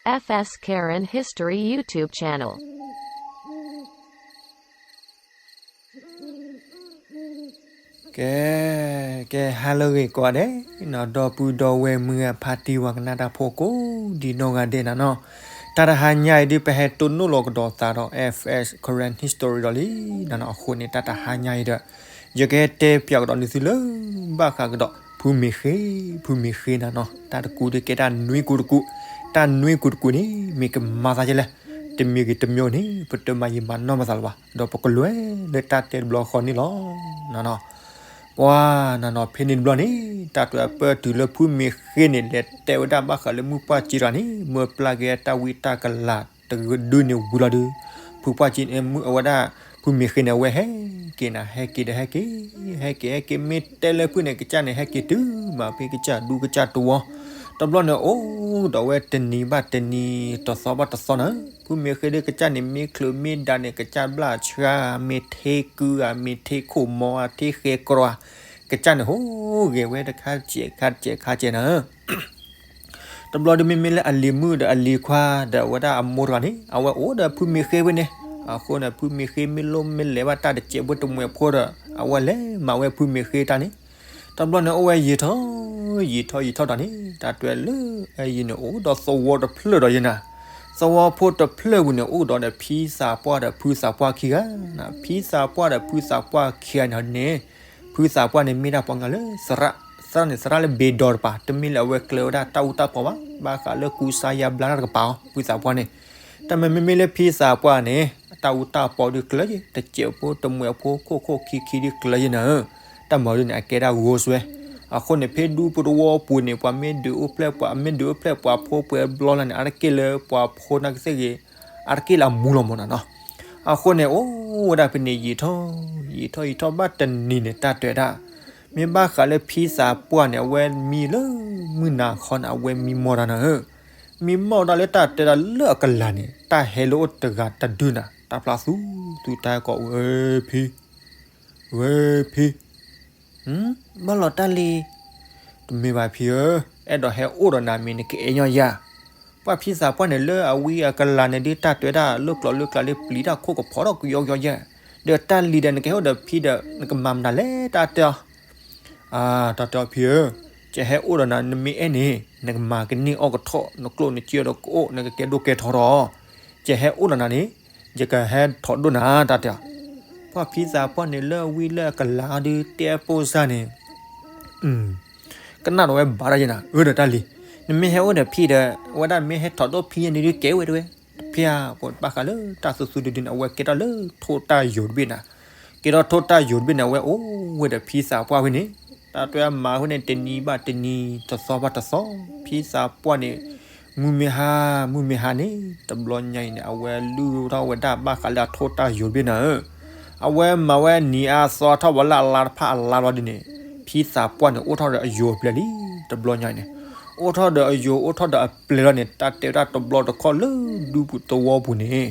F S Karen History YouTube channel. ကဲ, ကဲ ဟါလၢအဂ့ၤကိးဂၤဒဲး, ဒီပုၢ်ဒီဝဲၢ်မုၢ်ဂၤဖါတံၢ်ဝၤကနၣ်တၢ်ဖိကိးဒံနီၢ်ဂၤဒဲးနၤနီၤ, တၢ်တဟါညါအံၤဒုး ပဟဲတိၢ်နီၣ်လီၤကဒီးသးဒီး F S Karen History ဒီးလံနၤနီၤ, အဃိန့ၣ် တၢ်တဟါညါအံၤဒီး ယကဟဲတဲပၠးကဒီးန့ၢ်သုလၢ ဘၣ်ဃးကဒီး ဖုမ့ၢ်ဃ့, ဖုမ့ၢ်ဃ့နၤနီၤ, တၢ်တကူဒုးကဲတၢ်နွံကူတကူ, တၢ်နွံကူတကူန့ၣ် မ့ၢ်ကမၤသးဒ်လဲၣ်, တမံၤဂ့ၤတမံၤန့ၣ် ပတမၤယံာ်မၤနီၢ်မၤသးလၢၤဘၣ်, ဒီးပကလဲၤလၢတၢ်တဲတဘျီဃီန့ၣ်လီၤနၤနီၤ. ပှၤနၤနီၤ ဖဲန့ၣ်တဘျီန့ၣ် တၢ်တွဲအပၢၢ်တုၤလၢဖုမ့ၢ်ဃ့န့ၣ် လဲၤတဲဝဲဒၣ်ဘၣ်ဃးလၢမုၢ်ပှၢ်ကံတဂၤန့ၣ် မၢပျၢ်က့ၤတၢ်ဝံတၢ်ကလၤတဒုန့ၣ်ဝံၤလီၤဒုး, ဖုပှၢ်ကံ မုၢ်အဝဲဒၣ် ဖုမ့ၢ်ဃ့န့ၣ် အဝဲဟဲက့ၤနၤ, ဟဲက့ၤဒီးဟဲက့ၤ, ဟဲက့ၤ ဟဲက့ၤ မ့ၢ်တဲလၢဖုန့ၣ် ကစၢ်န့ၣ် ဟဲက့ၤတုၤမးဖဲကစၢ်ဒူကစၢ်တဝီ, တဘျီန့ၣ် အိၣ်ဒီးဝဲတနံၤဘၣ်တနံၤ တသီဘၣ်တသီနၤ, ဖုမ့ၢ်ဃ့ဒီး ကစၢ်န့ၣ် မ့ၢ်ချုးမ့ၢ်ဒါန့ၣ် ကစၢ်ဘျၣ်ဆှါဧါ, မ့ၢ်ထ့ကုဧါ, မ့ၢ်ထ့ခိၣ်မီၤဧါ, ထ့ဃဲၤကြီဧါ, ကစၢ်န့ၣ် ဟိဂဲၤဝဲတခါတစဲးခါတစဲးခါတစဲးနၤ. တဘျီဒီး မ့မ့ၢ်လၢအလံၤမုၣ်ဒီးအလံၤခွါဒီး အဝဲဒၣ်အမိၢ်တဂၤန့ၣ် အဝဲအိၣ်ဒီးဖုမ့ၢ်ဃ့ဖဲန့ၣ်, အဃိန့ၣ် ဖုမ့ၢ်ဃ့မ့ၢ်လိၣ်မ့ၢ်လဲၤဘၣ်တၢ်တစဲးဖိတမှဲးဖိဒီး အဝဲလဲၤမၤဝဲဖုမ့ၢ်ဃ့တၢ်န့ၣ်, တဘျီန့ၣ် အိၣ်ဝဲယံာ်ထီၣ် ယံာ်ထီၣ်ယံာ်ထီၣ်ဒီးန့ၣ် တၢ်တွဲလၢအယံာ်န့ၣ် အိၣ်ဒီးသဝီတဖျၢၣ်ဒီးယဲနၤ, သဝီဖိတဖျၢၣ်ပူၤန့ၣ် အိၣ်ဒီးဒီးဖံသးပှၢ်ဒီးဖုသးပှၢ်ခံဂၤ, ဖံသးပှၢ်ဒီးဖုသးပှၢ်ခံဂၤန့ၣ်န့ၣ် ဖုသးပှၢ်န့ၣ် မ့ၢ်ဒၣ်ပှၤကညီလၢ သရၣ်န့ၣ် သရၣ်လၢဘ့ၣ်ဒိးတပၤ, တမ့ၢ်လၢအဝဲကျၢၤဝဲဒၣ်တၢ်အူတၢ်ပီဘၣ်, ဘၣ်ဃးလၢကူစါယါဘျါတၢ်တကပၤအီၤ ဖုသးပှၢ်န့ၣ်, တၢ်မ့မ့မ့ၢ်လၢဖံသးပှၢ်န့ၣ် တၢ်အူတၢ်ပီဒုးကျၢၤယဲ တစဲးဖိတမှဲးဖိခိၣ်ခိၣ်ခံခံဒုးကျၢၤယဲနၤဧၢ, တၢ်မၤဒ်န့ၣ် အကဲဒၣ်ဂိၢ်စွဲ, အဃိန့ၣ် ဖဲဒူဖိတဝီပူၤန့ၣ် ပှၤမ့ၢ်ဒုးအိၣ်ဖျဲၣ်ပှၤ မ့ၢ်ဒုးအိၣ်ဖျဲၣ်ပှၤဖိပှဲၤဘျီလၢ်န့ၣ် အါတက့ၢ်လၢပှၤဖိနာ်ကသ့ၣ်ဂ့ၤ အါတက့ၢ်လၢအမူလီၤမးနၤနီၤ, အဃိန့ၣ် အိၣ်ဝဲဒၣ်ဖဲန့ၣ် ယံာ်ထီၣ် ယံာ်ထီၣ်ယံာ်ထီၣ်ဘၣ်တနံၤန့ၣ် တၢ်တဲဒၣ် မ့ၢ်ဘၣ်ဃးလၢဖံသးပှၢ်န့ၣ် အဝဲမံလၢမုၢ်နၤခီန့ၣ် အဝဲမံမီၢ်တၢ်နၤဧၢ, မံမီၢ်တၢ်လၢတၢ်တဲဒၣ်လၢအကလၤန့ၣ် တၢ်ဟဲလၢအိၣ်တဂၤတဒုနၤ တၢ်ဖျါသူသူတၢ်ကီးဝဲဖံ ဝဲဖံ ဘၣ်လီၤတၢ်လံ, တမ့ၢ်ဘၣ်ဖံဧၢ, အဲၣ်ဒိးဟဲအိၣ်ဒီးနၤမ့ၢ်နကအဲၣ်ညီယၤ, ပှၤဖံသးပှၢ်န့ၣ်လၢအဝံအကလၤန့ၣ်ဒုး တၢ်တဲဒၣ်လၢကျိၤလၢကျါလၢပျံၤတၢ်ခိၣ်ကဖီထီၣ်ကယီကယီယဲ, ဒီးတၢ်လံဒီးနကဟဲအိၣ်ဒီးဖံဒီး နကမၤမနုၤလဲၣ်တၢ်တဲအီၤ, တၢ်တဲအီၤဖံဧၢ, ကဟဲအိၣ်ဒီးနၤ နမ့ၢ်အဲၣ်န့ၣ် နကမၤကန့ၢ်အီၣ်ကထီၣ် နကျိၣ်နစ့ဒီးကအိၣ် နကကဲဒိၣ်ကဲထီထီၣ်, ကဟဲအိၣ်ဒီးနၤန့ၣ် ယကဟဲထီၣ်ဒိၣ်နၤတၢ်တဲအီၤ, ပှၤဖံသးပှၢ်န့ၣ်လၢအဝံလၢအကလၤအီၤဒုး တဲအပိၢ်စၢ်န့ၣ် ကနၣ်ဒီးဝဲဘၣ်တၢ်ယဲနၤ, အၢဒီးတၢ်လံ, နမ့ၢ်ဟဲအိၣ်ဒီးဖံဒီး အဝဲဒၣ်မ့ၢ်ဟဲထီၣ်ဒိၣ်ဖံယဲန့ၣ်ဒုး ကဲဝဲတဝဲ, တဖျါ ပဘၣ်ဃးလၢတၢ်သူသူဒုဒုန့ၣ် အဝဲကဲထီၣ်လၢထိၣ်တၢ်ယိာ်တဘ့ၣ်နၤ, ကဲထီၣ်ထိၣ်တၢ်ယိာ်တဘ့ၣ်န့ၣ် အဝဲအိၣ်ဝဲဒီးဖံသးပှၢ်ဖဲန့ၣ်, တၢ်တဲအမၤဖဲန့ၣ် တနံၤဘၣ်တနံၤ တသီဘၣ်တသီ, ဖံသးပှၢ်န့ၣ် မုၢ်မ့ၢ်ဟါ မုၢ်မ့ၢ်ဟါန့ၣ် တဘျီညါအံၤန့ၣ် အဝဲလုၢ်ထီၣ်ဝဲဒၣ်ဘၣ်ဃးလၢအထိၣ်တၢ်ယိာ်တဘ့ၣ်နၤဧၢ, အဝဲမၤဝဲနံၤအါသီထီၣ်ဝဲလၢအလါတဖၣ်အလါလီၤဒ်န့ၣ်, ဖံသးပှၢ်န့ၣ် အိၣ်ထီၣ်ဒီးအယိာ်အပျဲၢ်လံ, တဘျီညါအံၤန့ၣ်, အိၣ်ထီၣ်ဒီးအယိာ် အိၣ်ထီၣ်ဒီးအပျဲၢ်လီၤန့ၣ် တၢ်တဲဝဲဒၣ်တဘျီတခီၣ်လၢဒူပူၤသဝီပူၤန့ၣ်,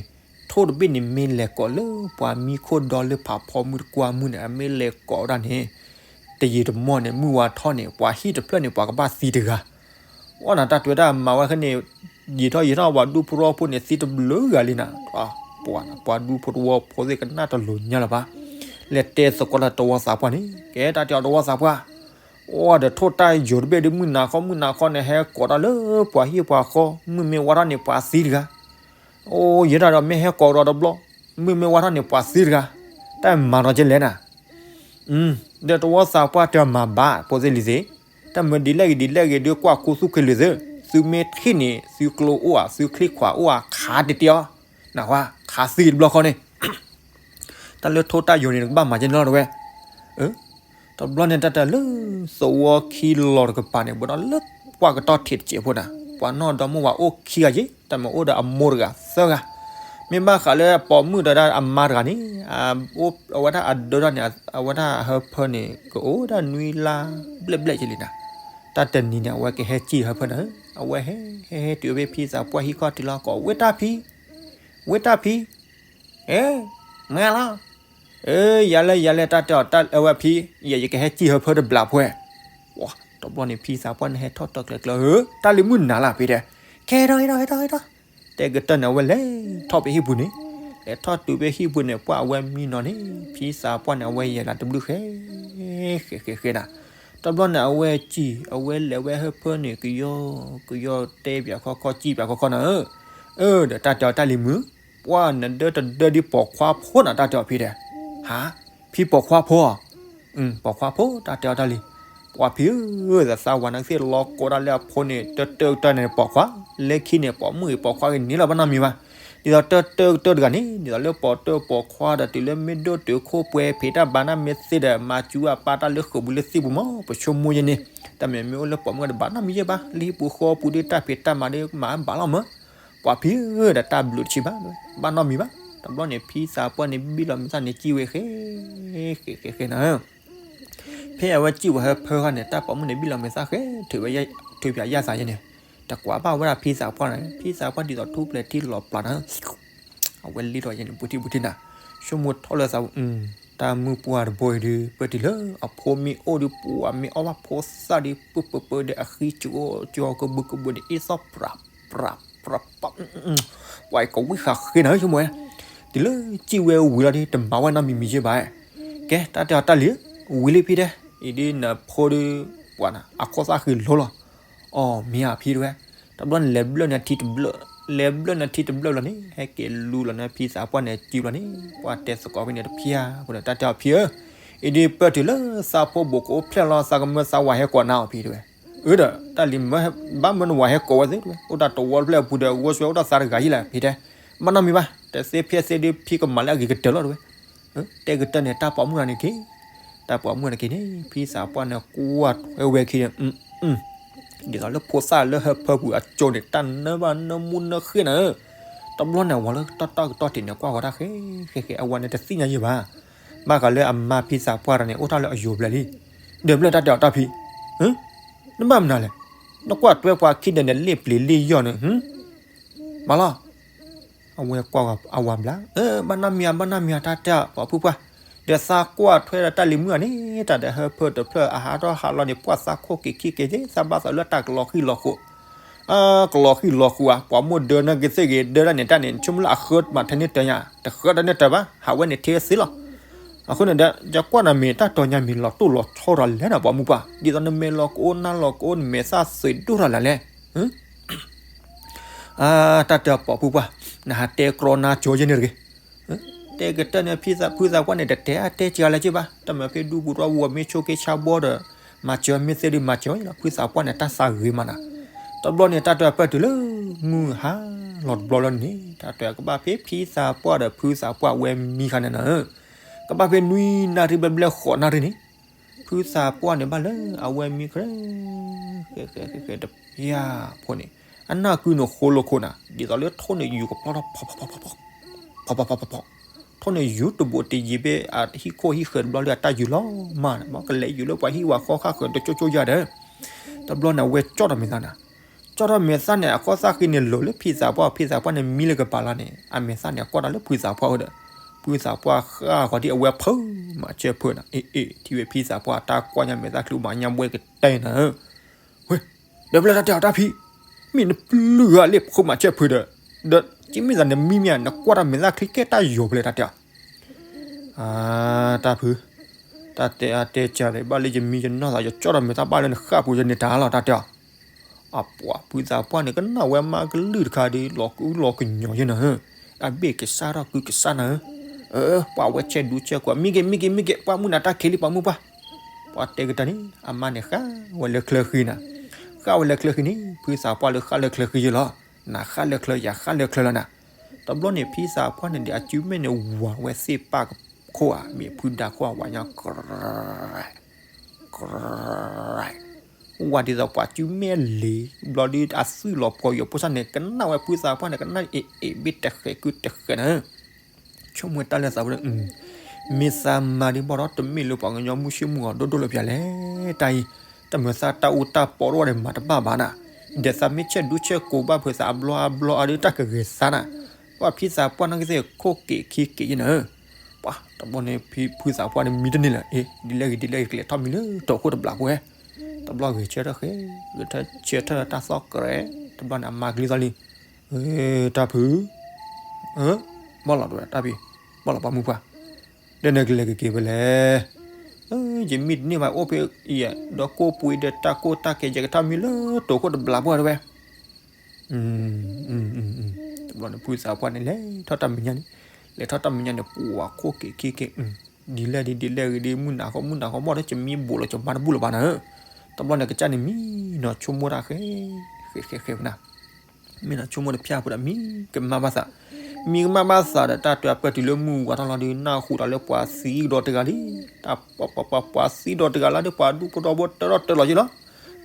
ထိၣ်တဘ့ၣ်န့ၣ်မ့ၢ်လဲၤကိးလၢပှၤမံခိၣ်ဒီလၢဖးဖီမုၢ်တကွၢ်မုၢ်န့ၣ် အမ့ၢ်လဲၤကိးဝဲဒၣ်န့ၣ်, တယံာ်တမီၢ်န့ၣ် မုၢ်ဝါထီၣ်န့ၣ် ပှၤဟံၣ်တဖျၢၣ်န့ၣ် ပှၤကဘၣ်သံတဂၤ အိၣ်နၤ တၢ်တဲဝဲဒၣ်မၤဝဲခဲန့ၣ်, ယံာ်ထီၣ်ယံာ်ထီၣ် ပှၤဒူဖိတဝီဖိန့ၣ် သံတဘျုးဂၤလံနၤ, ပှၤ ပှၤဒူဖိတဝီဖိသ့ၣ်ကနၣ်တလိၤညါလၢၤဘၣ်, လဲၤတဲသကိးလၢတဝီသးပှၢ်န့ၣ် ကဲတၢ်တဲအီၤတဝီသးပှၢ်, အိၣ်ဒီးထိၣ်တၢ်ယိာ်တဘ့ၣ်ဒုး မုၢ်နၤခီ မုၢ်နၤခီန့ၣ် ဟဲကိးတၢ်လၢပှၤဟံၣ်ပှၤဃီ မုၢ်မ့ၢ်ဝါထီၣ်န့ၣ် ပှၤသံတဂၤ, အိၣ်ယံာ်ထီၣ်ဒီးမ့ၢ်ဟဲကိးဒီးတဘျီ, မုၢ်မ့ၢ်ဝါထီၣ်န့ၣ် ပှၤသံတဂၤ, တၢ်မၤဒီးကလဲၣ်နၤ ဒီးတဝီသးပှၢ်တဲမၤဘၣ် ဖိသ့ၣ်လံၤသ့ၣ်, တၢ်မၤဒ်လဲၣ်ဂ့ၤဒ်လဲၣ်ဂ့ၤဒုး ကွၢ်ခူသူၣ်က့ၤလံၤသ့ၣ်, သုမ့ၢ်ထံၣ်န့ၣ် သုကျိအိၣ်ဧါ သုချံခွးအိၣ်ဧါ ခးတ့ၢ်တ့ၢ်အီၤ, နၢ်ဟူဧါ ခးသံတဘျီဃီန့ၣ်, တၢ်လၢထိၣ်တၢ်ယိာ်န့ၣ် နကဘၣ်မၤကဲန့ၣ်လီၤတဝဲ တဘျီန့ၣ် တၢ်တဲလၢသဝီခံလီၤတကပၤန့ၣ် ဘၣ်ဒီးလၢပှၢ်ကတီၢ်ထံးတစဲးဖိနၤ, ပှၤနီၢ်ဒီမါဝၤအိၣ်ခံဂၤက့ၤ, တၢ်မၤအိၣ်ဒီးအမိၢ်တဂၤသၢဂၤ, မ့ၢ်ဘၣ်ဃးလၢပိာ်မုၣ်ဒီးဒၣ်အမါတဂၤန့ၣ်, အဝဲဒၣ်အဒၢထီၣ်န့ၣ် အဝဲဒၣ်အဟၢဖၢန့ၣ် ကအိၣ်ဒၣ်နွံလါဘျဲၣ်ဘျဲၣ်က့ၤလံနၤ, တၢ်တနံၤန့ၣ် အဝဲကဟဲစံၣ်ဟၢဖၢနၤ, အဝဲဟဲဟဲဟဲတုၤဖဲဖံသးပှၢ်ဟံၣ်ခီၣ်ထံးလီၤ ကိးဝဲတၢ်ဖံ ဝဲတၢ်ဖံ, အဲ, မ့ၢ်လီၤ, အၢ ယၤလဲၣ် ယၤလဲၣ် တၢ်တဲအီၤ တၢ်အဝဲဖံ, ယဲ ယကဟဲစံၣ်ဟၢဖၢတဘျီဖိ, တဘျီန့ၣ် ဖံသးပှၢ်န့ၣ်ဟဲထီၣ်တီၤကျဲၤကျဲၤဧၢ, တၢ်လံၤမုၢ်နၤလၢ်ဖဲတဲ, ကဲထီၣ် ဟဲထီၣ် ဟဲထီၣ် ဟဲထီၣ်. တဲကတၢၢ်န့ၣ် အဝဲလဲၤထီၣ်ဖဲဟံၣ်ပူၤန့ၣ်, လဲၤထီၣ်တုၤဖဲဟံၣ်ပူၤန့ၣ် ပှၢ်အဝဲမံနီၤန့ၣ် ဖံသးပှၢ်န့ၣ် အဝဲယဲၢ်လၢတဘျုးဃဲ ဃဲဃဲဃဲနၤ. တဘျီန့ၣ် အဝဲစံၣ် အဝဲလဲၤဝဲဟၢဖၢန့ၣ် ကယီကယီတဲပၠးခီခီ စံၣ်ပၠးခီခီနၤဧၢ. အၢ ဒီးတၢ်တဲအီၤ တၢ်လံၤမုၣ်, ပှၢ်နဒၢတဒၢဒ်ပိာ်ခွါဖိနၤ တၢ်တဲအီၤဖံတဲ. ဟါ, ဖံပိာ်ခွါဖိဧါ. အၢ ပိာ်ခွါဖိ တၢ်တဲအီၤတၢ်လံၤ. ပှၢ်ဖံဧၢ, သးဝၤနသ့ၣ်လီၤကိးတၢ်လၢအဖိန့ၣ် တၢတၢတၢန့ၣ် ပိာ်ခွါ, လၢခံန့ၣ် ပိာ်မုၣ်ဂ့ၤပိာ်ခွါဂ့ၤန့ၣ်လီၤ ဘၣ်နီတမံၤဘၣ်. ဒ်သိးတၢတၢတၢတဂၤန့ၣ် ဒ်သိးလၢပိာ်တၢပိာ်ခွါဒီး တုၤလၢမ့ၢ်ဒိၣ်တုၤခိၣ်ပှဲၤ ဖံးတၢ်ဘါနၢ်မ့ၢ်သ့ဒီး မၤစူၤအပၢ်တၢ်လၢဃုာ်ပူၤလၢသ့ၣ်ပူၤမး ပဆိကမိၣ်ယဲန့ၣ်. တၢ်မ့ၢ်မ့ၢ်အိၣ်လၢပိာ်မုၣ်ဒီး ဘၣ်နီတမံၤယဲၢ်ဘၣ်, လၢဟံၣ်ပူၤဃီပူၤဒီး တၢ်ဖံးတၢ်မၤဒီး မၤဘၣ်လီၤမး. ပှၢ်ဖံဧၢ, ဒီးတၢ်ဘျုးတဆံးဘၣ်, ဘၣ်နီတမံၤဘၣ်. တဘျီန့ၣ် ဖံသးပှၢ်န့ၣ် ဘံၣ်လီၤမဲာ်သၣ်န့ၣ် စံၣ်ဝဲဃဲ ဃဲဃဲဃဲနၤ. ဖဲအဝဲစံၣ်ဝဲဟၢဖၢဃီန့ၣ် တၢ်ပိာ်မုၣ်န့ၣ် ဘံၣ်လီၤမဲာ်သၣ်ဃဲ ထုးဖၠးယၣ်သးယဲန့ၣ်, တကွၢ်ဘၣ်ဝဲဒၣ်ဖံသးပှၢ်န့ၣ်, ဖံသးပှၢ်ဒ်သိးထူၣ်ပျဲၤထံလီၤပျၢၤနၤ. အဝဲလ့ထီၣ်ယဲန့ၣ် ဘူးထံဘူးထံနၤ, ဆိကမိၣ်ထီၣ်လၢသးဝဲ, တၢ်မုၢ်ပှၢ်တဘိအံၤဒီး ပၢၢ်တုၤလၢအဖိမ့ၢ်အိၣ်ဒီး ပှၤမ့ၢ်အီၣ်ဘၣ်ဖိသၣ်ဒီး ပၢၢ်ပၢၢ်ပၢၢ်ဒီး အဃံကၠိကၠိကဘုကဘုန့ၣ် အ့ၣ်သီၣ်ပြးပြးပြးပြး ပှၤကဝံၣ်ဃာ်ဃ့နၤ ဆိကမိၣ်ဝဲ, တုၤလၢစံၣ်ဝဲဝံၤလီၤဒီး တမၤဝဲနီတမံၤမံၤယဲၢ်ဘၣ်. ကဲ တၢ်တဲအီၤတၢ်လံၤ, ဝံၤလံဖံတဲ, အံၤဒ်နဖိဒီး ပှၤနၤ အခိၣ်သၣ်ဃံလိၤလီၤ. အီၤ မ့ၢ်ဧါဖံတဲဝဲ. တဘျီန့ၣ် လဲၤဘျၢၣ်နၤထံတဘျၢၣ်, လဲၤဘျၢၣ်နၤထံတဘျၢၣ်လီၤန့ၣ် ဟဲက့ၤလူလီၤန့ၣ် ဖံသးပှၢ်န့ၣ် စံၣ်လီၤန့ၣ် ပှၢ်တဲသကိးဖဲန့ၣ်တဖၣ်အါ ဖိန့ၣ် တၢ်တဲအီၤဖံဧၢ, အံၤဒ်ပၢၢ်တုၤလၢ သးဖိဘူးကအိၣ်ဖျဲၣ်လီၤ သးကမၢသးဝၤဟဲကိးနၤအီၤဖံတဲဝဲ. အၢဒီး တၢ်လံၤမၢ ဘၣ်မၢနဝၤဟဲကိးဝဲသ့တဲဝဲ, အိၣ်တၢ်တဝီတဖျၢၣ်အပူၤဒီး ဂီၤဆှဲအိၣ်တၢ်သးတဂၤဟံၣ်လၢဖံတဲ, မ့ၢ်နီတမံၤဘၣ်, တသ့ဖဲသ့ဒီး ဖံကမၤလၢအဂ့ၤကတၢၢ်လီၤတဲဝဲ. တဲကတၢၢ်န့ၣ် တၢ်ပိာ်မုၣ်တဂၤန့ၣ်က့ၤ, တၢ်ပိာ်မုၣ်တဂၤန့ၣ်က့ၤန့ၣ် ဖံသးပှၢ်န့ၣ် ကွၢ်ထွဲဝဲခံန့ၣ်, ဒ်သိးလၢဖိသၣ်လၢဟၢဖၢပူၤအစိၤန့ၣ် တၢ်နၢဘၣ်နၢမူနၢဃ့နၤဧၢ. တဘျီန့ၣ် အဝၤလၢတၢ်တီၢ်ကတီၢ်ထံးန့ၣ် ကွၢ်ဃီၤတၢ်ဃဲဃဲဃဲ အဝၤန့ၣ်တသ့ၣ်ညါယဲၢ်ဘၣ်. ဘၣ်ဃးလၢအမါဖံသးပှၢ်တဂၤန့ၣ် အိၣ်ထီၣ်လၢအယိၤဘျဲၣ်လံ. ဒီးဘျၢၣ်တၢ်တဲအီၤတၢ်ဖံ, နဘၣ်မနုၤလဲၣ်, နကွၢ်ထွဲပှၤခံဒီးန့ၣ် လ့ၣ်ပျံၤလ့ၣ်ယီၢ်န့ၣ်, မၤလီၤ အဝဲကွၢ်အဝၤဘျါ, ဘၣ်နီတမံၤဧါ ဘၣ်နီတမံၤဧါ တၢ်တဲအီၤ ပိာ်မုၣ်ပှၢ်, ဒီးသးကွၢ်ထွဲဒီးတၢ်လံၤမုၣ်ဧါန့ၣ် တၢ်ဒီးဟၢဖၢတဖျၢၣ်အဟးထီၣ်ဟးလီၤန့ၣ် ပှၢ်သးခိၣ်က့ၤခံက့ၤသ့ သးဘၣ်သးလၢတၢ်ကလီၤဃံၣ်လီၤဃိး, ကလီၤဃံၣ်လီၤဃိးဧါ, ပှၤမိၣ်ဒၢနၢ်က့ၤသ့ၣ်ဂ့ၤ ဒၢတၢ်န့ၣ်တၢ်န့ၣ် ဆိကမိၣ်လၢအဃၢမးထဲန့ၣ်တၢၤညါ, တဃၢတၢ်န့ၣ်တၢၤဘၣ် ဟးဝဲန့ၣ်ထဲသ့လီၤ. အဃိန့ၣ်ဒီး ယကွၢ်နမဲာ်တၢ်တီၤညါမ့ၢ်လီၤတိၢ်လီၤဆီထီၣ်လဲၣ်နၤ ပိာ်မုၣ်ပှၢ်, ဒ်သိးနမဲာ်လီၤကအိၣ်နါလီၤကအိၣ် နမဲာ်သၣ်သုးဒိၣ်ထီၣ်လဲၣ်လဲၣ်. အါ တၢ်တဲပိာ်မုၣ်ပှၢ်, နဟးတဲကြီနါကၠိယဲန့ၣ်တဂ့ၤ. တဲကတၢၢ်န့ၣ် ဖံသးဖုသးပှၢ်န့ၣ် တတဲအါတဲစှၤလၢၤက့ဘၣ်, တၢ်မၤဖဲဒူပူၤထီၣ်ဝီၤမ့ၢ်ဆိးက့ဆါဘီဒီး မၤစၢၤမ့ၢ်သ့ဒီးမၤစၢၤလီၤ, ဖုသးပှၢ်န့ၣ် တၢ်သးဂ့ၤမးနၤ. တဘျီန့ၣ် တၢ်တဲပၢၢ်တုၤလၢ မုၢ်ဟါလီၤတဘျီလီၤန့ၣ် တၢ်တဲကဘၣ်ဖဲဖံသးပှၢ်ဒီးဖုသးပှၢ်ဝဲမံခါန့ၣ်နၤဧၢ, ကဘၣ်ဖဲနွံနၣ်ရံၣ်ဘျဲၣ်ဘျဲၣ်ဃိးနၣ်ရံၣ်န့ၣ် ဖုသးပှၢ်န့ၣ်ဘၣ်လၢအဝဲမံဃဲ ဃဲဃဲဃဲဃဲတဖၣ်ဖိန့ၣ် အနၢ်ကုန့ၣ်ဃိလိာ်ခိၣ်နၤ ဒ်သိးလၢထိၣ်န့ၣ်ယူၤကပျီထီၣ် ဖီဖီဖီဖီဖီ ထိၣ်န့ၣ်ယူၤတဘူးတယံၤဘၣ် အဟံၣ်ခိၣ်ဟံၣ်ဃၢၤတဘျီလၢအတၢ်ယူၤလီၤမး မ်ကလဲၤယူၤလၢပှၤဟံၣ်ဝၤဃီဃၣ်ဃၢၤတကၠိကၠိယၤဒီး တဘျီန့ၣ် အဝဲကၠီၣ်ထီၣ်မဲာ်သၣ်နၤ ကၠီၣ်ထီၣ်မဲာ်သၣ်န့ၣ် အခိၣ်သၣ်ဃံန့ၣ်လိၤလၢဖံသးပှၢ် ဖံသးပှၢ်န့ၣ်မံလၢကပၤလီၤန့ၣ် အမဲာ်သၣ်န့ၣ် အကွၢ်တၢ်လၢဖုသးပှၢ်အိၣ်ဒီး ဖုသးပှၢ်ဃၣ်ဃီၤဒ်အဝဲဖုးမၤစၢၤဖုးနၤ အ့ၣ်အ့ၣ် ထံၣ်ဝဲဖံသးပှၢ်တၢ်ကွၢ်ညါမဲာ်သၣ်ချံမၤညါဘှဲကတဲနၤဧၢ ဝဲ ဒီးဖျၢၣ်တၢ်တဲအီၤတၢ်ဖံ, မ့ၢ်နပျုၢ်ဂၤလၢဖုးမၤစၢၤဖုးဒီး, ဒီးကမ့ၢ်သးနမံမ့ၢ်ဧါ နကွၢ်တၢ်မဲာ်သၣ်ချံကဲတၢ်ယိၤဖဲလဲၣ်တၢ်တဲအီၤ. အါ တၢ်ဖု, တၢ်တဲအါတဲကၢ်န့ၣ် ဘၣ်လၢယမံယနီၢ်သး ယကၠီၣ်ထီၣ်မဲာ်သၣ်ဘၣ်လၢနဃၣ်ပူၤယန့ၢ်တၢ်လီၤတၢ်တဲအီၤ. အပှၤဖုသးပှၢ်န့ၣ် ကနၣ်ဝဲမါကလုၢ်တခါဒီး လီၤကုလီၤကညီၤယဲနၤဧၢ, အဘ့ၣ်ကစၢ်ထီၣ်ကုကစၢ်နၤဧၢ, အၢ ပှၤဝဲဆဲးဒူဆဲးကိး မံက့ၤ မံက့ၤ မံက့ၤ ပှၢ်မုၢ်နၤတၢ်ခံးလံ ပှၢ်မုၢ်ပှၢ်, ပှၤတဲကတၢၢ်န့ၣ် အမါန့ၣ်ဃၣ်ဝဲလၢချၢဃံနၤ, ဃၣ်ဝဲလၢချၢဃံန့ၣ် ဖုသးပှၢ်လၢဃၣ်လၢချၢဃံယဲလီၤ, နဃၣ်လၢချၢယဃၣ်လၢချၢလီၤနၤ. တဘျီန့ၣ် ဖံသးပှၢ်န့ၣ်ဒီး အစုမဲာ်န့ၣ် ဝၤဝဲသ့ၣ်ပၢ်ခိၣ်ဧါ မ့ၢ်ဖုဒါခိၣ်ဧါ ဝၤညီ ကရၢ ကရၢ ဝၤဒ်သိးပှၤစုမဲာ်လံၤ ဘျီဒုးအသွံၣ်လီၤပှီၤယိာ်ဖိစၢ်န့ၣ် ကနၣ်ဝဲဖုသးပှၢ်န့ၣ် ကနၣ်အ့ၣ်အ့ၣ်ဘ့ၣ်တဃဲးကုတဃဲးနၤဧၢ, ဆိကမိၣ်တၢ်လၢသးပူၤန့ၣ် မ့ၢ်သးမၤဒ်ဘၣ်ဒီး တမ့ၢ်လၢပှၤကညီမုၢ်ဆ့ၣ်မုၢ်ဂီၤဒိၣ်ဒိၣ်လၢပျၢၤလဲၣ် တၢ်အံၤ, တၢ်မၤသးတၢ်အူတၢ်ပီးတအိၣ်ဒီးမၤတဘၣ်ဘၣ်နၤ, ဒီးသးမ့ၢ်ဆဲးဒူဆဲးကိးဘၣ်ဖုးသးအဘျီအဘျီအဒုးတၢ်ကဂဲၤသးနၤ, ပှၤဖံသးပှၢ်နီၢ်ကသ့ၣ်ခိၣ်က့ၤခံက့ၤယဲနၤဧၢ ပှၤတဘျီန့ၣ် ဖုသးပှၢ်န့ၣ်မံတန့ၢ်လၢၤ အ့ ဒ်လဲၣ်ဂ့ၤဒ်လဲၣ်ဂ့ၤ ကလဲၤထီၣ်မံလၢတိာ်ခိၣ်တဘျးဖိဝဲ, တဘျီဂဲၤဆၢထၢၣ်ဃဲ, ဂဲၤဆၢထၢၣ်တၢ်သီၣ်ကရဲး, တဘျီန့ၣ် အမါကလံၤသီလံ, တၢ်ဖု, ဘၣ်လီၤတဝဲတၢ်ဖံ, ဘၣ်လီၤပှၤမုၣ်ပှၢ်, ဒီးနကလဲၤကက့ၤဖဲလဲၣ်, ယမ့ၢ်တန့ၢ်ဘၣ်အိၣ်ဖဲအံၤ ဒီးကိၢ်ပှ့ၤဒီးတၢ်ကိၢ်တၢ်ကဲ ယကထီၣ်မံလၢတိာ်ခိၣ်တဘျီပှၢ်တဝဲ တဘျီန့ၣ် ဖုသးပှၢ်န့ၣ် လဲၤထီၣ်တၢ်မဲာ်ညါန့ၣ်, လဲၤထီၣ်တၢ်မဲာ်ညါန့ၣ် ပှၤခိၣ်က့ၤခံက့ၤ, ဒ်လဲၣ်ဒ်ဒ်လဲၣ်ဂ့ၤဒ် မုၢ်နၤဃီ မုၢ်နၤဃီ မ့ၢ်ဒီး ယမံဘူးလီၤ ယမါတဘူးလၢၤဘၣ်နၤဧၢ, တဘျီန့ၣ် ကစၢ်န့ၣ်မံနီၤဆိကမိၣ်တၢ်ဃဲ, ဃဲဃဲဃဲဝဲနၤ, မ့ၢ်နီၤဆိကမိၣ်တဖၠၣ်ဖိဒီး မံကမၣ်ဘၣ်သး, မံကမၣ်ဘၣ်သးဒီး တၢ်တဲအပၢၢ်တုၤလၢမုၢ်ဝါထီၣ်လီၤဒီး နၢ်ဟူဒီးလၢပှၤသံကဒီးတဂၤလံ, တၢ်ပှၤ ပှၤ ပှၤ ပှၤသံဒီးတဂၤလီၤဒီး ပှၤဒူၣ်ဖိထီဘိတၢထီၣ်တၢလီၤက့လီၤ,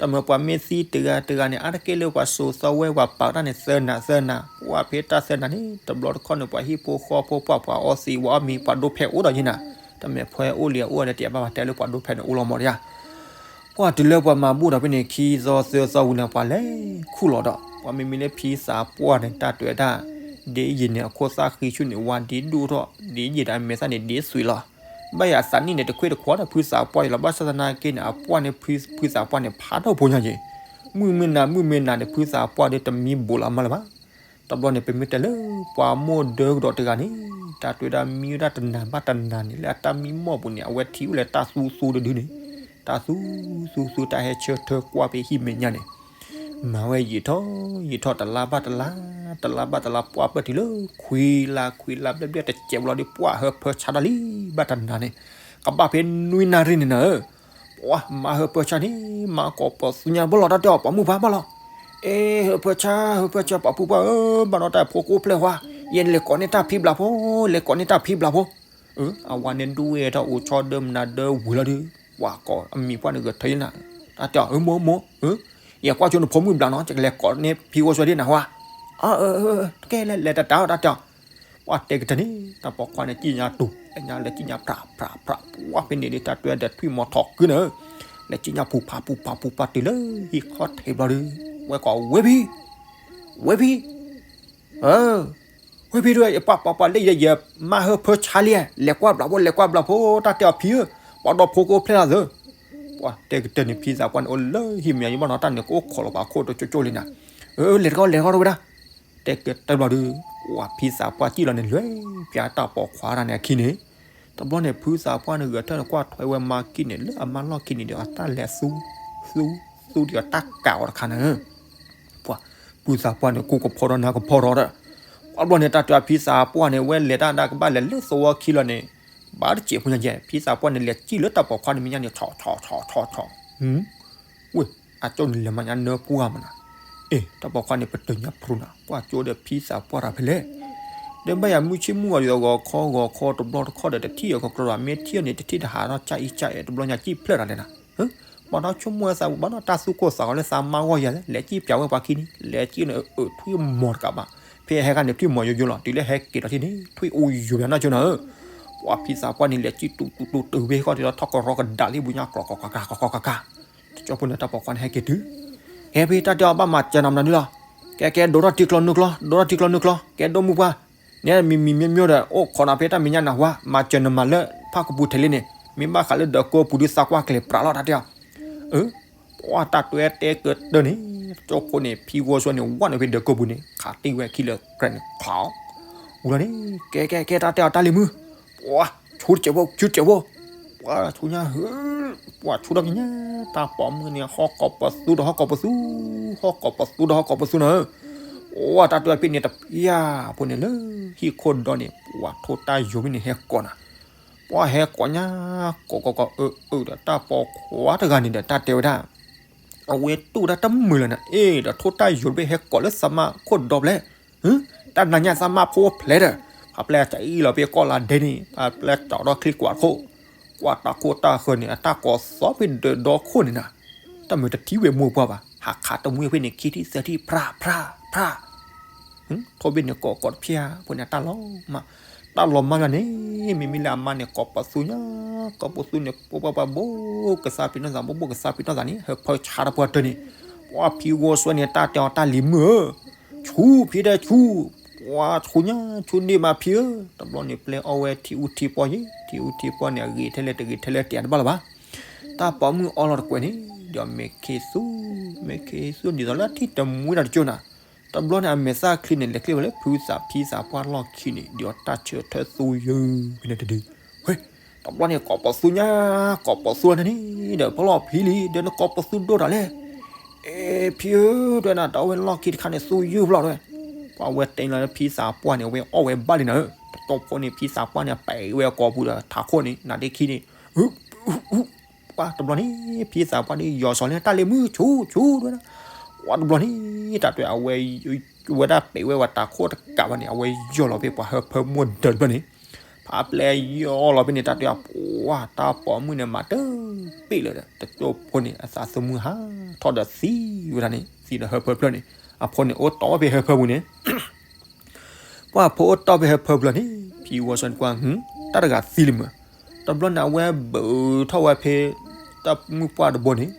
တၢ်မ့ၢ်ပှၤမ့ၢ်သံတဂၤတဂၤန့ၣ် အါတက့ၢ်လၢပှၤစိာ်သီဝဲ ပှၤပာ်တၢ်န့ၣ်သၢနၤသၢနၤ, ပှၤဖဲတၢ်သၢနၤန့ၣ် တဘျီတခီၣ်န့ၣ် ပှၤဟံၣ်ဖိဃီဖိ ပှၤ ပှၤအီသံး ပှၤအီမံၤ ပှၤဒိဖဲအိၣ်ဒီးယံၤနၤ, တၢ်မ့ၢ်ဖဲအိၣ်လံအအိၣ်ဒီး တယဘၣ်ပှၤတဲလၢပှၤဒိဖဲန့ၣ်အိၣ်လီၤမးတယၤ ပှၤတုၤလၢပှၤမၤဘူၣ်ဒီးဖဲန့ၣ် ခံသီသၢသီဝံၤန့ၣ် ပှၤလဲၤခူၣ်လီၤဒီး ပှၤမ့မ့ၢ်လၢဖံသးပှၢ်န့ၣ် တၢ်တဲဝဲဒၣ်, ဒ်ယံၤန့ၣ် အခိၣ်သၣ်ဃံဆူၣ်န့ၣ် ဝါဒ့ဒိၣ်ထီၣ် ဒ်ယံၤဒီးအမဲာ်သၣ်န့ၣ်ဒ့သွံးလီၤ, ဘၣ်ယၤအသးနံၣ်န့ၣ် တခွ့တခွါဒီးဖုသးပှၢ်ယံၤလီၤ, ဘၣ်ဆၣ်သနာ်က့န့ၣ် အပှၢ်န့ၣ် ဖုသးပှၢ်န့ၣ် ဖးထီၣ်ဖိညါက့ၤ, မုၢ်မ့ၢ်နၤ မုၢ်မ့ၢ်နၤန့ၣ် ဖုသးပှၢ်ဒီးတမံဘူးလီၤမးလၢၤဘၣ် တဘျီန့ၣ် ပမ့ၢ်တဲလၢ ပှၤမိၢ်ဒၢကဒီးတဂၤန့ၣ် တၢ်တဲဝဲဒၣ်မံဝဲဒၣ်တနၤဘၣ်တနၤန့ၣ် လၢအတၢ်မံမီၢ်ပူၤန့ၣ် အဝဲထံၣ်အိၣ်လၢတၢ်သူသူတဒုန့ၣ်, တၢ်သူသူသူ တၢ်ဟဲဆၢထၢၣ်ကွၢ်ဖဲဟံၣ်မဲာ်ညါန့ၣ်, မၤဝဲယံာ်ထီၣ်ယံာ်ထီၣ် တလါဘၣ်တလါ, တလါဘၣ်တလါ ပှၢ်ပၢၢ်တုၤလၢ ခွံလါ ခွံလါဘျဲၣ်ဘျဲၣ်တစဲးဘျီဒီး ပှၢ်ဟၢဖၢဆါတၢ်လံ ဘၣ်တနၤန့ၣ်, ကဘၣ်ဖဲနွံနၣ်ရံၣ်န့ၣ်နၤဧၢ ပှၤမၤဟၢဖၢဆါန့ၣ် မၤကိးပသူညါဘၣ်လီၤ တၢ်တဲအီၤ ပှၤမုၣ်ပှၢ်ဘၣ်လီၤ, အဲ ဟၢဖၢဆါ ဟၢဖၢဆါ ပှၤဖုပှၢ်ဧၢ, ဘၣ်ဒီးတၢ်ဖိကအိၣ်ဖျဲၣ်ဝါ, ယဲန့ၣ်လဲၤကိးန့ၢ်တၢ်ဖံဘျးဖိ, လဲၤကိးန့ၢ်တၢ်ဖံဘျးဖိ, အဝဲန့ၣ်ဒူၣ်ဝဲထီၣ်အိၣ်ဆီဒၢမနၤဒၢဝံၤလီၤဒီး ပှၤကိးအမံၤပှၢ်န့ၣ်ဂဲၤထၢၣ်လံနၤ, တၢ်တဲအီၤ အၢ မိၢ်မိၢ်, ယကွၢ်ဆိနဖိမုၣ်ဘျးနီၤ ယကလဲၤကိးန့ၢ်ဖံဂီၤဆွဲဒ်နၤဟါ, အၢ ကဲလဲၤလဲၤတၢ်တၢ်တၢ်တဲအီၤ ပှၤတဲကတၢၢ်န့ၣ် တၢ်ပိာ်ခွါန့ၣ် စံၣ်ညါတူၢ် လဲၤညါလဲၤစံၣ်ညါဖြးဖြးဖြး ပှၤဖဲန့ၣ်ဒ်တၢ်တဲဒီးထွံၣ်မီၤထီၣ်ကုန့ၣ်, လဲၤစံၣ်ညါပူၤဖးပူၤဖးပူၤဖးတုၤလၢဟံၣ်ခီၣ်ထံးဘျီဒီး ဝဲကိးဝ့ၢ်ဖံ, ဝ့ၢ်ဖံ, ဝ့ၢ်ဖံဒ်ဝဲ ယပှၤပှၤပှၤလၢယ ယမၤဟၢဖၢဆါလံ, လဲၤကွၢ်ဘျးဖိ လဲၤကွၢ်ဘျးဖိ တၢ်တဲအီၤဖံဧၢ, ပှၤဒီဖိကအိၣ်ဖျဲၣ်လၢသၢ ပှၤတဲကတၢၢ်န့ၣ် ဖံသးပှၢ်န့ၣ် အိၣ်လၢဟံၣ်မဲာ်ညါဘၣ်နီၤ တၢ်န့ၣ်ကအိၣ်ခိးလီၤပှၤခိၣ်တကၠိကၠိလံနၤ, အၢ လဲၤတကီၢ်လဲၤတကီၢ်ဝဲဒၣ်, တဲကတၢၢ်ဘျီဒီး ပှၤဖံသးပှၢ်စံၣ်လီၤန့ၣ် လွဲၢ်ပၠးတၢ်ပိာ်ခွါတၢ်န့ၣ်အခံန့ၣ်, တဘျီန့ၣ် ဖုသးပှၢ်န့ၣ် ဂဲၤထၢၣ်န့ၣ် ကွၢ်ထွဲဝဲမါကံၢ်န့ၣ် လၢအမါလီၢ်ခံန့ၣ်ဒီး အတၢ်လဲၤသူ, သူ, သူဒီးအတၢ်ကးအီၤတခါန့ၣ် ပှၤဖုသးပှၢ်န့ၣ် ကိၢ်ကဖီထီၣ်နၢ်ကဖီထီၣ်ဒီး, ပှၤဘျီန့ၣ် တၢ်တဲအဖံသးပှၢ်န့ၣ် ဝဲလဲၤတၢ်ဒၣ်ကဘၣ်လဲၤလၢသဝီခံလီၤန့ၣ်, ဘၣ်တစဲးဖိညါယဲၢ် ဖံသးပှၢ်န့ၣ် လဲၤစံၣ်လၢတၢ်ပိာ်ခွါန့ၣ်မဲာ်ညါန့ၣ် ဆီဆီဆီဆီဆီ, ဝ့ၢ်, အကၠိန့ၣ်လဲၤမၤညါနၢပှၢ်မနၤ, အ့ၣ် တၢ်ပိာ်ခွါန့ၣ် ပတၢၢ်ညါဖရူနၤ ကွၢ်ကၠိဒီးဖံသးပှၢ်တၢ်ဖဲလဲၣ် ဒီးဘၣ်ယၤမုၢ်ဆ့ၣ်မုၢ်ဂီၤဒီးဂီၤခီဂီၤခီတဘျီတခီၣ်ဒီးတထံၣ်အကကျီဒီး မ့ၢ်ထံၣ်အီၤန့ၣ် တထံၣ်တဟးထီၣ်ကၢ်အံၣ်ကၢ်အဲၣ် တဘျီညါစံၣ်ဖျၢၣ်တၢ်လဲၣ်နၤ, ဘၣ်ဒီးဆိကမိၣ်ဝဲသးပူၤ ဘၣ်ဒီးတၢ်သူၣ်ကိၢ်သးဂီၤလၢသးမါဂီၢ်ယၤလဲၣ် လဲၤစံၣ်ပၠးဝဲပှၤခံန့ၣ် လဲၤစံၣ်န့ၣ် အၢ ထွံၣ်မီၤတကးဘၣ်, ဖဲဟဲခါန့ၣ် ထွံၣ်မီၤယိယိလီၤ တုၤလၢဟဲက့ၤဒီးထံၣ်န့ၣ် ထွံၣ်အိၣ်ယိၤပၠးနီၢ်ကၠိနၤဧၢ, ပှၤဖံသးပှၢ်န့ၣ် လဲၤစံၣ်တူတူတူတုၤဖဲဃီဒီးထီၣ်ကရီကဒါလံဘူးညါ ကျီၤကီၤကကၤ ကျီၤကီၤကကၤ, တကၠိဖိန့ၣ် တၢ်ပိာ်ခွါန့ၣ် ဟဲက့ၤတုၤ ဟဲဖဲတၢ်တဲအီၤ ဘၣ်မၤစၢၤနၤမနုၤလီၤ, ကဲကဲ ဒိးထီၣ်ထံကျီနုာ်ကျီ ဒိးထီၣ်ထံကျီနုာ်ကျီ ကဲဒိၣ်မုၢ်ပှၢ်, န့ၣ်မံၤမံၤမံၤမံၤဒီး အိၣ်ခိးနၤဖဲတၢ်မဲာ်ညါနၤဝါ မၤစၢၤနမၤလၢဖၣ်ကပူၤထဲလံန့ၣ် မ့ၢ်ဘၣ်ဃးလၢဒီးကိာ်ပူၤဒုး သးကွၢ်ကျဲၤပြးလီၤ တၢ်တဲအီၤ အၢ ပှၤတၢ်တွဲတဲကတၢၢ်န့ၣ် တကၠိဖိန့ၣ် ဖံဂီၤဆွဲန့ၣ် ဝဲန့ၣ်ဖဲဒီးကိာ်ပူၤန့ၣ် ခးတံၢ်ဝဲခံလၢကြဲးန့ၣ် ခး ဝံၤလီၤန့ၣ် ကဲကဲကဲ တၢ်တဲအီၤ တၢ်လံၤမုၣ်, ပှၤ ဆူတစဲးဖိ ဆူတစဲးဖိ, ပှၤဆူညါ ပှၤဆူထီၣ်ကညါ တၢ်ပိာ်မုၣ်န့ၣ် ဟီၣ်ကိးပသူဒီးဟီၣ်ကိးပသူ, ဟီၣ်ကိးပသူဒီးဟီၣ်ကိးပသူနၤဧၢ, ပှၤတၢ်တွဲဖဲန့ၣ်တပျၢ်ဖိန့ၣ်လၢ ဟံၣ်ခိၣ်ဒီန့ၣ် ပှၤထိၣ်တၢ်ယိာ်ဖဲန့ၣ်ဟဲကိးနၤ ပှၤဟဲကိးညါ ကိးကိးကိးအၢအၢဒီး တၢ်ပိာ်ခွါတဂၤန့ၣ်ဒီး တၢ်တဲဝဲဒၣ် အဝဲတူၢ်ဝဲဒၣ်တမုာ်လၢၤနၤ အ့ၣ် ဒီးထိၣ်တၢ်ယိာ်တဘ့ၣ်ဟဲကိးလၢသးမါခိၣ်ဒီဖျဲၣ်, တၢ်နၤညါသးမါဖိဖျဲၣ်ဒီး ဖးပျဲၢ်တအံၣ်လီၤဖဲကီၢ်လါဒဲန့ၣ် ဖးပျဲၢ်တၢ်ဒီးချံကွၢ်ခိၣ်, ကွၢ်တၢ်ခိၣ်တၢ်ဃၢၤန့ၣ် အတၢ်ကိးသီဖဲဒီးဒီခိၣ်န့ၣ်နၤ, တၢ်မုာ်တထံၣ်ဝဲမိၢ်ပှၢ်ဘၣ် ဟးခးတမှံၤဖဲန့ၣ် ခံထံၣ်သၢထံၣ် ဖြၣ်ဖြၣ်ဖြၣ် ထိၣ်ဘ့ၣ်န့ၣ်ကိးကိးတဖျၢၣ်ဖိန့ၣ် တၢ်လီၤမၢ်, တၢ်လီၤမၢ်လၢန့ၣ် မ့မ့ၢ်လၢအမါန့ၣ် ကိးပသူညါ ကိးပသူန့ၣ် ပှၤပှၤပှၤဘိ ကသါပ့ၤနီၣ်သး ဘိဘိကသါပ့ၤနီၣ်သးန့ၣ် ဟၢဖၢဆါတပှၢ်တၢၢ်န့ၣ် ပှၤဖံဂီၤစွဲန့ၣ် တၢ်တဲအီၤ တၢ်လံၤမုၣ်ဧၢ, ဆူဖံတဲဆူ, ပှၤဆူညါ ဆူန့ၢ်မးဖံဧၢ, တဘျီန့ၣ် ပျဲအီဝဲထံအူထံပီၢ်ယ့ၣ် ထံအူထံပီၢ်န့ၣ် အဂ့ၤထဲလဲၣ်တဂ့ၤထဲလဲၣ်တဲတဘၣ်လၢၤဘၣ် တၢ်ပိာ်မုၣ်အီလီၤတကွဲးန့ၣ် ဒီးမဲာ်ခ့သူ, မဲာ်ခ့သူဒ်သိးလၢထံၣ်တမှံတၢ်တကၠိနၤ, တဘျီန့ၣ် အမဲာ်သၣ်ချံန့ၣ် လဲၤချ့ဝဲလၢဖုသးဖံသးပှၢ်လီၢ်ခံန့ၣ် ဒီးတၢ်ဆၢထၢၣ်သူယုၢ်ဖဲန့ၣ်တဒု, ဝဲ, တဘျီန့ၣ် ကိးပသူညါ, ကိးပသူန့ၣ်, ဒီးဖီလီၤဖံလံ, ဒီးနကိးပသူဒိၣ်တၢ်လဲၣ်, အ့ ဖံဧၢ, ဒွဲနၤ တၢ်ဝဲလီၢ်ခံတခါန့ၣ်သူယုၢ်ဘျီဝဲ, ပှၤဝဲတဲလီၤလၢဖံသးပှၢ်န့ၣ် အဝဲအီၣ်ဝဲဘၣ်လံနၤဧၢ, တကၠိဖိန့ၣ် ဖံသးပှၢ်န့ၣ် ပဲာ်ဝဲအကိာ်ပူၤဒီးထးခိၣ်န့ၣ် နၤဒ့ခံန့ၣ် ပှၢ်တဘျီန့ၣ် ဖံသးပှၢ်ဒ်ယီၤစီၤလၢတၢ်လ့ၤမုၢ်ဆူၣ်ဆူၣ်ဒၣ်, ပှၢ်တဘျီန့ၣ် တၢ်တဲအဝဲ, ဝဲဒၣ်ပဲာ်ဝဲဝဲတၢ်ခိၣ်တကးဘၣ်န့ၣ် အဝဲယီၤလီၤဖဲပှၤဟၢဖၢမုၢ်ဒၢးတဘျီန့ၣ်, ဖးပျဲယီၤလီၤဖဲန့ၣ် တၢ်တဲအပှၢ်တၢ်ပိာ်မုၣ်န့ၣ် မၤတပ့ၣ်လၢၤဒီး တကၠိဖိန့ၣ် အသးသမူဟးထီၣ်ဒီးသံဝဲဒၣ်န့ၣ် သံဒီးဟၢဖၢဖျၢၣ်န့ၣ်, အဖိန့ၣ်အိၣ်တီၢ်ဖဲဟၢဖၢပူၤန့ၣ် ပှၢ်ဖိအိၣ်တီၢ်ဖဲဟၢဖၢပူၤလီၤန့ၣ် ဖံဝီၤဆၢန့ၣ်ကွၢ်, တၢ်တဂၤသံလံမး, တဘျီန့ၣ် အဝဲဘုးထီၣ်ဝဲဖဲ တၢ်မုၢ်ပှၢ်တဘိန့ၣ်,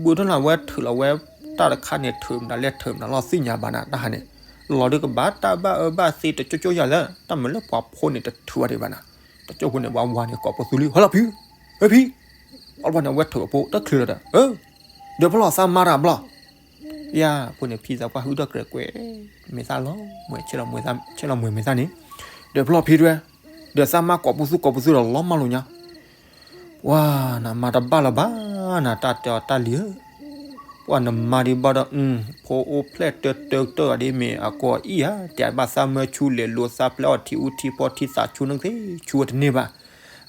ဘုးထီၣ်န့ၣ် အဝဲထုးလီၤဝဲ တၢ်တခါန့ၣ် ထုးမနုၤလဲၣ် ထုးမနုၤလီၤ သ့ၣ်ညါဘၣ်နၤ တၢ်ဟးန့ၣ်, လီၤဒုးကဘၣ်တၢ်ဘၣ်အၢဘၣ်သီတကၠိကၠိယၤလၢ တၢ်မၤလၢပှၤဖိန့ၣ်တထုးဘၣ်ဒံးဘၣ်နၤ, တကၠိဖိန့ၣ် ဝၤဝၤန့ၣ် ကိးပသူလံ ဟဲလီၤဖံ, ဟဲဖံ, အဘျီန့ၣ် အဝဲထုးအဖိတချုးလီၤဒီး ဒီးဖီလီၤသးမါတၢ်ဘျီ ယၤဖိန့ၣ် ဖံသးပှၢ်ဟုၣ်ထီၣ်ကြဲးကွဲး, မဲာ်သၣ်လီၤမွဲၤ, ဆဲးလီၤမွဲၤမဲာ်သၣ်န့ၣ်, ဒီးဖီလီၤဖံတဝဲ, ဒီးသးမါကိးပသူကိးပသူဒီးလီၤမၢ်လိာ်ညါ, ပှၢ်နၤမၤတဘၣ်လၢၤဘၣ်နၤ တၢ်တဲအီၤတၢ်လံၤဧၢ, ပှၢ်နမါဒံးဘၣ်ဒီး, ဖိအိၣ်ဖျဲၣ်တၢတၢတၢအီၤဒ်မ့ၢ်အကိးအံၤဧါ, တဲဘၣ်သးမၢဆူလဲၤလိာ်သးဖျဲးအီၤထံအူထံဖီထံသးဆူန့ၣ်သ့ၣ် ဆူဝဲတန့ၢ်ဘၣ်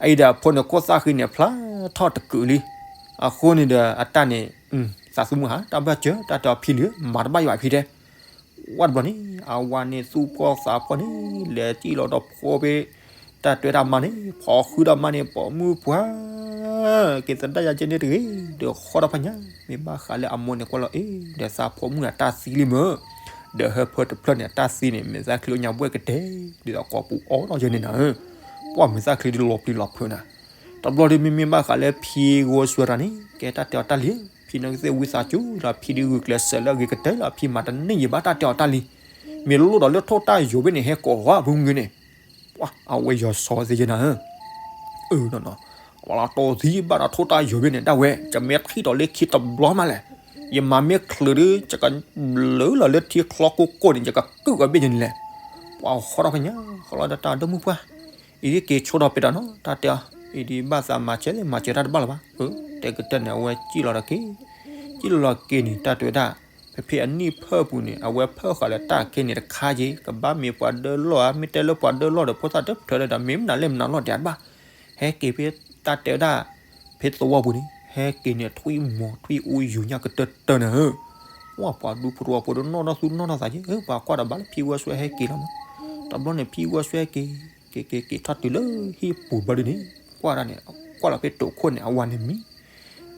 အအံၤဒီးအဖိန့ၣ် ခိၣ်သၣ်ဃံန့ၣ် ဖျါထီၣ်တကုာ်လံ, အဃိန့ၣ်ဒီးအတၢ်န့ၣ်, သးသမူဟး တၢ်ဘၣ်စၢၤ တၢ်တဲအီၤဖံလံၤ မၤတဘၣ်ယၤဘၣ်ဖံတဲ, ဝဲတဘျီန့ၣ် အဝၤန့ၣ်သူၣ်ဖှီၣ်သးဖှီၣ်န့ၣ် လဲၤစံၣ်လီၤဒီးဖိဖဲ တၢ်တဲဝဲဒၣ်မါန့ၣ် ဖီဃုာ်ဒီးမါန့ၣ် ပိာ်မုၣ်ပှၢ် က့ၤသဒၣ်ယၤကဲန့ၣ်တဂ့ၤ, ဒီးဃီဒီးဖးညါ မ့ၢ်ဘၣ်ဃးလၢအမိၢ်န့ၣ်ကွၢ်လီၤအ့ၣ် ဒီးသးဖိမုၣ်အတၢ်သံလံမၢ ဒီးဟၢဖၢတဖျၢၣ်န့ၣ် အတၢ်သံန့ၣ် မဲာ်သၣ်ချံအိၣ်ညါဘှဲၣ်ကတဲာ် ဒ်သိးကိးပူၤအီၣ်ထီၣ်ယဲန့ၣ်နၤဧၢ, ပှၢ်မဲာ်သၣ်ချံဒ်လီၤပျံၤလီၤဖုးနၤ, တဘျီဒ်မ့မ့ၢ်ဘၣ်ဃးလၢဖံဂီၤဆှၢတၢ်န့ၣ် ကဲတၢ်တဲအီၤတၢ်လံၤ, ဖံန့ၣ်ကသ့ၣ်ဝံသးစူၤလီၤ ဖံဒ်ဂုာ်ကျဲးစၢးလၢအဂ့ၤကတၢၢ်လီၤ ဖံမၤတန့ၢ်ယံၤဘၣ်တၢ်တဲအီၤတၢ်လံၤ, မ့ၢ်လိၣ်ဒီးလၢထိၣ်တၢ်ယိာ်ဘ့ၣ်န့ၣ် ဟဲကိးဝဲပူၤမုၢ်ဂ့ၤန့ၣ်, ပှၢ်အဝဲယီၤစီၤသ့ယဲနၤဧၢ အၢ, ဝဲလီၤတီၢ်သံဘၣ်ဒီးထိၣ်တၢ်ယိာ်ဘ့ၣ်န့ၣ် ဒၣ်ဝဲ ယမ့ၢ်ထံၣ်ဒီးလၢခံတဘျီမးလဲၣ်, ယမၤမ့ၢ်ချုးဒီး ယကဘျုးလီၤလၢထံချီကိၢ်ကိၢ်န့ၣ် ယကကုၢ်အီၤဘ့ၣ်ယဲန့ၣ်လဲၣ်, ပှၢ်ဃီဒီးဖးညါ ဃီလီၤဒီးတၢ်ဒီမုၢ်ပှၢ်, အံၤဒ်က့ၤဆိဒီးပဲတၢ်နီၤ တၢ်တဲအီၤ, အံၤဒ်ဘၣ်သးမၤစၢၤ မၤစၢၤတၢ်တဘၣ်လၢၤဘၣ်, တဲကတၢၢ်န့ၣ် အဝဲစံၣ်လီၤဒီးက့ၤ, စံၣ်လီၤလီၤက့ၤန့ၣ် တၢ်တဲဝဲဒၣ်, ဖဲဖဲအနံၣ်ဖၢပူၤန့ၣ် အဝဲဖၢဃာ်လၢတၢ်ခဲန့ၣ်တခါက့ၤ ကဘၣ်မ့ၢ်ပှၤဒၢလီၢ်ဧါ မ့ၢ်တဲလၢပှၤဒၢလီၢ်ဒီး ဖိသၣ်တဖျၢၣ်ဒီး မ့ၢ်မနုၤလဲၣ်မနုၤလီၢ်ဒံးတဘၣ်, ဟဲက့ၤဖဲတၢ်တဲဝဲဒၣ်, ဖဲသဝီပူၤန့ၣ် ဟဲက့ၤန့ၣ် ထွံၣ်မီၤထွံၣ်အူယူၤညၣ်ကတၢၢ်တၢၢ်န့ၣ်ဧၢ, ပှၢ်ပှၤဒူဖိတဝီဖိဒီးနီၢ်ထီၣ်သူၣ်နီၢ်ထီၣ်သးက့ၤ ပှၤကွၢ်ဒီးဘၣ်လၢဖံဂီၤဆှၢဟဲက့ၤလီၤမး, တဘျီန့ၣ် ဖံဂီၤဆှၢဟဲက့ၤ, က့ၤက့ၤက့ၤထီၣ်တုၤလၢဟံၣ်ပူၤဘျီဒ်န့ၣ်, ကွၢ်ဒၣ်န့ၣ်, ကွၢ်လီၤဖဲတိာ်ခိၣ်န့ၣ် အဝၤန့ၣ်မံ,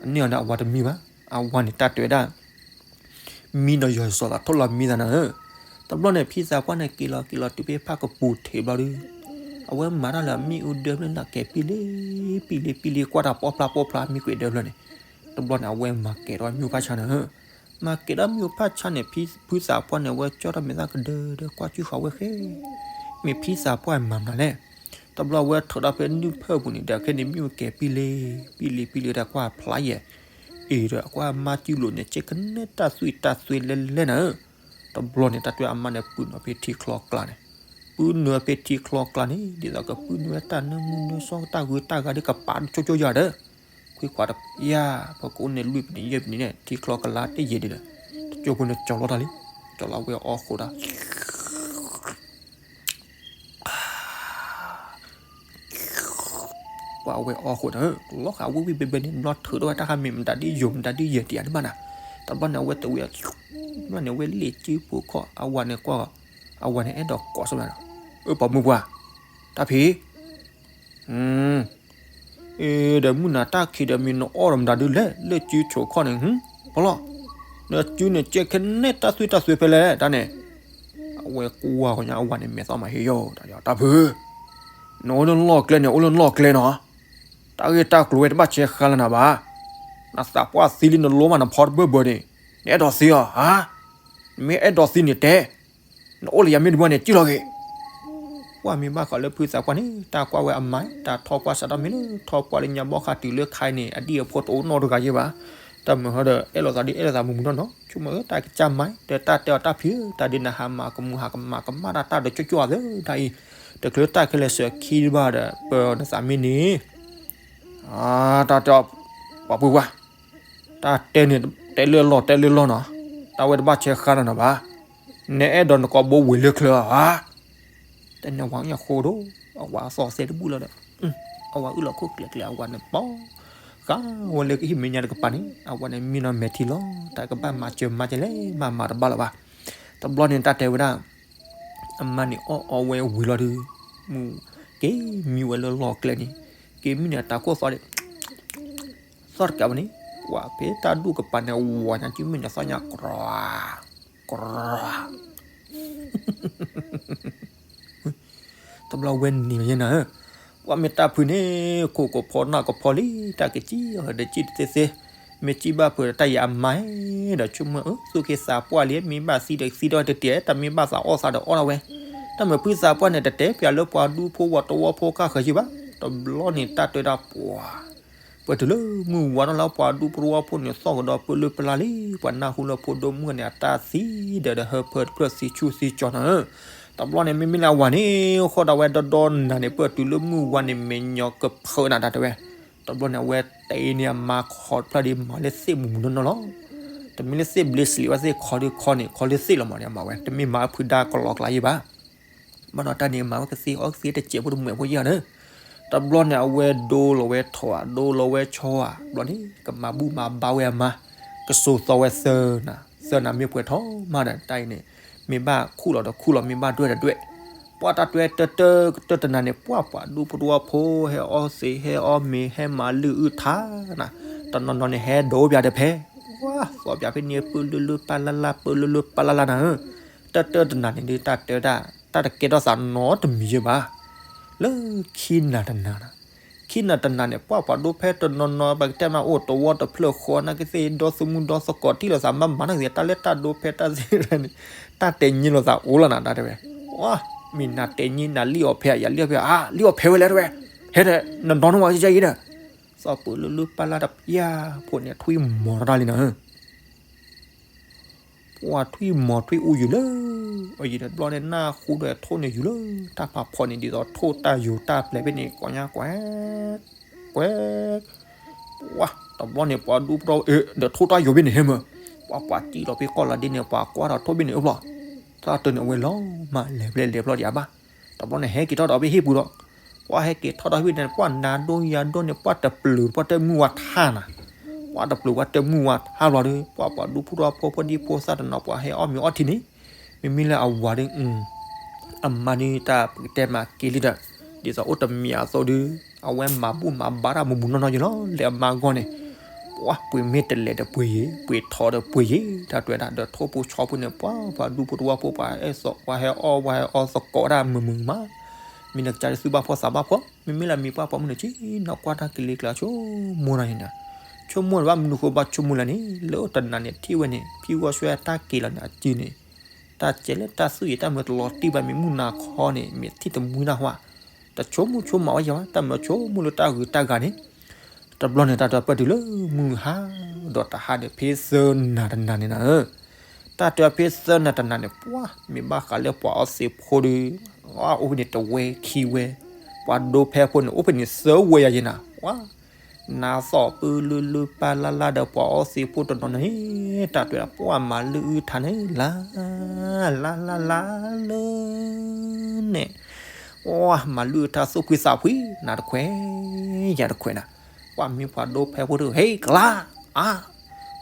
အန့ၢ်အီၤဒီးအဝၤတမံဘၣ်, အဝၤန့ၣ်တၢ်တဲဝဲဒၣ် မံဒီးယီၤစီၤသးထိၣ်လီၤမံသးနၤဧၢ, တဘျီန့ၣ် ဖံသးပှၢ်န့ၣ်က့ၤလီၤက့ၤလီၤတုၤဖဲဖၣ်ကပူၤထံးဘျီဒီး, အဝဲမၤတၢ်လၢအမ့ၣ်အူဒၢဖျၢၣ်န့ၣ် ကဲၤပံလ့, ပံလ့ပံလ့ကွၢ်တၢ်ပီဖျါပီဖျါမ့ၢ်ကွံာ်ဒၢဖျၢၣ်န့ၣ်, တဘျီန့ၣ် အဝဲမၤကဲၤဒီးမ့ၣ်အူဖၣ်ဆါနၤဧၢ, မၤကဲၤဒီးမ့ၣ်အူဖၣ်ဆါန့ၣ် ဖံသးပှၢ်န့ၣ် အဝဲကၠီထီၣ်မဲာ်သၣ်ကဒၢဒီးကွၢ်စုဃာ်ဝဲဃဲ မ့ၢ်ဖံသးပှၢ်မၤမနုၤလဲၣ်, တဘျီအဝဲထုးထီၣ်ဖဲနုၢ်ဖၢပူၤန့ၣ် ဒီးခဲန့ၣ်မ့ၣ်အူကဲၤပံလ့, ပံလ့ပံလ့ဒီးကွၢ်ဖျါယဲၢ်, အ့ဒီးကွၢ်မါစုလိာ်န့ၣ် ကဲကနဲတၢ်သွံၣ်တၢ်သွဲလဲလဲနၤဧၢ, တဘျီန့ၣ် တၢ်တဲအမါန့ၣ် ပုၢ်နုာ်ဖဲထံချီကျါန့ၣ်, ပုၢ်နုာ်ဖဲထံချီကျါန့ၣ် ဒ်သိးကပုၢ်နုာ်ဝဲတၢ်နၢမူနၢဆှီတၢ်ဂုၤတၢ်ဂၤဒီးကပာ်ကၠိကၠိယၤဒီး, ခွံခွါတယၤ, ပကအိၣ်န့ၣ်လွံၢ်ပနံးယဲၢ်ပနံးန့ၣ် ထံချီကလါတယဲၢ်ဒံးဒီး, တကၠိဖိန့ၣ်ကၠီလီၤတၢ်လံ, ကၠီလီၤဝဲအီၣ်ဃိဒီး ပှၤအဝဲအီၣ်ဃိဒီး လီၤဃာ်ဝံၣ်ဝံၣ်ဘဲဘဲန့ၣ် ဘျီထုးထီၣ်ဝဲတၢ်ခါမ့ၢ်မတၤဒ်ယိာ်မတၤဒ်ယဲၢ်တယၤတဘၣ်နၤ, တဘျီန့ၣ် အဝဲတဝံၤ, ဘျီန့ၣ် အဝဲလဲၤစုပူၤခီၣ် အဝၤန့ၣ်ကွၢ်, အဝၤန့ၣ်အဲၣ်ဒိးကိးဆၢမးဒီး, အၢ ပိာ်မုၣ်ပှၢ်, တၢ်ဖံး အ့ ဒီးမုၢ်နၤတၢ်ခံးဒီးမ့ၢ်နအီၣ်ဒီးမတၤဒုလဲၣ် လၢစုဆိးခီၣ်န့ၣ်, ပလီၢ်, နစုန့ၣ်ကဲခဲနဲတၢ်သွံၣ်တၢ်သွဲဖဲလဲၣ် တၢ်န့ၣ်, အဝဲကွၢ်ဃီညါ အဝၤန့ၣ်မဲာ်သီမးဟ့ၣ်ယီၤ တၢ်ဖုး, နအိၣ်လၢလီၢ်ကျဲန့ၣ် အိၣ်လၢလီၢ်ကျဲနီၤ, တၢ်ဂ့ၢ်တၢ်ကျိၤဝဲတဘၣ်ဆဲးဃါလၢနၤဘၣ်, နသးပှၢ်သံလံနလိမးနဖီတဘၢၣ်ဘၢၣ်န့ၣ်, နအဲၣ်ဒိးသံအီၤဧါ, နမ့ၢ်အဲၣ်ဒိးသံန့ၣ်တဲ နအိၣ်လၢယမ့ၢ်တဘၣ်န့ၣ် စံၣ်လီၤဂ့ၤ, ပှၢ်မ့ၢ်ဘၣ်ဃးလၢဖုသးပှၢ်န့ၣ် တၢ်ကွၢ်ဝဲအမါ တၢ်ထီၣ်ပှၢ်စးထီၣ်မ့ၢ်လၢထီၣ်ပှၢ်လၢညါဘီၣ်ဃးတုၤလၢခါအံၤန့ၣ် အဒံၣ်အဖိတအိၣ်နီတဂၤယဲၢ်ဘၣ်, တၢ်မုာ်ဟီဒီး အဲၣ်လိာ်သးဒ်အဲၣ်လိာ်သးမုာ်မုာ်နီၢ်နီၢ်, ဆိကမိၣ်ဧၢ တၢ်ကစၢ်မါ ဒီးတၢ်တဲအီၤတၢ်ဖံးဧၢ, တၢ်ဒ်နဟးမၤကမူၤဟးကမၤကမၣ်တၢ်တၢ်ဒီးကၠိကၠိအသၢတၢ်အံၤ, တချုးတၢ်ခဲလၢာ်စၢၤခံဘၣ်ဒီး ပၢၤနသးမ့ၢ်န့ၣ် တၢ်တဲအီၤ ပှၤပုၢ်ပှၢ်, တၢ်တဲန့ၣ် တဲလၢလီၢ်တဲလၢလီၢ်နီၤ, တၢ်ဝဲတဘၣ်ဆဲးဃါနီၤနီၤဘၣ်, နအဲၣ်ဒိးနကိးဘိဝ့ၤလၢချၢဧါ, တၢ်န့ၣ်အဝၤအဃိဒီး အဝၤသီၣ်သဲတဘူၣ်လီၤဒီး အဝၤအုၣ်လီၤခိၣ်ကျဲၤကျဲၤ အဝၤန့ၣ်ပီၤ ဃါဝဲလၢကဟံၣ်မဲာ်ညါတကပၤန့ၣ် အဝၤန့ၣ်မံနီၤမဲာ်ထံလီၤ, တၢ်ကဘၣ်မၤစၢၤမၤကလဲၣ် မၤမၤတဘၣ်လၢၤဘၣ်. တဘျီန့ၣ်တၢ်တဲဝဲဒၣ် အမါန့ၣ်အီၣ်အီဝဲဝံၤလီၤဒီး မုၢ်က့ၤမံဝဲလၢလီၢ်ကျဲန့ၣ်, က့ၤမံန့ၣ်အတၢ်ခိၣ်သီန့ၣ် သီၣ်တကးဝဲန့ၣ် ပှၤဖဲတၢ်ဒူၣ်ကပၤန့ၣ် ဝၤညါက့ၤမံန့ၣ်သီၣ်ညါ ကြၤ ကြၤ တဘျီဝဲန့ၣ်ယဲနၤဧၢ, ပှၤမ့ၢ်တၢ်ဖုးန့ၣ် ခိၣ်ကဖီနၢ်ကဖီလံ တၢ်ကစံၣ်အီၤဒီးစံၣ်တသ့သ့, မ့ၢ်စံၣ်ဘၣ်ဖုးဒီးတၢ်ယံၤအမါဒီး ဆိကမိၣ်အၢ သူၣ်က့သးပှၢ်လံ မ့ၢ်ဘၣ်သံဒီးသံဒီးတတဲ တၢ်မ့ၢ်ဘၣ်သးအီၣ်သးဒီးအီၣ်ဒၣ်ဝဲ, တၢ်မ့ၢ်ဖုသးပှၢ်န့ၣ် တတဲပၠးလၢပှၤဒူဖိဝဲတဝီဖိကၢ်ဃၢၤယံၤဘၣ်. တဘျီန့ၣ်တၢ်တဲဒၣ်ပှၤ ပတုၤလၢမုၢ်ဝါထီၣ်လၢပှၤဒူဖိတဝီဖိန့ၣ် သီၣ်ကဒီးပၢလၢပလါလံ, ပှၤနၢ်ဟူလၢဖိဒိၣ်မုၣ်န့ၣ် အတၢ်သံဒီးဒီးဟၢဖၢတဖျၢၣ်သံဆူၣ်သံကၠီၤနၤဧၢ, တဘျီန့ၣ် မ့မ့ၢ်လၢအဝၤန့ၣ် ဃီဒၣ်ဝဲဒီဒီနၤန့ၣ် ပတုၤလၢမုၢ်ဝါန့ၣ် မဲာ်ညီကဖၢနၤတၢ်တဲဝဲ, တဘျီန့ၣ် အဝဲတဲန့ၢ်အမါခီတဖျၢၣ်ဒီးမၤလၢသ့ၣ်မုၢ်မုၢ်နီၢ်နီၢ်လီၤ. တမ့ၢ်လၢသ့ၣ်ဘျ့စလံးဝဲသ့ၣ်ခီဒုးခီန့ၣ် ခီလၢသ့ၣ်လီၤမးန့ၣ် အမၤဝဲ တမ့ၢ်မၤဖုဒါကလီကလါယံၤဘၣ်. ဘၣ်ဒီးတၢ်န့ၣ် မၤဝဲကသ့အီၣ်ကသ့တစဲးဖိတမှဲးဖိယံၤဧါန့ၣ်, တဘျီန့ၣ် အဝဲဒိလီၤဝဲထိၣ်ဧါ ဒိလီၤဝဲဆီဧါ ဘျီန့ၣ် ကမၤဘူၣ်မၤဘါဝဲအမါ, ကစိာ်သီဝဲသၢနၤ, သၢနၤမ့ၢ်ပှဲၤထီၣ်မးဒီး တၢ်အံၤန့ၣ် မ့ၢ်ဘၣ်ခူၣ်လီၤဒီးခူၣ်လီၤ မ့ၢ်ဘၣ်ဒွဲၣ်ဒီးဒွဲၣ်, ပှၤတၢ်တွဲတၢတၢကတၢၢ်တနၤန့ၣ် ပှၤပှၤဒူဖိတဝီဖိ ဟဲအီၣ်သ့ ဟဲအီၣ်မ့ၤ ဟဲမၤလုၢ်အုၣ်ထါနၤ, တနီၤနီၤန့ၣ် ဟဲဒိပၠးဒီးဖဲ ဝါ သီပၠးဖဲန့ၣ် ပၢလၢလၢပၢလၢလၢ ပၢလၢလၢပၢလၢလၢနၤဧၢ, တၢတၢတနၤန့ၣ်ဒုး တၢ်တဲဒၣ် တၢ်တကဲထီၣ်သးနီတမံၤယဲဘၣ်. လၢခံနၤတနၤနၤ, ခံနၤတနၤန့ၣ် ပှၤပှၤဒိဖဲတနီၤနီၤ ပကတဲမးအိၣ်တဝီတဖျၢၣ်ဃီ နာ်က့သ့ၣ်ဒီသူၣ်မုၢ်ဒီသကိးထံၣ်လိာ်သးမၤမၤနာ်က့သ့ၣ် တၢ်လၢတၢ်ဒိဖဲတၢ်သ့ၣ်န့ၣ် တၢ်တဲညံလိာ်သးအိၣ်လီၤနၤ တၢ်တဲဝဲ, ဝါ မ့ၢ်နၤတဲညံနၤလံၣ်အီၣ်ဖဲယၤလံၣ်အီၣ်ဖဲ အါ လံၣ်အီၣ်ဖဲဝဲလဲၣ်တဲဝဲ, ဟဲဒီး နနီၢ်နီၢ်ဝဲကယဲအံၤဒီး သီၣ်ပၢလၢလၢပၢလၢတပျၢ်ဖိန့ၣ် ထွံၣ်မီၤတၢ်လံနၤဧၢ ပှၤထွံၣ်မီၤထွံၣ်အူယူၤလၢ အယံၤတဘျီန့ၣ် နၢ်ဟူဒီးထိၣ်န့ၣ်ယူၤလၢ တၢ်ဖးဖီန့ၣ် ဒ်သိးထိၣ်တၢ်ယိၤတၢ်ပျဲဖဲန့ၣ် ကိးညါကွဲး ကွဲး ဝါ တဘျီန့ၣ် ပှၤဒူဖိဒီးထိၣ်တၢ်ယိၤဖဲန့ၣ်ဟဲမၢ် ပှၤပှၤတံၢ်လီၤဖဲကီၢ်လီၤဒ်န့ၣ် ပှၤကွၢ်ဒီးထိၣ်ဖဲန့ၣ်အဖျီၣ် တၢ်တၢ်န့ၣ်အဝဲလီၤမး လဲၤဖဲလဲၤဖျီၣ်ဒံးအါဘၣ် တဘျီန့ၣ် ဟဲက့ၤထီၣ်ဒီးဖဲဟံၣ်ပူၤဒီး ပှၤဟဲက့ၤထီၣ်ဒီးဟံၣ်ပူၤန့ၣ် ပှၤနၤဒိယၤဒိန့ၣ် ပှၤတပျုာ်ပှၤတမုၢ်ဝါထါနၤ ပှၤတပျုာ်ပှၤတမုၢ်ဝါထါဘျီဒီး ပှၤပှၤဒူဖိဒီးဖိဒံဖိသၣ်တနီၤ ပှၤဟဲအီၣ်မ့ၤအီထံန့ၣ် မ့မ့ၢ်လၢအဝၤဒီး အမါဒုးတၢ်ပကတဲမးက့ၤလံဒီး ဒ်သိးအိၣ်တမံၤအသိးဒီး အဝဲမၤဘူၣ်မၤဘါတၢ်မုၢ်မုၢ်နီၢ်နီၢ်ယံၤလီၤ လၢအမါဂီၢ်န့ၣ် ပှၤပှ့ၤမ့ၢ်တလဲၤဒီးပှ့ၤယံၤ ပှ့ၤထီဒီးပှ့ၤယံၤ တၢ်တွဲဒၣ်ဒီးထိၣ်ဖိဆီဖိန့ၣ် ပှၤပှၤဒူဖိတဝီဖိ ပှၤအဲၣ်သီး ပှၤဟဲအီၣ် ပှၤဟဲအီသကိးတၢ်မုၢ်မုၢ်မး မ့ၢ်နကစၢ်ဒုးသူၣ်ဘၣ်ဖှီၣ်သးဘၣ်ဖှီၣ် မ့မ့ၢ်လၢမ့ၢ်ပှၤပိာ်မုၣ်န့ၣ် ဆ့ၣ်နီၤကွၢ်တၢ်ကလံၤကျါဆိကမိၣ်နၤန့ၣ် ဆိကမိၣ်လၢၤဘၣ် မနုၤဃိဘၣ်ဆိကမိၣ်လဲၣ်န့ၣ် လၢတနၤန့ၣ်ထံၣ်ဝဲန့ၣ် ဖံဝီဆွဲအတၢ်က့ၤလီၤန့ၣ် အစုန့ၣ် တၢ်ကဲလၢတၢ်သူၣ်အံၤ တၢ်မ့ၢ်တလီၤတံၢ်ဘၣ် မ့ၢ်မုၢ်နၤခီန့ၣ် မ့ၢ်ထံၣ်တမှံတၢ်ဟါ တဆိကမိၣ်ဆိကမးဝဲယၤဘၣ် တၢ်မ့ၢ်ဆိကမိၣ်လၢတၢ်ဂုၤတၢ်ဂၤန့ၣ် တဘျီန့ၣ် တၢ်တဲပၢၢ်တုၤလၢမုၢ်ဟါ ဒီးတဟါန့ၣ် ဖဲသၢနၤတနၤန့ၣ်နၤဧၢ တၢ်တဲဖဲသၢနၤတနၤန့ၣ် ပှၤမ့ၢ်ဘၣ်ဃးလၢပှၤအီသံးဖိဒီး အိၣ်ဖဲန့ၣ်တဝဲခံဝဲ ပှၤဒိဖဲဖိန့ၣ် အိၣ်ဖဲန့ၣ်သၢဝဲယၤယဲနၤ ပှၤ နၤသီၣ်ပၢလၢလၢပၢလၢလၢဒီးပှၤအီသံးဖိတနီၤနီၤန့ၣ် တၢ်တဲဒၣ်ပှၤမၤလုၢ်အုၣ်ထါန့ၣ် လါ လါလါလါလၢ န့ၣ် ပှၤမၤလုၢ်အုၣ်ထါသူၣ်ဖှံသးဖှံ နၤတခွဲး ယၤတခွဲးနၤ ပှၤမ့ၢ်ပှၤဒိဖဲဖိဒီး ဟ့ၣ်ကလါ အါ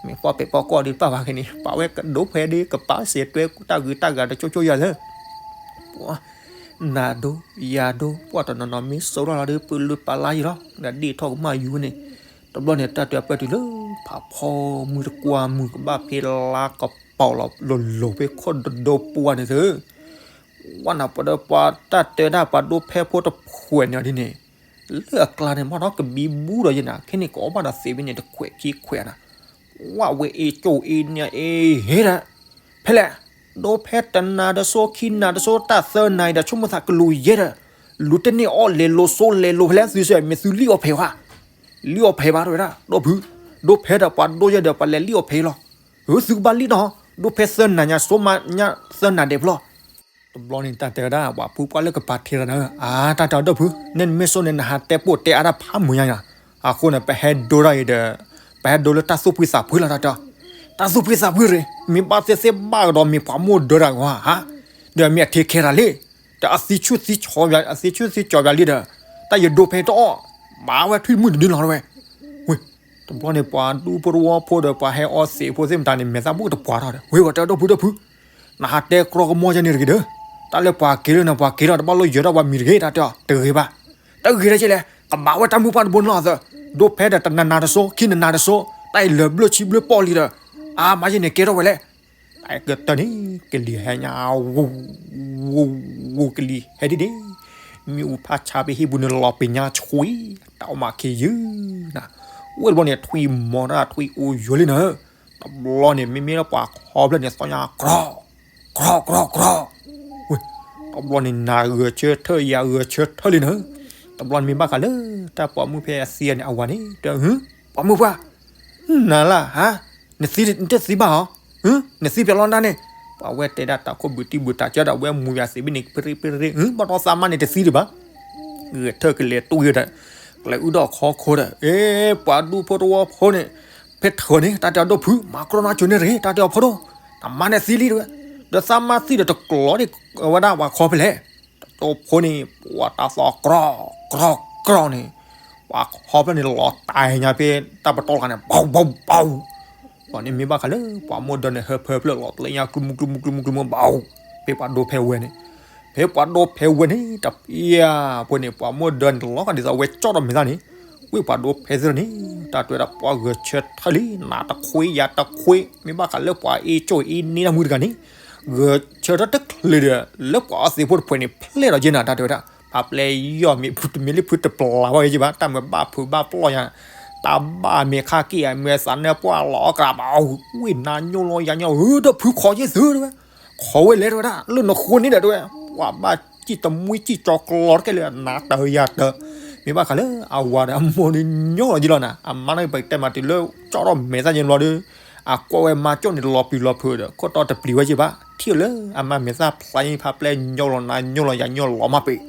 မ့ၢ်ပှၤပဲာ်ပှၤကီၢ်ဒီးပာ်ပှၤက့ၤန့ၣ် ပာ်ဝဲကဒိဖဲဒီး ကပာ်စဲးတွဲတၢ်ဂုၤတၢ်ဂၤတကၠိကၠိယၤလၢ ပှၤ နၤဒိ ယၤဒိ ပှၤတနီၤနီၤမ့ၢ်စိာ်ထီၣ်လီၤဒီး ပၢလၢပာ်လါယံၤလီၤ ဒီးဒ့ၣ်ထီၣ်ကမၣ်ယူၤန့ၣ် တဘျီန့ၣ် တၢ်တဲပၢၢ်တုၤလၢ ဖးဖီမုၢ်တကွၢ်မုၢ်ကဘၣ်ဖဲလါကပီၤလီၤ လိၤလိၤဖဲခိၣ်ဒိဒိပှၢ်န့ၣ်သု ဝဲနၤပှၤဒီးပှၤတၢ်တဲဒၣ်ပှၤဒိဖဲဖိတခွဲးန့ၣ် ဒ်န့ၣ် လၢအကျါန့ၣ် မ့ၢ်ဒီးကဘံဘူဒီးယဲနၤ ခဲန့ၣ်ကအီၣ်ဘၣ်ဒီးသ့ဖဲန့ၣ် တခွဲးခံခွဲးနၤ ဝဲဝဲအ့ၣ်ကၠိအ့ၣ်န့ၣ်အ့ၣ်ဟ့ဒီး ဖဲလဲၣ် ဒိဖဲတနၤတစိ ခံနၤတစိ တၢ်သၢနၤအံၤဒီး ဆိကမိၣ်သးကလူၤယဲဒီး လူၤတန့ၢ်အီၣ်လဲၤလိၤစိလဲၤလိၤဖဲလဲၣ် သုစဲး မ့ၢ်သုလံၣ်အီၣ်ဖဲးဝဲ လံၣ်အီၣ်ဖဲးဘၣ်တဲဝဲဒၣ် ဒီဖု ဒိးဖဲဒီးပှၤဒိယဲဒီးပှၤလဲၤလံၣ်အီၣ်ဖဲလီၤ. အၢ သုကဘၣ်လံၣ်နီၤ, ဒိးဖဲသၢနၤညါ စိမးညါသၢနၤဒဲးဖျီ. တဘျီန့ၣ် တၢ်တဲဝဲဒၣ် ပှၤဖုပှၢ်လၢကပၤထံရၤန့ၣ်, အါ တၢ်တဲအီၤဒီပုၢ်, နဲနမ့ၢ်စိန့ၣ် နဟးတဲပိာ်တဲအါတၢ်ဖးမုာ်ညါညါ, အဃိန့ၣ် ပဟဲဒိတၢ်အံၤဒီး ပဟဲဒိလၢတၢ်သူၣ်ဖှံသးဖှံလီၤ တၢ်တဲအီၤ. တၢ်သူၣ်ဖှံသးဖှံရ့ၣ်, မ့ၢ်ဘၣ်သ့ၣ်သ့ၣ်ဘၣ်ကဒီးမ့ၢ်ပှၤမိၢ်ဒၢတၢ်ဂီၤဧါ, ဒီးမ့ၢ်အထံခဲတၢ်လံ, ဒီးအသံဆူၣ်သံကၠီၤ, အသံဆူၣ်သံကၠီၤပၠးလံဒီး, တၢ်ယဒိဖဲတအီၣ်, ဘၣ်ဝဲထွံၣ်မုၣ်တဒုလီၤဝဲ. ဝ့ၢ်, တဘျီန့ၣ် ပှၤဒူဖိတဝီဖိဒီးပှၤဟဲအီသံးဖိသ့ၣ်မတၤန့ၣ် မဲာ်သၣ်ဘူၣ်တပှၤထီၣ်ဒီး, ဝ့ၢ် ပှၤတဲဒီပုၢ်ဒီပုၢ်, နဟးတဲကြီကမီၢ်ယဲန့ၣ်တဂ့ၤဒီး, တၢ်လၢပှၤက့ၤလၢနပှၤက့ၤထီၣ် တဘၣ်လိၣ်ယၢၤထီၣ်ပှၤမံၤတဂ့ၤ တၢ်တဲအီၤ, တဂ့ၤဘၣ်. တဂ့ၤဒ်ကဲလဲၣ်, ကဘၣ်ဝဲတၢ်မုၢ်ပှၢ်တဘိနီၢ်သၢ, ဒိဖဲဒီးတနၤနၤတစိ ခံနၤနၤတစိ, တၢ်အံၤလၢာ်ဘျၢၣ်ဆံဘျၢၣ်ပီၣ်လံဒီး, အါ မၤယဲန့ၣ်ကဲထီၣ်ဝဲလဲၣ်. တၢ်ကတၢၢ်န့ၣ် ကလံၤဟဲညါ, ဝူ, ဝူ, ဝူ ကလံၤဟဲဒ်န့ၣ်, မ့ၣ်အူဖးဆါဖဲဟံၣ်ပူၤန့ၣ်လီၤပ့ၤညါဆှံ, တၢ်အိၣ်မးခ့ယုၢ်နၤ, ဝ့ၢ်တဘျီန့ၣ် ထွံၣ်မီၤတၢ်ထွံၣ်အိၣ်ယိာ်လံနၤ, တဘျီန့ၣ် မ့မ့ၢ်လၢပှၤခီဖျၢၣ်န့ၣ် သီၣ်ညါကြီ, ကြီ, ကြီ, ကြီ, ဝ့ၢ်, တဘျီန့ၣ် နၤဂဲၤဆၢထၢၣ် ယၤဂဲၤဆၢထၢၣ်လံနၤ, တဘျီန့ၣ်မ့ၢ်ဘၣ်ဃးလၢ တၢ်ပိာ်မုၣ်ဖဲအသံန့ၣ် အဝၤန့ၣ် တဲ, ပှၤမုၣ်ပှၢ် နၤလၢ်ဧါ, နသံ နတသံဘၣ်ဧါ, နသံပျဲလီၤနၢ်န့ၣ်, ပှၤဝဲတဲဒၣ်တၢ်ခိၣ်ဘုးတံၢ်ဘုးတၢ်ကၢဒီး ဝဲမူယၤသံးဘ့ၣ်န့ၣ် ပရ့ပရ့, ဘၣ်တီသးမါန့ၣ်တသံဒံးဘၣ်, ဂဲၤထၢၣ်ကလဲၤတွံၢ်ဒီး, ကလဲၤအုၣ်ဒီးခီခိဒီး, အ့ ပှၤဒူဖိတဝီဖိန့ၣ်, ဖဲထၢၣ်န့ၣ် တၢ်တဲအီၤဒီပုၢ် မၤကြီနါကိၤန့ၣ်တဂ့ၤ တၢ်တဲအီၤဖိဒိၣ်, တမါန့ၣ်သံလံတဝဲ, ဒီးသးမါသံဒီးတကျိၤဒံးဝဲဒၣ်ပှၤခီဖဲလဲၣ်, တတိဖိန့ၣ် ပှၤတၢ်သီကြီ, ကြီ, ကြီန့ၣ်, ပှၤခီဖျၢၣ်န့ၣ်လီၤတၢ်ညါဖဲတၢ်ပတီၢ်တဂၤန့ၣ် ဘီဘီဘီ, ပှၤန့ၣ်မ့ၢ်ဘၣ်ဃးလၢ ပှၤမိၢ်ဒၢန့ၣ် ဟၢဖၢဖျၢၣ်လီၤ ပျဲညါကျူမူကျူမူကျူမူကျူမူဘီ, ဖဲပှၤဒိဖဲဝဲန့ၣ်, ဖဲပှၤဒိဖဲဝဲန့ၣ် တပျၢ်ဖိန့ၣ် ပှၤမိၢ်ဒၢန့ၣ် လီၤဃာ်ဒ်သိးဝဲကၠီၣ်ဒီးမဲာ်သၣ်န့ၣ်, ဝ့ၢ်ပှၤဒိဖဲသ့ၣ်န့ၣ်, တၢ်တဲဝဲဒၣ်ပှၤဂဲၤဆၢထၢၣ်လံ နၤတခွ့ယၤတခွ့ မ့ၢ်ဘၣ်ဃးလၢပှၤအ့ၣ်ကၠိၣ်အ့ၣ်န့ၢ်တၢ်မုၣ်တဂၤန့ၣ်, ဂဲၤဆၢထၢၣ်တချုးဒီး လၢပှၤအီသံးဖိတဖှဲးန့ၣ် ဖျဲၣ်ဒီးယဲနၤ တၢ်တဲဝဲဒၣ်, ဖးပျဲယီၢ်မ့ၢ်ဖုတမ့ၢ်လၢဖုတပျၢ်ဘၣ်ဝဲယဲဘၣ် တၢ်မ့ၢ်ဘၣ်ဖုးဘၣ်ပျီၢ်ယၤ, တၢ်ဘၣ်မ့ၢ်ခါက့ၢ်အမ့ၢ်သးနၢပှၢ်လီၤအီၣ်ကရၢဘၣ်, ဝ့ၢ်နၤညိၣ်လီၤယၤညိၣ် ဒီးဖုခီယဲၢ်သုတဝဲ, ခီဝဲလဲၣ်တဝဲဒၣ် လၢနဃိန့ၣ်ဒီးတဝဲ, ပှၤဘၣ်စံၣ်တမှံစံၣ်ကၠီၤကျီၤတကဲလၢနၤတၢ်ယၤတၢ်, မ့ၢ်ဘၣ်ဃးလၢအဝၤဒီးအမိၢ်န့ၣ်ညိၣ်လီၤယဲလီၤနၤ အမါန့ၣ်ပတဲမးတုၤလၢကၠီၣ်ထီၣ်မဲာ်သၣ်ယဲဘျီဒီး, အကွၢ်ဝဲမါကၠိၣ်န့ၣ်လီၤပျံၤလီၤဖုးဒီး ခိၣ်တီတပျံၤဝဲယဲဘၣ် ထံၣ်လၢအမါမဲာ်သၣ်ဖျါယဲဖးပျဲညိၣ်လီၤနၤညိၣ်လီၤယၤညိၣ်လီၤမးပ့ၤ,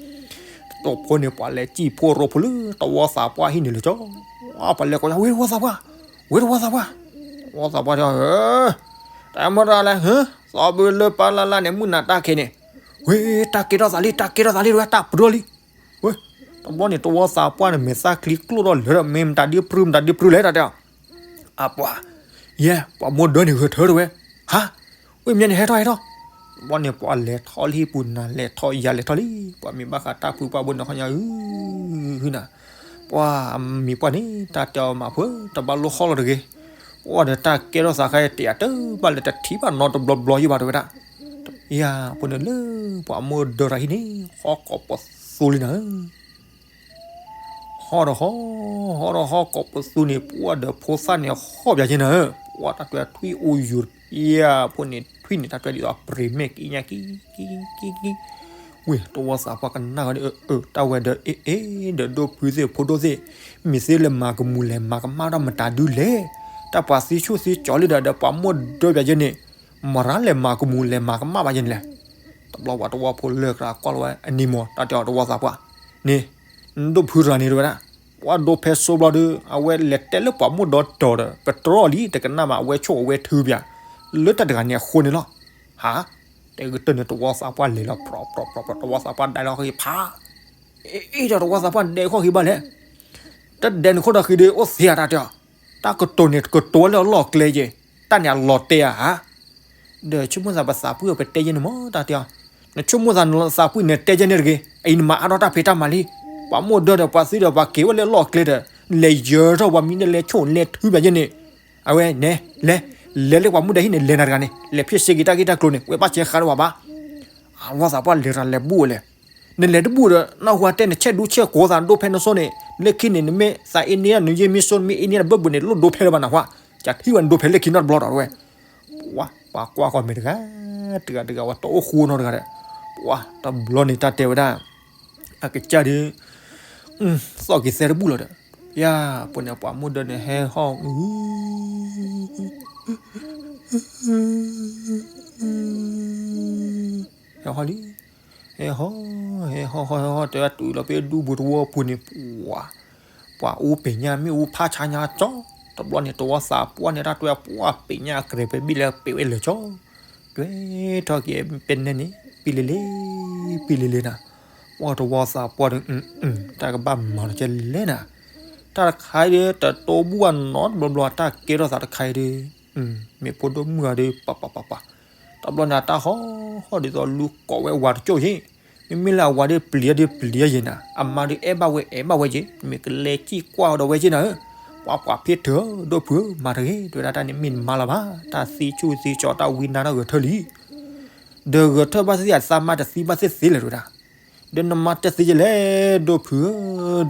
တတိဖိန့ၣ် ပှၤလဲၤစံၣ်ဖိရိဖိလၢတဝီသးပှၢ်ဟံၣ်န့ၣ်လၢကၠီ, ပှၤလဲၤကိးညါ ဝ့ၢ်တဝီသးပှၢ်, ဝ့ၢ်တဝီသးပှၢ်, တဝီသးပှၢ်တဲ, တၢ်မ့ၢ်တၢ်လဲၣ် သီဘုလၢပၢ်လၢ်လၢ်န့ၣ် မုၢ်နၤတၢ်ခဲန့ၣ်, ဝ့ၢ် တၢ်ကဲထီၣ်သးလံ တၢ်ကဲထီၣ်သးလံတဝဲ တၢ်ပျီလံ, ဝ့ၢ်, တဘျီန့ၣ် တဝီသးပှၢ်န့ၣ် မဲာ်သၣ်ချံကျိၣ်ထီၣ်လၢာ်ဒီး မ့ၢ်မတၤဒုးပြုၢ်မတၤဒုးပြုၢ်လဲၣ် တၢ်တဲအီၤ, အပှၤ, ယဲ ပှၤမိၢ်ဒၢန့ၣ်ဂဲၤထၢၣ်တဝဲ, ဟါ, ဝ့ၢ်မ့ၢ်န့ၣ်ဟဲထီၣ်ဟဲထီၣ်, တဘျီန့ၣ် ပှၤလဲၤထီၣ်လံပူၤ နၤလဲၤထီၣ်ယၤလဲၤထီၣ်လံ, ပှၤမ့ၢ်ဘၣ်ဃးတၢ်ဖုပှၢ်ဘိန့ၣ်ခီညါ, ဟု, ဟုနၤ, ပှၤမံၤပှၢ်န့ၣ် တၢ်တဲအီၤမးဖိ တဘၣ်လိၣ်ဃီလီၤတဂ့ၤ, ပှၤဒီးတၢ်ကဲထီၣ်သးခါအံၤ တယာ်တဘၣ်လၢတထံၣ်ဘၣ်နီတဘျီဘျီယဲဘၣ် တဝဲဒၣ်, ယၤဖိန့ၣ်လၢ ပှၤမိၢ်ဒၢတၢ်ဟံၣ်န့ၣ် ဟီၣ်ကိးပသူလံနၤဧၢ ဟီၣ်ဒီးဟီၣ်, ဟီၣ်ဒီးဟီၣ်ကိးပသူန့ၣ် ပှၤဒီးဖိသၣ်န့ၣ်ဟီၣ်ပၠးက့နၤဧၢ, ပှၤတၢ်တွဲထွံၣ်အိၣ်ယူၤ ယၤဖိန့ၣ် ထွံၣ်န့ၣ် တၢ်တွဲဒ်သိးအပြ့ၤမဲာ်ကံညါကံ, ကံ, ကံ, ကံ, ဝ့ၢ် တဝီသးပှၢ်ကနၣ်ဂီၤန့ၣ် အၢ အၢ တၢ်ဝဲဒီး အ့ အ့ ဒီးဒိၣ်ဖုသ့ၣ်ဖိဒိၣ်သ့ၣ်, မ့ၢ်သ့လဲၤမၤကမူၤလဲၤမၤကမၣ်ဒီးမတၤဒုလဲၣ်, တၢ်ပှၤသံဆူၣ်သံကၠီၤလံဒီး ဒီးပှၤမိၢ်ဒၢပၠးက့န့ၣ်, မရၤလဲၤမၤကမူၤလဲၤမၤကမၣ်ဘၣ်က့န့ၣ်လဲၣ်, တဘျီပှၤတဝီဖိလၢကြၢးကွၢ်လီၤဝဲအနံၤမး တၢ်တဲအီၤတဝီသးပှၢ်, န့ၣ် နဒိၣ်ဖုတဂၤန့ၣ်တဝဲဒၣ်, ပှၤဒိဖဲစိဘျီဒီး အဝဲလဲၤတဲလၢပှၤမိၢ်ဒီတီၤဒီး ပတြီလံ တကနၣ်မး အဝဲဆိၣ်အဝဲထုပၠး လၢတၢ်တဂၤန့ၣ်အဃိန့ၣ်လီၤ, ဟါ, တဲကတၢၢ်န့ၣ် တဝီသးပှၢ်လဲၤလီၤ ပြီပြီပြီပြီ တဝီသးပှၢ်ဒၣ်လီၤဃီဖး, အ့ ဒီးတဝီသးပှၢ်ဒဲးဃီဃီဘၣ်လဲၣ်, တဒဲးန့ၣ်ခိၣ်ဒီးဃံဒီးအိၣ်သ့ဧါ တၢ်တဲအီၤ, တၢ်ကတိၤန့ၣ် ကတိၤဝဲလၢအလီၢ်ကျဲက့ၤ, တၢ်န့ၣ်အလီၤတဲဧါ, ဒီးဆိကမိၣ်သးပသးပှၢ်ပတဲယဲန့ၣ်မး တၢ်တဲအီၤ, နဆိကမိၣ်သးနသးပှၢ်န့ၣ်တဲယဲန့ၣ်တဂ့ၤ, အအံၤနမၤအါထီၣ်တၢ်ဖံးတၢ်မၤလံ, ပှၤမိၢ်ဒၢဒီးပှၤသံဒီးပှၤက့ၤဝဲလၢအလီၢ်ကျဲဒီး, နလဲၤယၢၤထီၣ်ပှၤမံၤဒဲးလဲၤဆိၣ်လဲၤထုပၠးယဲန့ၣ်, အဝဲန့ၣ် လဲၤ, လဲၤလၢပှၤမူဒါဟံၣ်န့ၣ် လဲၤနၤတဂၤန့ၣ် လဲၤဖံးစ့က့ၤတၢ်ဂ့ၢ်တၢ်ကျိၤန့ၣ် ဝဲဘၣ်စဲဃာ်တဝၤဘၣ်, အဝီသးပှၢ်လဲၤတၢ်လဲၤဘူၣ်ဝဲလဲၣ်, နလဲၤတဘူၣ်ဒီး နၢ်ဟူတဲနဆဲးဒူဆဲးကိးသးဒိဖဲနစိန့ၣ် လၢခံန့ၣ် နမ့ၢ်သးအ့န့ၢ်နယဲၢ်မ့ၢ်စိ နမ့ၢ်အ့န့ၢ်တဘၢၣ်ဘၣ်န့ၣ် လိၣ်ဒိဖဲလၢၤဘၣ်နၢ်ဟူ, ကထံၣ်ဝဲနဒိဖဲလၢခံနီတဘျီဒီးဝဲ, ပှၤကွၢ်ဃီမဲာ်တဂၤ, တဂၤတဂၤဝဲတအိၣ်ဃူနီတဂၤဒီး, ပှၤတဘျီန့ၣ်တၢ်တဲဝဲဒၣ်, အကစၢ်ဒီး, သီၣ်က့ၤသဲတဘူၣ်လီၤဒီး, ယၤ ပှၤန့ၣ် ပှၤမိၢ်ဒၢန့ၣ်ဟဲဟီၣ် ဟဲဟီၣ်လံ, ဟဲဟီၣ် ဟဲဟီၣ် ဟီၣ် ဟဲဟီၣ် တဲဝဲတုၤလီၤဖဲဒူပူၤတဝီပူၤန့ၣ် ပှၤ ပှၤအူပ့ၤညၣ် မ့ၣ်အူဖးဆါညါကၠီ, တဘျီန့ၣ် တဝီသးပှၢ်န့ၣ် တၢ်တဲဝဲ ပှၤပ့ၤညၣ်အကြဲးဖဲဘ့ၣ်လၢပ့ၤဝဲလၢာ်ကၠီ, တွဲထီၣ်က့ၤဖဲန့ၣ်န့ၣ် ပံလ့လ့ ပံလ့လ့နၤ, ပှၤတဝီသးပှၢ်ဒီး တၢ်ကဘၣ်မၤလီၤကဲလဲၣ်နၤ, တၢ်တခါအံၤဒီး တတိဘူၣ်အနီတဘျီဘျီ တၢ်ကဲထီၣ်သးတခါအံၤဒီး မ့ၢ်ဖိဒိၣ်မုၣ်ဂၤဒီး ပှၤပှၤပှၤပှၤ, တဘျီန့ၣ် တၢ်ဟီၣ်ဟီၣ်ဒ်သိး လူၤကိးဝဲဝၤတကၠိၣ်ယ့ၣ်, မ့မ့ၢ်လၢအဝၤဒီး ပျံၤဒီးပျံၤယ့ၣ်နၤ, အမါဒီး အဲၣ်ဘၣ်ဝဲအဲၣ်ဘၣ်ဝဲယ့ၣ်, မ့ၢ်ကလဲၤစံၣ်ကွၢ်ဒီးဝဲယ့ၣ်နၤဧၢ, ပှၤပှၤဖ့ထၢၣ် ဒိၣ်ဖုဧၢ မၤတဂ့ၤ တဲဝဲဒၣ် တၢ်န့ၣ်မ့ၢ်နမါလၢၤဘၣ်, တၢ်သံဆူၣ်သံကၠီ တၢ်ဝံနါတၢ်ဂဲၤထၢၣ်လံ, ဒီးဂဲၤထၢၣ်ဘၣ်သ့ၣ်သ့ၣ် အသးမါတသံဘၣ်သ့ၣ်သ့ၣ်လဲၣ် တဲဝဲဒၣ် ဒီးနမါတဲသ့ယလဲၣ် ဒိၣ်ဖုဧၢ,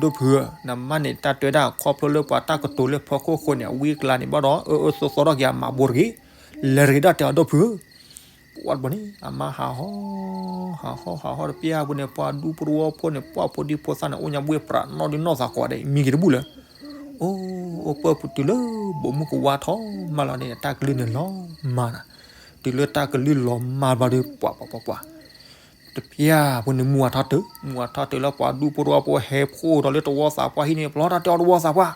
ဒိၣ်ဖုဧၢ, နမါန့ၣ် တၢ်တဲဝဲဒၣ် ခီဖျိလၢပှၤတၢ်ကတိၤလၢဖီခိၣ်ဃိန့ၣ် အဝံအကျါန့ၣ် ဘၣ်ဒီး အၢအၢသီသီထီၣ်က့ၤအမၤဘိတဂ့ၤ, လဲၤတဂ့ၤဒၣ်တဲအီၤ ဒိၣ်ဖုဧၢ, ပှၤတဘျီန့ၣ် အမါဟးဟီၣ် ဟးဟီၣ် ဟးဟီၣ်တပျၢ်ပူၤန့ၣ် ပှၤဒူဖိတဝီဖိန့ၣ် ပှၤဖိဒံဖိသၣ်န့ၣ် အိၣ်ညါဘှ့ၣ်ပြးနီၣ်ဒုးနီၢ်သးကိးဂၤဒဲး မံက့ၤတဘူၣ်လၢ အိၣ် အိၣ်ပၢၢ်ပူၤတုၤလၢ ဘိးမုၢ်ကဝါထီၣ်မးလီၤန့ၣ် တၢ်ကလုၢ်န့ၣ်လီၤမၢ်ဘျီဒီး ပှၤပှၤပှၤပှၤ တပျၢ်ဖိန့ၣ် မုၢ်ဝါထီၣ်တုၤ မုၢ်ဝါထီၣ်တုၤလၢပှၤဒူဖိတဝီဖိဟဲဖှိၣ်ဒီးလၢတဝီသးပှၢ်ဟံၣ်န့ၣ် ပလီၤတၢ်တဲအီၤတဝီသးပှၢ်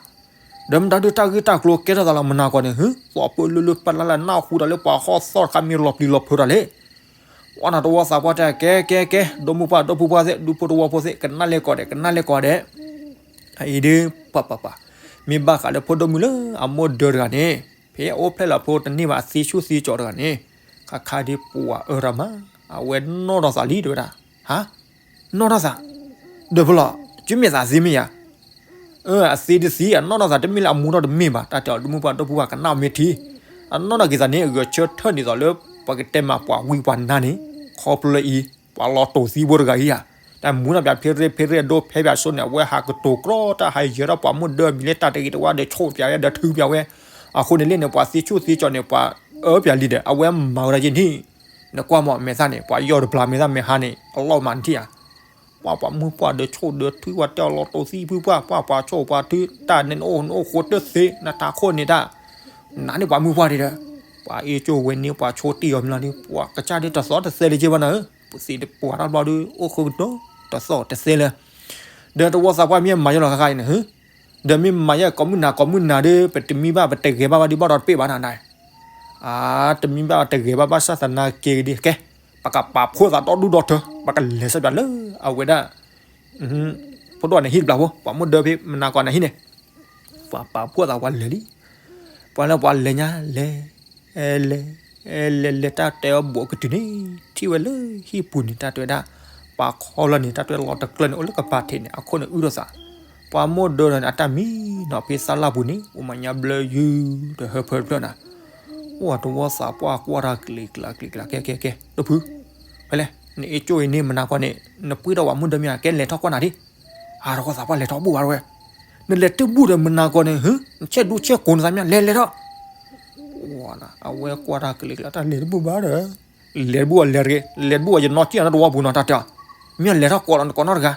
ဒီးမတၤဒုးတၢ်ဂ့ၢ်တၢ်ကျိၤကဲထီၣ်သးလီၤမုၢ်နၤခီန့ၣ် ဟ့ သီၣ်ပၢလၢလၢပလၢ်လၢ်နၢ်ဟူဒီးလၢပှၤဟီၣ်သီၣ်တခါမ့ၢ်လီၤပျံၤလီၤဖုးတၢ်လဲၣ် ပှၤနၤတဝီသးပှၢ်တဲ ကဲ ကဲ ကဲ ဒိၣ်မုၢ်ပှၢ် ဒိၣ်ဖုပှၢ်သ့ၣ် ဒူဖိတဝီဖိသ့ၣ် ကနၣ်လဲၢ်ကီးဒဲး ကနၣ်လဲၢ်ကီးဒဲး အအံၤဒုး ပှၤပှၤပှၤ မ့ၢ်ဘၣ်ဃးလၢဖိဒိၣ်မုၢ်လၢအမိၢ်ဒၢတဂၤန့ၣ် ဖဲအအိၣ်ဖျဲၣ်လီၤဖိတန့ၢ်ဘၣ်အသံဆူၣ်သံကၠီတဂၤန့ၣ် ခါခါဒုးပှၤအၢတၢ်မး အဝဲနီၢ်ထီၣ်သးလံတဲဝဲဒၣ် ဟါ နီၢ်ထီၣ်သး ဒီးဖဲလီၤ ကမ့ၢ်သးသ့မ့ၢ်ယၤ အၢ အသ့တသ့ အနီၢ်ထီၣ်သးတမ့ၢ်လၢအမူထီၣ်တမ့ၢ်ဘၣ် တၢ်တဲအီၤဒိၣ်မုၢ်ပှၢ်ဒိၣ်ဖုပှၢ်ကနၣ်အီၤမ့ၢ်ထံ အနီၢ်ထီၣ်က့ၤသးန့ၣ် အဂဲၤဆၢထၢၣ်န့ၣ်သိးလၢ ပှၤကတဲမးပှၤဝံပှၤနါန့ၣ် ခီဖျိလၢအံၤ ပှၤလီၤတိာ်သံဖိတဂၤအံၤဧါ တၢ်မူထီၣ်ပၠးဖ့ရ့ၣ်ဖ့ရ့ၣ်အဒိဖဲပၠးဆိန့ၣ် အဝဲဟးကတိၤကြီတၢ်ဟးယၢၤထီၣ်ပှၤမိၢ်ဒၢမံၤလၢတၢ်တဂ့ၤတဝါဒီးဆိၣ်ပၠးဝဲဒီးထုပၠးဝဲ အဃိန့ၣ်လၢန့ၣ် ပှၤသံဆူၣ်သံကၠီန့ၣ် ပှၤအၢပၠးလံဒီး အဝဲမၤဝဲဒၣ်ယဲၢ်နံၣ် နကွၢ်မးမဲာ်သၣ်န့ၣ် ပှၤယီၢ်တဘျီမဲာ်သၣ်မဲာ်ဟါန့ၣ် အလီၢ်မၤနထံၣ်ဧါ ပှၤပှၤမုၢ်ပှၢ်ဒီးဆိၣ်ဒီးထုပှၤတဲအီၤလီၤတိာ်သံဖုပှၢ် ပှၤပှၤဆိၣ်ပှၤထု တၢ်န့ၣ်နအိၣ်နအိၣ်ဃိတသ့ နတၢ်ခိၣ်န့ၣ်တၢ် နၤန့ၣ်ပှၤမုၢ်ပှၢ်ဒံးဒီး ပှၤအ့ၣ်ကၠိဝဲန့ၣ် ပှၤဆိတ့ၢ်အီၤမလီၤန့ၣ် ပှၤကစၢ်ဒ်တသီတသဲလၢက့ဘၣ်နၤဧၢ ပသ့ၣ်တပှၤတၢ်ဘျီဒီး အိၣ်ဃိကဒီး တသီတသဲလၢ ဒီးတဝီသးပှၢ်မ့ၢ်မၤယဲလီၤခါခါအံၤန့ၣ် ဒီးမ့ၢ်မၤယဲကိးမုၢ်နၤကိးမုၢ်နၤဒီး ပတမံဘၣ်ပတဂဲၤဘၣ်ဘၣ်ဒုးဘၣ်ဒီးတပ့ၢ်ဘၣ်နၤန့ၣ် အါ တမံဘၣ်တဂဲၤဘၣ်ဘၣ်ဆၣ်သနာ်က့ဒ်ကဲ ပကပာ်ဖှိၣ်သးဒီဒူၣ်ဒီထၢ ပကလဲၤဆၢပၠးလၢအဝဲဒၣ် ဖိဒိၣ်န့ၣ်ဟံၣ်တဘျီဖိ ပှၤမိၢ်ဒၢဖဲမနၤကီးန့ၣ်ဟံၣ်န့ၣ် ပှၤပာ်ဖှိၣ်သးပှၤလဲၤလံ ပှၤလၢပှၤလဲၤညါလဲၤ လဲၤ လဲၤ လဲၤတၢ်တဲအီၤဘူးအကတုၤန့ၣ် ထံၣ်ဝဲလၢဟံၣ်ပူၤန့ၣ် တၢ်တဲဝဲဒၣ် ပှၤခီလၢန့ၣ် တၢ်တဲလီၤတကျၢၢ်န့ၣ် အိၣ်လၢကပၤထံးန့ၣ် အခိၣ်န့ၣ်အုၣ်ထီၣ်သး ပှၤမိၢ်ဒၢဒီးန့ၣ် အတၢ်မံနီၤဖဲသၣ်လၢ်ပူၤန့ၣ် အိၣ်မၤညါဘျၢယုၢ်ဒီးဟၢဖၢတဖျၢၣ်နၤ အိၣ်တဝီသးပှၢ်ကွၢ်တၢ်ကလံၤကျါကလံၤကျါ ကဲ ကဲ ကဲ ဒိၣ်ဖု ဖဲလဲၣ် နအ့ၣ်ကၠိအံၤန့ၣ်မနၤကီးန့ၣ် နပှ့ၤထီၣ်ပှၤမိၢ်ဒၢမ့ၢ်ဧါ ကဲလဲၤထီၣ်ကွၢ်နၤဒံး အါတဝီသးပှၢ်လဲၤထီၣ်ဘူၣ်ဘၣ်ဝဲ နလဲၤတဘူၣ်ဒီးမနၤကီးန့ၣ် ဟ့ နဆဲးဒူဆဲးကိးနသးမ့ၢ် လဲၤလဲၤထီၣ် အဝဲကွၢ်တၢ်ကလံၤကျါ တၢ်လဲၤတဘူၣ်ဘၣ်ဒီး လဲၤတဘူၣ်အလဲၤတဂ့ၤ လဲၤတဘူၣ်အယနီၢ်ကံၣ်အီၤနတဝီပူၤနီၤ တၢ်တဲအီၤ မ့ၢ်လဲၤထီၣ်ကိးလီၤနကိးနီတဂၤ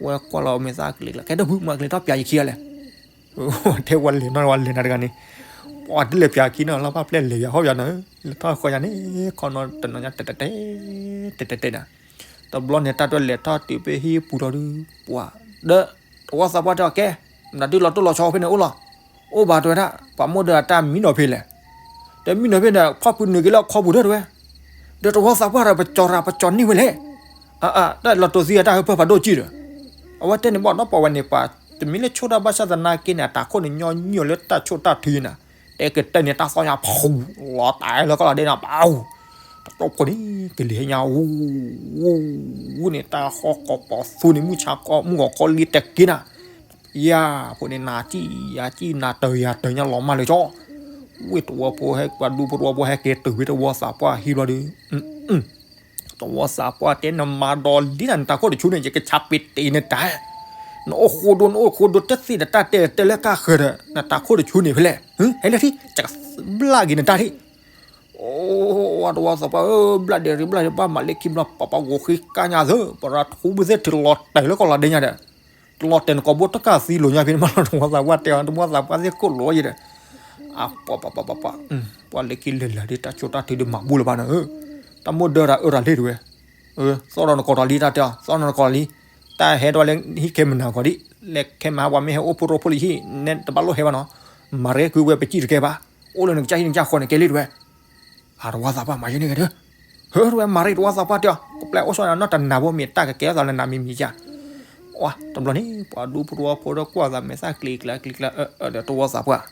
ဝဲကွၢ်လီၤမဲာ်သၣ်ကလံၤကျါ ကဲဒိၣ်ဖု မၤကလဲၤထီၣ်ပၠးယခံဂၤလဲၣ် တဲဝဲလဲၤနီၢ်ဝဲလဲၤနၤတဂၤန့ၣ် ပှၤဒ်လဲၤပၠးခံနီၤ လီၤဖးပျဲၢ်လဲၤယၤဟီၣ်ယၤနီၤ လဲၤထီၣ်ဃီယၤန့ၣ် ခီနီၤတနီၤညါတဲတဲတဲ တဲတဲတဲနၤ တဘျီန့ၣ် တၢ်တွဲလဲၤထီၣ်တုၤဖဲဟံၣ်ပူၤလီၤဒုး ပှၤ ဒီး တဝီသးပှၢ်တဲအီၤကဲ နဒုးလီၤတိၢ်လီၤဆီဖဲန့ၣ်အိၣ်လီၤ အိၣ်ဘၣ်တဲဝဲဒၣ် ပှၤမိၢ်ဒၢအတၢ်မံနီၤဖဲလဲၣ် ဒီးမံနီၤဖဲန့ၣ် ခီၣ်ဖုးနုာ်က့ၤလၢအခီပူၤဒီးတဲဝဲ ဒီးတဝီသးပှၢ်ဒီးပကၠီၤရၤပကၠီၤန့ၢ်ဝဲလဲၣ် အအ တၢ်လီၤတိာ်သံအတၢ်ဟၢဖၢဖးဒိၣ်ကံၢ်ဒီး အဝဲတဲန့ၣ်ဘၣ်ဒီးပှၤဝဲန့ၣ်ပှၤ တမံၤလၢဆိၣ်တၢ်ဘၣ်ဆၣ်သနာ်က့န့ၣ် အတၢ်ခိၣ်န့ၣ်ညီနုၢ်အီၤလၢတၢ်ဆိၣ်တၢ်ထုနၤ တဲကတၢၢ်န့ၣ် တၢ်သီၣ်ညါဖူး လီၤတၢ်လၢကီၢ်လီၤဒဲးနၤ ပၢ် တၢ်တိၢ်ဖိန့ၣ် ကလံၤဟဲညါ ဝူ ဝူ ဝူန့ၣ် တၢ်ဟီၣ်ကိးပီၤသူန့ၣ် မုၢ်ဆါကီ မုၢ်ဂီၤကီလံတက့ၢ်နၤ ယၤဖိန့ၣ် နၤစံၣ်ယၤစံၣ် နၤတၢၤယၤတၢၤညါလီၤမၢ်လၢကၠီ ဝ့ၢ်တဝီဖိဟဲ ပှၤဒူဖိတဝီဖိဟဲက့ၤတုၤဖဲတဝီသးပှၢ်ဟံၣ်ဘျီဒီး တဝီသးပှၢ်တဲနမၤဒီးလံနၤ နတၢ်ခိၣ်တဆူန့ၣ် ယကဆါပ့ၤတ့ၢ်နတၢ် နအိၣ်ဃိဒိ နအိၣ်ဃိဒိ တသ့ၣ်နတၢ်တဲတဲလၢကၢ်ဃၢၤဒီး နတၢ်ခိၣ်တဆူန့ၣ်ဖဲလဲၣ် ဟဲလၢထံ ယကဘျၣ်က့ၤနတၢ်ထံၣ် အိၣ် တဝီသးပှၢ်ဧၢ ဘျၣ်ဒဲးရံ ဘျၣ်ဒဲး ဘၣ်မၤလၢခံဘျီ ပှၤပှၤဂိၤဃ့ကါညါသၢ ပှၤရၤထူပသ့ၣ်ထုးလီၤတဲာ်လၢကီၢ်လီၤဒဲးညါဒီး လီၤတဲာ်နကိာ်ဘိတကၢ်သံလိာ်ညါဖဲန့ၣ်မးလီၤ တဝီသးပှၢ်တဲအီၤ တဝီသးပှၢ်သ့ၣ်ကိၣ်လိာ်ယဲဒီး အပှၤပှၤပှၤပှၤပှၤ ပှၤလဲၤက့ၤလဲၤလၢာ်ဒ်တၢ်ဆိၣ်တၢ်ထုးဒီးမၤဘူၣ်လၢၤဘၣ်နၤဧၢ, တၢ်မိၣ်ဒၢတၢ်အၢတၢ်လ့ၣ်တဝဲ, သီၣ်ဒီးနကိာ်တၢ်လံတၢ်တဲအီၤ သီၣ်ဒီးနကိာ်တၢ်လံ, တၢ်ဟဲဒွးလၢဟံၣ်ခဲမုၢ်နၤကီးဒ် လဲၤခဲမုၢ်ဟါပှၤမ့ၢ်ဟဲအိၣ်ဖိရိဖိလံဟံၣ် နဲတဘၣ်လိၣ်ဟဲဘၣ်နီၤ, မၤရဲကွံာ်ဝဲပစံၣ်တကဲဘၣ်, အိၣ်လၢနကစၢ်ဟံၣ်နကစၢ်ဃီန့ၣ်ကဲလံတဝဲ အတဝီသးပှၢ်မၤယဲန့ၣ်ဂ့ၤဒီး, ဟၢတဝဲမၤရံတဝီသးပှၢ်တဲအီၤ ကပျဲအိၣ်ဆီန့ၣ်နီၢ်တနၤဘိမ့ၢ်တၢ်ကကဲထီၣ်သးလၢနၤမံၤမံၤယါ, တဘျီန့ၣ် ပှၤဒူဖိတဝီဖိဒီးကွၢ်သးမဲာ်သၣ်ကျံၤကျါကျံၤကျါ အၢအၢဒီးတဝီသးပှၢ်,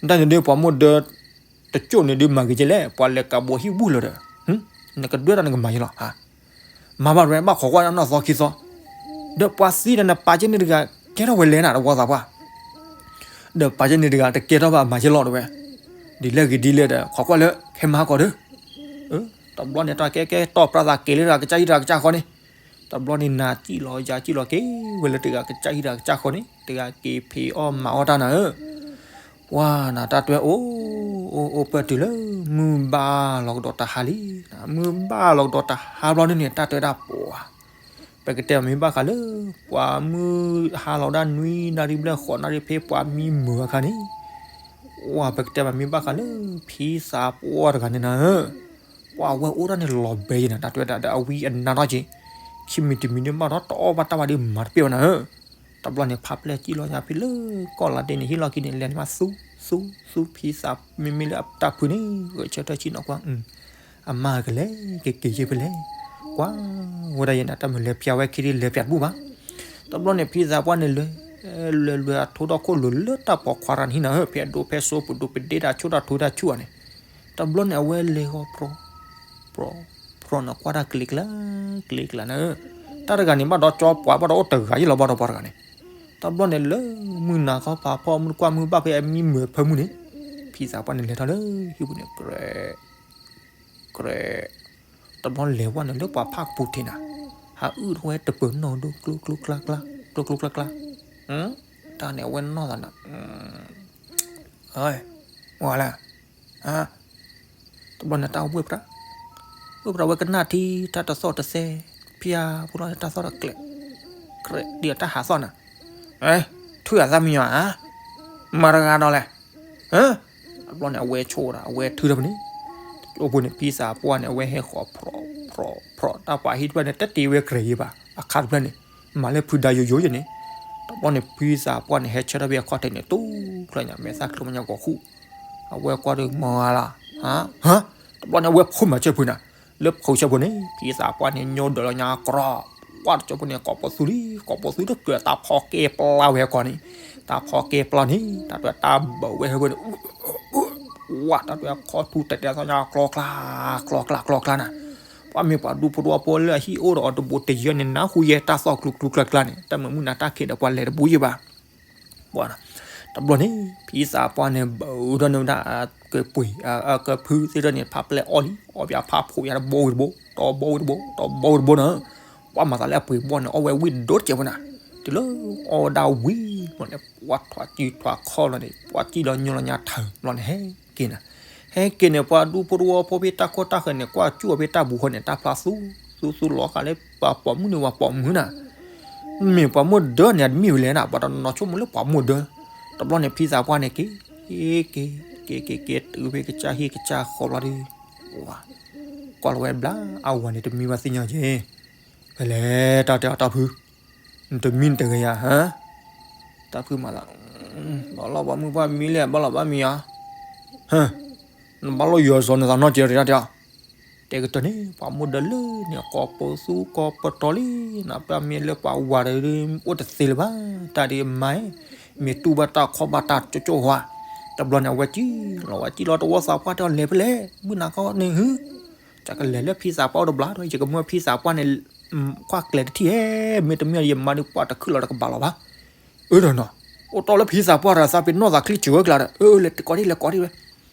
တၢ်န့ၣ်ဒုးပှၤမိၢ်ဒၢ တကၠိၣ်န့ၣ်ဒုးမၤဂ့ၤကဲလဲၣ် ပှၤလဲၤကးဘိးဟံၣ်ဘူၣ်လၢၤဒီး, နကဒွဲၣ်တၢ်နကမၤယဲလီၤ, မၤဘၣ်တဝဲဘၣ်ခိးကွၢ်နီၢ်သီခံသီ, ဒီးပှၤသံဒီးနပာ်ကဲန့ၣ်တဂၤ ကဲထီၣ်ဝဲလဲၣ်နၤတဝီသးပှၢ် ဒီးပာ်ကဲန့ၣ်တဂၤ တကဲထီၣ်ဘၣ်မၤယဲလီၤတဝဲ, ဒ်လဲၣ်ဂ့ၤဒ်လဲၣ်ဒီး ခိးကွၢ်လၢ ခဲမုၢ်ဟါကီးဒီး, တဘျီန့ၣ်တၢ်ကဲကဲတီၢ်ပြၢ်သးက့ၤလၢတဂၤကစၢ်ဟံၣ်တဂၤကစၢ်ဃီန့ၣ်, တဘျီန့ၣ်နၤစံၣ်လီၤယၤစံၣ်လီၤ က့ၤဝဲလၢတဂၤကစၢ်ဟံၣ်တဂၤကစၢ်ဃီန့ၣ် တဂၤက့ၤဖံးအီၣ်မၤအီၣ်တၢ်နၤဧၢ ပှၤနၤတၢ်တွဲအိၣ်, အိၣ်အိၣ်ပၢၢ်တုၤလၢ မုၢ်ဘၣ်လီၤကဒီးတဟါလံ, မုၢ်ဘၣ်လီၤကဒီးတဟါဘျီန့ၣ်န့ၣ် တၢ်တွဲဒၣ်ပှၤ, ပကတဲမ့ၢ်ဘၣ်ဃးလၢ ပှၤမုၢ်ဟါလီၤဒၣ်နွံနၣ်ရံၣ်ဘျဲၣ်ဃိးနၣ်ရံၣ်ဖဲပှၤမံမုာ်အခါန့ၣ်, ပှၤပကတဲမ့ၢ်ဘၣ်ဃးလၢ ဖံသးပှၢ်တဂၤန့ၣ်နၤဧၢ ပှၤဝဲအိၣ်ဒၣ်န့ၣ်လီၤဘဲယဲနၤ တၢ်တွဲဒၣ်ဒီးအဝံအနါထီၣ်က့ၤ, ခံမံၤတမံၤဒ်မးဒီးတအီၣ်ဘၣ်တၢ်ဘၣ်ဒီးမၤတပ့ၢ်ဝဲနၤဧၢ, တဘျီန့ၣ် ဖးပျဲၢ်စံၣ်လီၤညါဖဲလၢကီၢ်လါဒ့န့ၣ် ဟ့ၣ်လီၤက့ၤန့ၣ် လဲၤန့ၣ်မးသူ, သူ, သူဖံသးမ့မ့ၢ်လၢအတၢ်ဖုန့ၣ် ဂဲၤဆၢထၢၣ်ဆံၣ်နီၤကွၢ်, အမါကလဲၤ ကက့ၤယ့ၢ်ဖဲလဲၣ်, ကွၢ်ဝဲဒၣ်ယဲနၤ တၢ်မုၢ်လဲၤပျၢ်ဝဲခံဒ်လဲၤပျၢ်တဘူၣ်ဘၣ်, တဘျီန့ၣ် ဖံသးပှၢ်န့ၣ်လဲၤ, လဲၤလဲၤအထိဒီခိၣ်လိၤလၢတၢ်ပိာ်ခွါတဂၤန့ၣ်နၤဧၢ ဖဲအဒိဖဲစိပူၤဒိပဒ့တၢ်ဆိၣ်တၢ်ထုတၢ်ဆူၣ်အီၤန့ၣ်, တဘျီန့ၣ် အဝဲလဲၤဂီၤပြီ ပြီ ပြီနီၤကွၢ်တၢ်ကျ့ကျါ, ကျ့ကျါနၤဧၢ, တၢ်တဂၤန့ၣ်ဘၣ်ဒီးကၠီပှၤဘၣ်ဒီးအိၣ်တဂၤယ့ၢ်လီၤ ဘၣ်ဒီးပှၤတဂၤန့ၣ်, တဘျီန့ၣ်လၢ မုၢ်နၤခီဖးဖီမုၢ်တကွၢ်မုၢ်ဘၣ်ဖဲအမံမုာ်အဖၢမုၢ်န့ၣ်, ဖံသးပှၢ်န့ၣ်လဲၤထီၣ်လၢဟံၣ်ပူၤန့ၣ် ကြဲး ကြဲး, တဘျီလဲၤဝဲန့ၣ်လၢပှၤဖးကပူၤထံးနၤ, ဟးအုၣ်ထီၣ်ဝဲတပၢၤနီၣ်ဒိၣ်ကျိကျိကျါကျါ, ကျိကျိကျါကျါ, တၢ်န့ၣ်အဝဲနီၢ်သးနၤ, ဝဲလဲၣ်, တဘျီန့ၣ်တၢ်ဝဲၢ်ပြး, ဝဲၢ်ပြးဝဲကနၣ်ထံတၢ်တသီၣ်တသဲ, ဖျါဖိလီၤတၢ်သီၣ်တကျဲး, ကြဲးဒ်အတၢ်ဟးသီၣ်နၤ, ထုးအသးမံညီၤဧါ, မၤတဂၤဒီးလဲၣ် တဘျီန့ၣ် အဝဲဆိၣ်ဒၣ် အဝဲထုးထီၣ်ဖဲန့ၣ်, အိၣ်ဖဲန့ၣ် ဖံသးပှၢ်န့ၣ် အဝဲဟဲဃီၤ ဖြီး ဖြီး ဖြီး တၢ်ပှၤဟံၣ်တဖျၢၣ်န့ၣ် တတ့ဝဲကြဲးယံၤဘၣ် အခါတဖျၢၣ်န့ၣ်, မၤလၢဖုဒါယိယိယဲန့ၣ်, တဘျီန့ၣ် ဖံသးပှၢ်န့ၣ် ဟဲဆၢထၢၣ်ဖဲအခီၣ်ထံးန့ၣ် တူၢ်ချၢညါ မဲာ်သၣ်ကျိမးညါဂီၤဃူ, အဝဲကွၢ်ဒီးမၤဂၤလီၤ, ဟါ, တဘျီန့ၣ် အဝဲဖုးမၤဆၢဖုးနၤ, လၢဖုးဆၢဖုးန့ၣ် ဖံသးပှၢ်န့ၣ် ညိဒၢးလီၤညါကြီ, ကွၢ်တကၠိဖိန့ၣ် ကိးပသူလံ, ကိးပသူတကြၢးတၢ်ဖီက့ပျၢ်ဝဲဟဲကီးန့ၣ်, တၢ်ဖီက့ပျၢ်န့ၣ် တၢ်တွဲတၢ်ဘၢးဝဲဟဲဝဲန့ၣ် ဝး တၢ်တွဲခီထူတဲာ်တဲာ်သီညါ ကျီကျါ ကျီကျါ ကျီကျါနၤ, ပှၤမ့ၢ်ပှၤဒူဖိတဝီဖိလၢအဟံၣ်အိၣ်ဒီးအီၤတဘူးတယၢၢ်န့ၣ် နၢ်ဟူယဲတၢ်သီၣ်ကျူကျူကျါကျါန့ၣ် တၢ်မုာ်မုာ်နၤတၢ်ခံးဒီးပှၤလဲၤတဘူးယံၤဘၣ် ပှၤ, တဘျီန့ၣ် ဖံသးပှၢ်န့ၣ် ဘၣ်အုၣ်ထီၣ်န့ၢ်ဝဲဒၣ် ကပှ့ၤ ကဖုသ့ၣ်တဖၣ်န့ၣ် ဖးပျဲၢ်အီၣ်လံ အီၣ်ဘၣ်ဖးဖိးယါတဘိဝံၤတဘိ တဘိဝံၤတဘိ တဘိဝံၤတဘိန့ၣ်, ပှၤမၤသးလၢအပှ့ၤဘီန့ၣ် အီၣ်ဝဲဝံၣ်ဒိၣ်တစဲးဖိနၤ, တုၤလၢအီၣ်ဝဲဒၣ်ဝံၤဘီန့ၣ် ပှၤထွးစုထွးခီၣ်လီၤန့ၣ် ပှၤစံၣ်လီၤညိလီၤညါထၢဘျီန့ၣ် ဟဲက့ၤနၤ, ဟဲက့ၤန့ၣ် ပှၤဒူဖိတဝီဖိဖဲတၢ်ခိၣ်တၢ်ဃၢၤန့ၣ် ကွၢ်စူၣ်အီၤဖဲတၢ်ဘူးဃီန့ၣ် တၢ်ဖျါသူ သူသူလီၤဃာ်လၢပှၤပိာ်မုၣ်န့ၣ် ပှၤပိာ်မုၣ်နၤ မ့ၢ်ပှၤမိၢ်ဒၢန့ၣ် အတမ့ၢ်ဝဲလဲၣ်နၤ ပှၤတနီၤနီၤဆိကမိၣ်လၢပှၤမိၢ်ဒၢ, တဘျီန့ၣ် ဖံသးပှၢ်န့ၣ်က့ၤ, က့ၤ, က့ၤ က့ၤ က့ၤ တုၤဖဲကစၢ်ဟံၣ်ကစၢ်ဃီဘျီဒီး, ကွၢ်လီၤဝဲဘျါ အဝၤန့ၣ်တမံဘၣ်သ့ၣ်ညါက့ၤ, ဖဲလဲၣ်တၢ်တဲအီၤတၢ်ဖု, နတမံနတဂ့ၤယၤ, တၢ်ဖုမၤသး, ဘၣ်လီၤဘၣ်မုၢ်ဘၣ်မံလဲၣ် ဘၣ်လီၤဘၣ်မံယၤ, နဘၣ်လိၣ်ယီၤစီၤနသးနီတစဲးတၢ်တဲအီၤ တဲကတၢၢ်န့ၣ် ပှၤမိၢ်ဒၢလၢန့ၣ် ကိးပသူကိးပတီၤလံ, နပၢ်မ့ၢ်လၢပှၤဝၤဒီး အိၣ်တသ့လၢၤဘၣ်, တၢ်ဒ်မါ, မ့ၢ်တူၢ်ဘၣ်တၢ်ခီၣ်ဘၣ်တၢ်ကၠိကၠိဝါ, တဘျီန့ၣ် အဝဲစံၣ်လီၤ ဝဲစံၣ်လီၤတဝီသးပှၢ်တဲအီၤလဲၤဖဲလဲၣ်, မုၢ်နၤခီန့ၣ်ဟု, ယကလဲၤလၢဖံသးပှၢ်အိၣ်တဘျီဒီး ယကမၢဖံသးပှၢ်န့ၣ် ကွၢ်ကျဲၤတထံၣ်ဧဲ, မ့တမ့ၢ်ဒီး ယမါဒုးပှၢ်တခုၣ်လီၤတကဘၣ်လီၤဘၣ်, အၢဒီးနီၤ, အိၣ်တီၢ်လၢဖံသးပှၢ်ဒီးသးပ့ၤနီၣ်သးချံစၢၤဝဲကျါဒီး အၢ လဲၤကိးဒံး လဲၤကိးဒံးဝဲ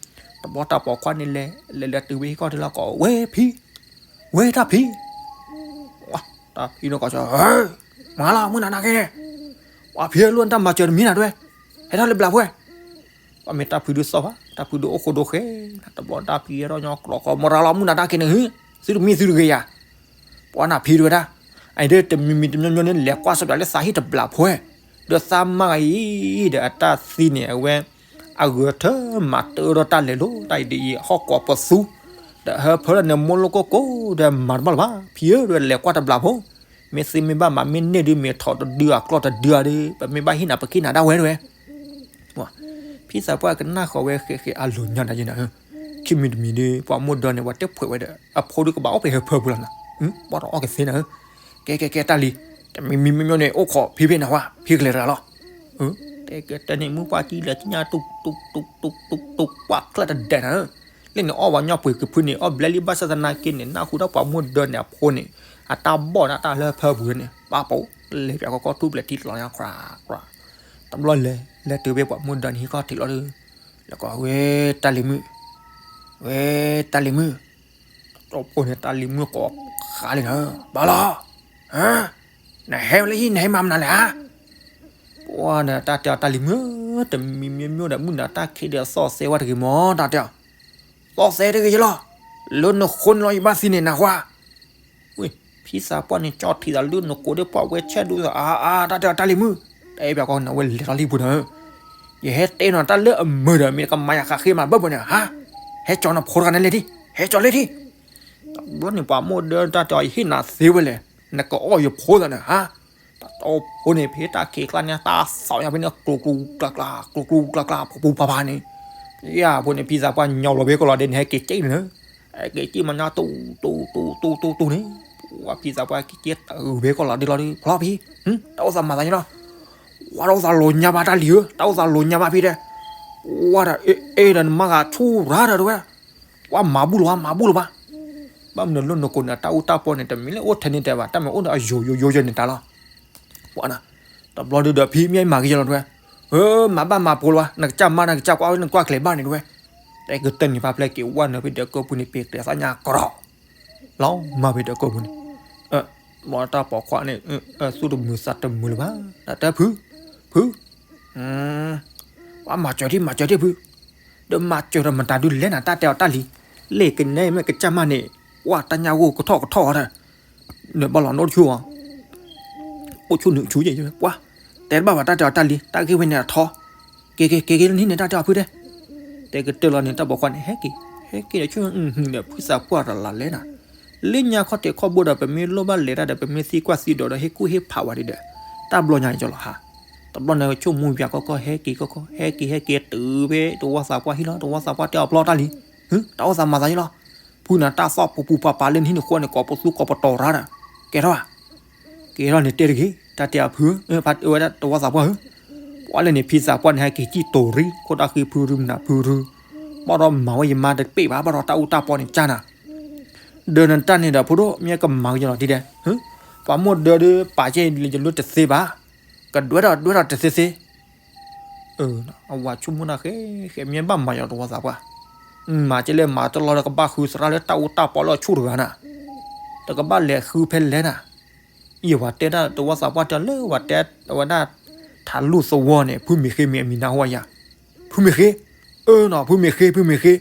တဘျီတၢ်ပိာ်ခွါန့ၣ်လဲၤ လဲၤလဲၤတုၤဝဲဟံၣ်ခီၣ်ထံးလီၤကိးဝဲဖံ, ဝဲတၢ်ဖံ, တၢ်ဖံန့ၣ်ကိး, မၤလီၤ မုၢ်နၤနာ်က့န့ၣ်, ပှၤဖံလိၣ်တၢ်မၤစၢၤတမံၤနၤတဲဝဲ, ဟဲထီၣ်လၢဘျးဖဲ, ပှၤမ့ၢ်တၢ်ဖံဒုးသီၣ်ဘၣ် တၢ်ဖံဒုးအိၣ်ဃိဒိဃဲ, တဘျီတၢ်ဖံဟဲထီၣ်ညီကျိးကိး မၤရၤလီၤ မုၢ်နၤနာ်က့န့ၣ်ဟု, သုတမံသုတဂ့ၤယၤ, ပှၤနၢ်ဖံတဲဝဲဒၣ်, အအံၤဒ်တမံၤမံၤတမံၤမံၤန့ၣ် လဲၤကွၢ်စီၤပျးလၢသးဟံၣ်တဘျးဖဲ ဒီးသးမါဂၤအံၤဒီးအတၢ်သံန့ၣ် အဝဲ အဂဲၤထၢၣ်မၤတၢ်ဒီးတၢ်လဲၤလိၤတၢ်အံၤဒ်အံၤ ဟီၣ်ကိးပသူ ဒီးဟၢဖၢလၢန့ၣ် မိၢ်လိၣ်ကိၢ်ကိၢ်ဒီး မၤတဘၣ်လၢၤဘၣ် ဖံဧၢ ဒီးလဲၤကွၢ်တဘျီဖိ မ့ၢ်သ့မ့ၢ်ဘၣ်မၤမ့ၢ်န့ၢ်ဒုး မ့ၢ်ထီၣ်တဒုအကျီၢ်တဒုဧါဒီး ပမ့ၢ်ဘၣ်ဟ့ၣ်နၤပကဟ့ၣ်နၤဒၣ်ဝဲတဝဲ ဖံသးပှၢ်ကနၣ်ဃီၤဝဲဃဲးဃဲးအလီၤညါနၤယဲနၤဧၢ, ခံမံၤတမံၤဒီး ပှၤမိၢ်ဒၢန့ၣ် ပှၤတဖှဲးဝဲဒီး အဖိဒုးကဘၣ်အိၣ်ဖဲဟၢဖၢပူၤလီၤနၤ, ဘၣ်ဒီးအီၣ်ကသ့နၤဧၢ, ကဲကဲကဲတၢ်လံၤ, တမံၤမံၤမ့ၢ်မ့ၢ်န့ၣ် အိၣ်ခိးဖံဖဲနၤဝဲ ဖံကလဲၤတဂၤလီၤ, တဲကဲတဲန့ၣ် မုၢ်ပှၢ်ကံလဲၤကညါတူၢ်တူၢ်တူၢ်တူၢ်တူၢ်တူၢ် ပှၢ်ချၢၣ်တဒဲးနၤဧၢ, လၢန့ၣ်အီၣ်ဝဲညီပှ့ၤကဖုန့ၣ် အီၣ်ဘျဲလံဘၣ်ဆၣ်သနာ်က့န့ၣ် နၢ်ဟူဒၣ်ပှၤမိၢ်ဒၢန့ၣ်အဖိန့ၣ် အတၢ်ဘီၣ်န့ၣ် အတၢ်လၢဟၢဖၢပူၤန့ၣ် ဘၣ်ပိာ် လဲၤပၠးကီကီထူပျဲၢ်ထံလီၤညါ ကြၢးကြၢး တဘျီလဲၤ လဲၤတုၤဖဲပှၤမိၢ်ဒၢန့ၣ်ဟံၣ်ခီၣ်ထံးလီၤဒီး, လဲၤကိးဝဲ တၢ်လံၤမုၣ်, ဝဲ တၢ်လံၤမုၣ်, တၢ်ဖိန့ၣ် တၢ်လံၤမုၣ်ကိးဃါလံနၤ, ဘၣ်လီၤ, နဟဲဝဲလၢဟံၣ် နဟဲမၤမနုၤလဲၣ်ဧါ, ပှၤန့ၣ် တၢ်တဲအီၤ တၢ်လံၤမုၣ်ဧၢ, တမံၤမံၤမ့ၢ်ဒီး မုၢ်နၤတၢ်ခံးဒီးသီၣ်သဲဝဲတဂ့ၤမး တၢ်တဲအီၤ, သီၣ်သဲတဂ့ၤယလီၤ, လၢနဃိန့ၣ်လီၤ ယဘၣ်သံန့ၣ် နၢ်ဟူဧါ ဝ့ၢ် ဖံသးပှၢ်န့ၣ် ကၠီထံးသးလၢနကိးဒီးပှၤဝဲဆဲးဒိသး အါအါ တၢ်တဲအီၤ တၢ်လံၤမုၣ်, တၢ်အဲၣ်ပၠးကီန့ၣ် အဝဲလဲၤထီၣ်လံပူၤနၤဧၢ, ယဟဲတဲနၤတၢ်လၢအမုာ်ဒီး မ့ၢ်တကမၤယၤဃးဃ့မးဘၣ်ဘၣ်န့ၣ် ဟါ, ဟဲကၠီနဖိတဂၤန့ၣ်လဲၣ်ထံ, ဟဲကၠီလဲၣ်ထံ, တဘျီန့ၣ် ပှၤမိၢ်ဒၢတၢ်တဲအီၤ ယဟ့ၣ်နၤသ့ဝဲလဲၣ်, နကအီၣ်ယဖိသးန့ၣ် ဟါ, တၢ်တၢ်အိၣ်ဖိန့ၣ် ဖဲတၢ်ခံးကျါန့ၣ် တၢ်သီၣ်ညါဖဲန့ၣ် ကျူကျူကျါကျါ ကျူကျူကျါကျါ ပူၤပူၤဖးဖးန့ၣ်, ယၤဖိန့ၣ် ဖံသးပှၢ်ညီလီၤဝဲကီးလီၤဒဲးန့ၣ် ဟဲက့ၤက့ၤန့ၣ် ဟဲက့ၤက့ၤမၤညါ တူတူတူတူတူန့ၣ်, ပှၤဖံသးပှၢ်က့ၤက့ၤတၢ်ဝဲကီးလီၤဒဲးလီၤဒီး ဖျီဖံ, တၢ်အိၣ်သးမၤသးန့ၣ်လီၤ, ဝါတၢ်အိၣ်သးလီၤညါဘၣ်တၢ်လံၤဧၢ, တၢ်အိၣ်သးလီၤညါဘၣ်ဖံတဲ, ဝါဒီး အ့ၣ်ဒီးနမါဂၤဆူၣ်ရၤဒီးတဝဲ, ပှၤမၤဘူၣ်လီၤဝါ မၤဘူၣ်လီၤဘၣ်, ဘၣ်မနုၤလၢနကိးန့ၣ် တၢ်အူတၢ်ပီန့ၣ် တမ့ၢ်လၢအိၣ်ထဲန့ၣ်တဲဘၣ် တၢ်မ့ၢ်အိၣ်ဒီးအယိာ်ယိာ်ယိာ်ယိာ်န့ၣ်တၢ်လီၤ, ပှၤနၤ, တဘျီဒုဒီးဖံမ့ၢ်မၤက့ၤယလီၤတဝဲ, မၤဘၣ်မၤပိာ်လီၤဝါ နကစၢ်မါ နကစၢ်ကွၢ်ဝဲ နကွၢ်ကျဲၤဘၣ်န့ၣ်တဝဲ, တဲကတၢၢ်န့ၣ် ပာ်ဖျါက့ၤဝဲနုာ်ဖဲဒီးကၢၢ်ပူၤန့ၣ် ပ့ၤကျဲၤသးညါကရီး လီၤမၤဖဲဒီးကၢၢ်ပူၤန့ၣ်, ဘၣ်တၢ်ပိာ်ခွါန့ၣ် သူၣ်တမုာ်သးတမုာ်လၢၤဘၣ်, တၢ်တဲဖု, ဖု, ပှၤမၤစၢၤထံ မၤစၢၤထံဖု, ဒီးမၤစၢၤဒီးမတၤဒုလဲၣ်နၤ တၢ်တဲအီၤတၢ်လံၤ, လ့ၣ်ကနဲမ့ၢ်ကစၢ်မါန့ၣ်, ပှၤတၢ်ညါဂိၢ်ကထီၣ်ကထီၣ်အီၤဒီး နဘၣ်လီၤနိၣ်ဆူၣ်အီၤ, အိၣ်ဆူၣ်နုာ်ဆူၣ်ယဲၢ် ပှၤ, တဲတဘၣ်ဘၣ်တၢ်တဲအီၤတၢ်လံၤ တၢ်ဂ့ၢ်ဝဲန့ၣ်အထီ, က့ၤက့ၤက့ၤက့ၤလၢနဟံၣ်န့ၣ် တၢ်တဲအီၤဖုတဲ, တဲကတၢၢ်လီၤန့ၣ် တၢ်ပိာ်ခွါန့ၣ် ဟဲက့ၤ, ဟဲက့ၤဒီးဆူၣ်ဒီးဖုသးပှၢ်တလးလဲၣ်နၤ, လၢညါခီၣ်ထံးခီၣ်ဘိဒီး ပမ့ၢ်လိၣ်ဘၣ်လဲၤတၢ်ဒီး ပမ့ၢ်သံကွၢ်သံဒိးဒီး ဟ့ၣ်ကူၣ်ဟ့ၣ်ဖးဝဲဒ်ဒီး, တၢ်ဘျီညါအံၤကလီၤဟါ, တဘျီန့ၣ် ဆိကမိၣ်ပၠးကီကီ ဟဲက့ၤကီကီ ဟဲက့ၤဟဲက့ၤတုၤဖဲတဝီသးပှၢ်ဟံၣ်လီၤ တဝီသးပှၢ်တဲအီၤဖျီတၢ်လံၤ, တၢ်အိၣ်သးမၤသးယလီၤ, ဖုနၤတၢ်သီၣ်ပူၤပူၤပၤပၤလၢနဟံၣ်နဃီန့ၣ် ကိးပသူကိးပတီၤရၤဒီး, ကဲထီၣ်ဧါ ကဲထီၣ်န့ၣ်တဲတဂ့ၤ တၢ်တဲအဖု, ဝဲဒၣ်တဝီသးပှၢ်ဧၢ, ပှၤလၢန့ၣ်ဖံသးပှၢ်န့ၣ် ဟဲက့ၤစံၣ်တိၤရံ ခိၣ်တၢ်ဃံဖုရူ မနၤဖုရူ, ဘၣ်ဒီးမၤဝဲယမါတပ့ၢ်ဘၣ် ဘၣ်ဒီးတၢ်အူတၢ်ပီန့ၣ်ကၢ်နၤ, ဒီးနတၢ်န့ၣ်ဒီးဖိဒိၣ် မ့ၢ်ကမၤကယီလီၤဒ်ဒဲး, ပှၤမိၢ်ဒၢဒုးပာ်ကဲလၢယလိတသ့ဘၣ်, ကဒွဲဒီးဒွဲဒီးတသ့သ့ အဝၤဆိကမိၣ်တၢ်ဃဲ ဃဲမ့ၢ်ဘၣ်မၤယီၤတဝီသးပှၢ်, မၤကဲလဲၣ်မၤတလီၤဒီးကဘၣ်ဃုသရၣ်လၢတၢ်အူတၢ်ပီလၢအဆူၣ်တဂၤနၤ, တကဘၣ်လဲၤဃုဖဲလဲၣ်နၤ, ယဝၤတဲဒၣ်တဝီသးပှၢ်တဲလၢဝၤတဲဝဲဒၣ်, ထးလူၢ်သဝီန့ၣ် ဖုမ့ၢ်ဃ့မ့ၢ်အမံၤနၢ်ဟူယၤ, ဖုမ့ၢ်ဃ့, အၢနီၤ ဖုမ့ၢ်ဃ့ ဖုမ့ၢ်ဃ့,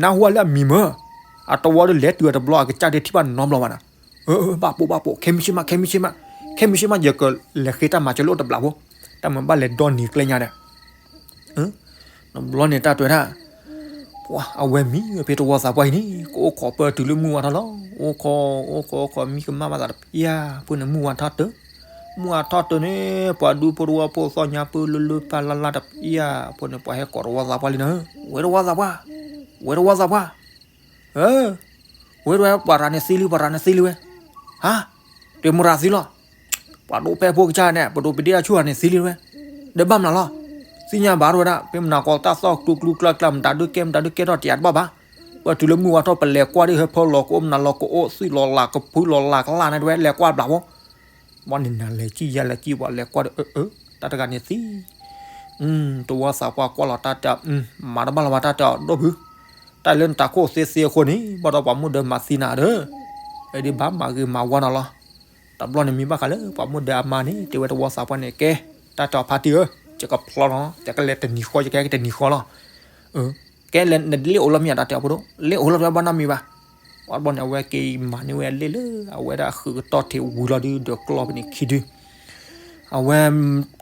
နၢ်ဟူဝဲလၢအမံၤမၢ, အတဝီဒီးလဲၤတုၤအတဘျီ အကစၢ်ဒၣ်ထံၣ်ဘၣ်နီတဘျီဘၣ်နၤ, ဘၣ်ပိာ်ဘၣ်ပိာ် ခဲမုၢ်ဆ့ၣ်မး ခဲမုၢ်ဆ့ၣ်မး, ခဲမုၢ်ဆ့ၣ်မး ယကလဲၤဃ့တၢ်မၤစၢၤလၢအိၣ်တဘျီဖိ, တၢ်မၤဘၣ်လဲၤဒီနံၤကျဲညါဒီး တဘျီန့ၣ်တၢ်တဲဝဲဒၣ်, ပှၤအဝဲမံဖဲတဝီသးပှၢ်အံၤန့ၣ် ကအိၣ်ခိးပၢၢ်တုၤလၢမုၢ်ဝါထီၣ်လီၤ, အိၣ်ခိး အိၣ်ခိး အိၣ်ခိး မံကမၣ်ဘၣ်သးတပျၢ်, ဖဲန့ၣ်မုၢ်ဝါထီၣ်တၢၢ်, မုၢ်ဝါထီၣ်တၢၢ်န့ၣ် ပှၤဒူဖိတဝီဖိသီၣ်ညါပၢၢ်လၢလၢပၢ်လၢ်လၢ်တပျၢ်, ဖဲန့ၣ်ပှၤဟဲကိးတဝီသးပှၢ်လံနၤ, ဝဲတဝီသးပှၢ်, ဝဲတဝီသးပှၢ် ဝဲဒၣ်ပှၤရၤန့ၣ်သံလံ ပှၤရၤန့ၣ်သံလံဝဲ, ဟါ, တမုၢ်ရၤသံလီၤ, ပှၤဒိးဖဲဖိကစၢ်န့ၣ် ပဒိးပဒ့ၣ်အဆူၣ်ရၤန့ၣ်သံလံဝဲ, ဒီးဘၣ်မနုၤလီၤ, သ့ၣ်ညါဘၣ်တဝဲဒၣ် ဖဲမနၤကီးတၢ်သီၣ်ကျူကျူကျါကျါ မတၤဒုးကဲ မတၤဒုးကဲထီၣ်တယၤတဘၣ်ဘၣ်, ပတုၤလၢမုၢ်ဝါထီၣ် ပလဲၤကွၢ်ဒ်ဟဲဖၢလီၤကအိၣ် မနၤလီၤကအိၣ် သွံၣ်လီၤလၤ ကဖုလီၤလၤကလၢ်န့ၣ်တဝဲ လဲၤကွၢ်ဘျးဖိ ဘၣ်န့ၣ်နၤလဲၤကံၣ်ယၤလဲၤကံၣ် ပှၤလဲၤကွၢ်ဒီး အၢ အၢ တၢ်တဂၤန့ၣ်သံ, တဝီသးပှၢ်ကွၢ်လီၤတၢ်တဲ, မၤတဘၣ်လၢၤဘၣ်တၢ်တဲအီၤ ဒိၣ်ဖု, တၢ်လၢနတၢ်ခိၣ်သ့သ့အဃိန့ၣ် ဘၣ်ဒီးပှၤမုၣ်ဒၢမၤသံနၤဒီး, အဒုးဘၣ်မၤဂ့ၤမၤဝါနၤလီၤ, တဘျီန့ၣ်မ့ၢ်ဘၣ်ဃးလၢပှၤမုၣ်ဒၢအမါန့ၣ် တဲဝဲတဝီသးပှၢ်န့ၣ် ကဲ, တၢ်တဲအီၤဖါတံၢ်ဧၢ, ယကဖျီလီၤ, ယကလဲၤတနံၤဃီ ယကဟဲက့ၤတနံၤဃီလီၤ ကဲလဲၣ် နလ့ၣ်အိၣ်လီၤမ့ၢ်ဧါ တၢ်တဲအီၤဖိဒိၣ်, လ့ၣ်အိၣ်လီၤတဝဲဘၣ်နီတမံၤဘၣ်, ပှၤတဘျီန့ၣ် အဝဲက့ၤမၤန့ၢ်ဝဲလ့ၣ်လၢ အဝဲဒၣ်ဃုာ်ကတီၢ်ထံးဝံၤလီၤဒုးဒီးကျီၢ်ဖဲန့ၣ်ခံဒု, အဝဲ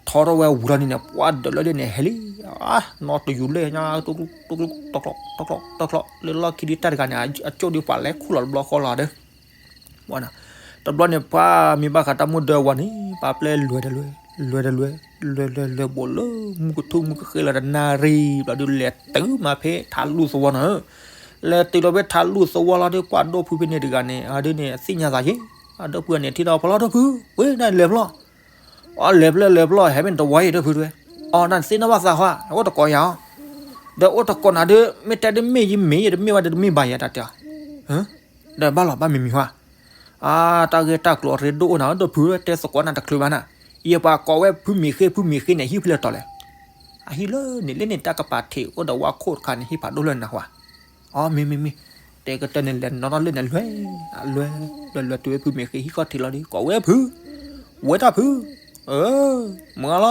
ထီထီၣ်ဝဲဝံၤလီၤန့ၣ်န့ၣ် ပှၤဒၢးလၢဒ်န့ၣ် ဟဲလံ, နီၢ်တယူၤလၢညါ တကျိ တကျိ တကျိ တကျိ လၢလီၢ်ခံဒ်တၢ်တဂၤန့ၣ် အကၠိၣ်ဒ်ပှၤလဲၤခူၣ်လီၤတဘျီဃီလီၤဒီး ဝဲနၤ, တဘျီန့ၣ် ပှၤမ့ၢ်ဘၣ်ဃးတၢ်မူဒၢဝဲန့ၣ် ပှၤပျဲလွဲၢ်တလွဲၢ် လွဲၢ်တလွဲၢ် လွဲၢ်လွဲၢ်လွဲၢ် ဘူးလၢမူကထူမူကဃ့လီၤတနၣ်ရံၣ်ဘျီဒုး လဲၤတုၤမးဖဲထးလူၢ်သဝီနီၤဧၢ, လဲၤတုၤလီၤဖဲထးလူၢ်သဝီလီၤဒီး ပှၤဒိၣ်ဖုဖဲန့ၣ်တဂၤန့ၣ် အဒ်န့ၣ် သ့ၣ်ညါသးယ့ၢ်, အဒိၣ်ဖုန့ၣ် ထံၣ်ဒီးဖီလီၤဒိၣ်ဖု, ဝဲဒၣ်လဲၤဖျီၣ်, အလဲၤဖျီၣ်လဲၤဖျီၣ် ဟဲမ့ၢ်တဝီအံၤဒိၣ်ဖုတဲဝဲ, အီ နသ့ၣ်နီၣ်ဘၣ်သးဟီ, အိၣ်တကိးယၤအီၤ, ဒီးအိၣ်တကိးနၤဒုး မ့ၢ်တဲဒ်မ့ၢ်ယမ့ၢ်ယတမ့ၢ်ဘၣ်ဒီးတမ့ၢ်ဘၣ်ယၤတၢ်တဲအီၤ ဒီးဘၣ်လီၤဘၣ်မံၤမံၤဟါ, အါ တၢ်ဂ့ၢ်တၢ်ကျိၤအရ့ဒိၣ်အိၣ်နၤ ဒိၣ်ဖု တဲသကိးနၤတချုးဘၣ်နၤ, ယပှၤကိးဝဲဖုမံၤဃ့ ဖုမံၤဃ့န့ၣ် ဟံၣ်ဖျၢၣ်တီၤလဲၣ်, အဟံၣ်လၢန့ၣ်လၢန့ၣ် တၢ်ကပၤထံးအိၣ်ဒီးဝါခိၣ်တခါန့ၣ် ဟံၣ်ဖးဒိၣ်လၢနၤဝါ, အီ မ့ၢ်မ့ၢ်မ့ၢ်, တဲကတၢၢ်န့ၣ်လဲၤနီၣ်ထီၣ်လၢန့ၣ်လွဲၢ်, လွဲၢ်လွဲၢ်လွဲၢ်တုၤဝဲဖုမံၤဃ့ဟံၣ်ခီၣ်ထံးလီၤဒီး ကိးဝဲဖု, ဝဲတၢ်ဖု, အၢ မုၢ်ဂၤလီၤ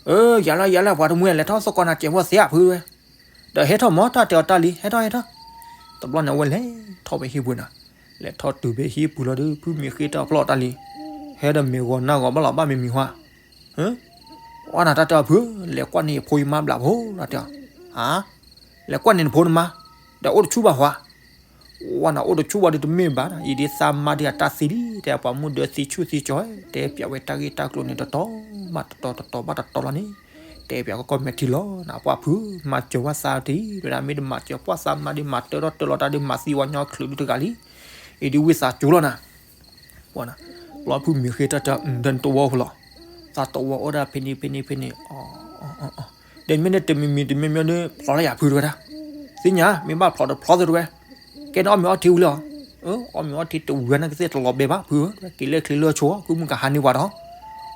အၢ ယၤလၢယၤလၢပှၤတမှံၤလဲၤထီၣ်သကိးနၤစဲးဖိသ့ဧါဖုဝဲ, ဒီးဟဲထီၣ်မၢတၢ်တဲအီၤတၢ်လံ ဟဲထီၣ်ဟဲထီၣ်, တဘျီန့ၣ်အဝဲလဲၤထီၣ်ဖဲဟံၣ်ပူၤနၤ, လဲၤထီၣ်တုၤဖဲဟံၣ်ပူၤလီၤဒီး ဖုမံၤဃ့တၢ်ဖျီၣ်တၢ်လံ, ဟဲဒီးမ့ၢ်ဂီၤနၢ်ဂီၤဘၣ်လီၤဘၣ်မံၤမံၤဟါ, အီနၤတၢ်တဲအီၤဖု, လဲၤကွၢ်န့ၢ်ယဖိယမါဘျးဖိတၢ်တဲအီၤ, ဟါ, လဲၤကွၢ်န့ၢ်နဖိနမါ, ဒီးအိၣ်တဆူၣ်ဘၣ်ဟါ ဝဲနၤအိၣ်တဆူၣ်ဝဲဒီးတမ့ၢ်ဘၣ်နၤ အံၤဒ်သးမါဒ်အတၢ်သံလံ တဲပှၤမူဒၢသံဆူၣ်သံကၠီ တဲပၠးဝဲတၢ်ဂ့ၢ်တၢ်ကျိၤန့ၣ်တတီၤဘၣ်တတီၤတတီၤဘၣ်တတီၤလီၤန့ၣ်, တဲပၠးကီကီမဲာ်ထံလီၤနၤ ပှၤဖု မၤစၢၤဝဲသးတံၢ် ဝဲဒၣ်မ့ၢ်တမၤစၢၤပှၤသးမါဒ်မၤတၢထီၣ်တၢလီၤတၢ်ဒ်မၤသံဝဲညီချုးဒုတဂၤလံ, အံၤဒ်ဝံသးစူၤလီၤနၤ ဝဲနၤ, လီၤဖုမံၤဃ့တၢ်တၢ် ဒီးနတဝီဖိလီၤ, သးတဝီအိၣ်ဒၣ်ဖဲန့ၣ်ဖဲန့ၣ်ဖဲန့ၣ်, ဒီးမ့ၢ်န့ၣ်တမံၤမံၤတမံၤမံၤန့ၣ် ဖျီလၢယၤဖုတဝဲဒၣ်, သ့ၣ်ညါ မ့ၢ်ဘၣ်ဖျီတဖျီသ့တဝဲ, ကဲန့ၣ်အီၣ်မ့ၤအီထံဝံၤလီၤ, အီၣ်မ့ၤအီထံတဝံၤန့ၣ်ကသ့ၣ်တလီၤဘဲဘၣ်ဖုဧၢ, က့ၤလဲၤချ့လၢဆိ ကုမုၢ်ကဟါန့ၢ်ပှၤဒီး,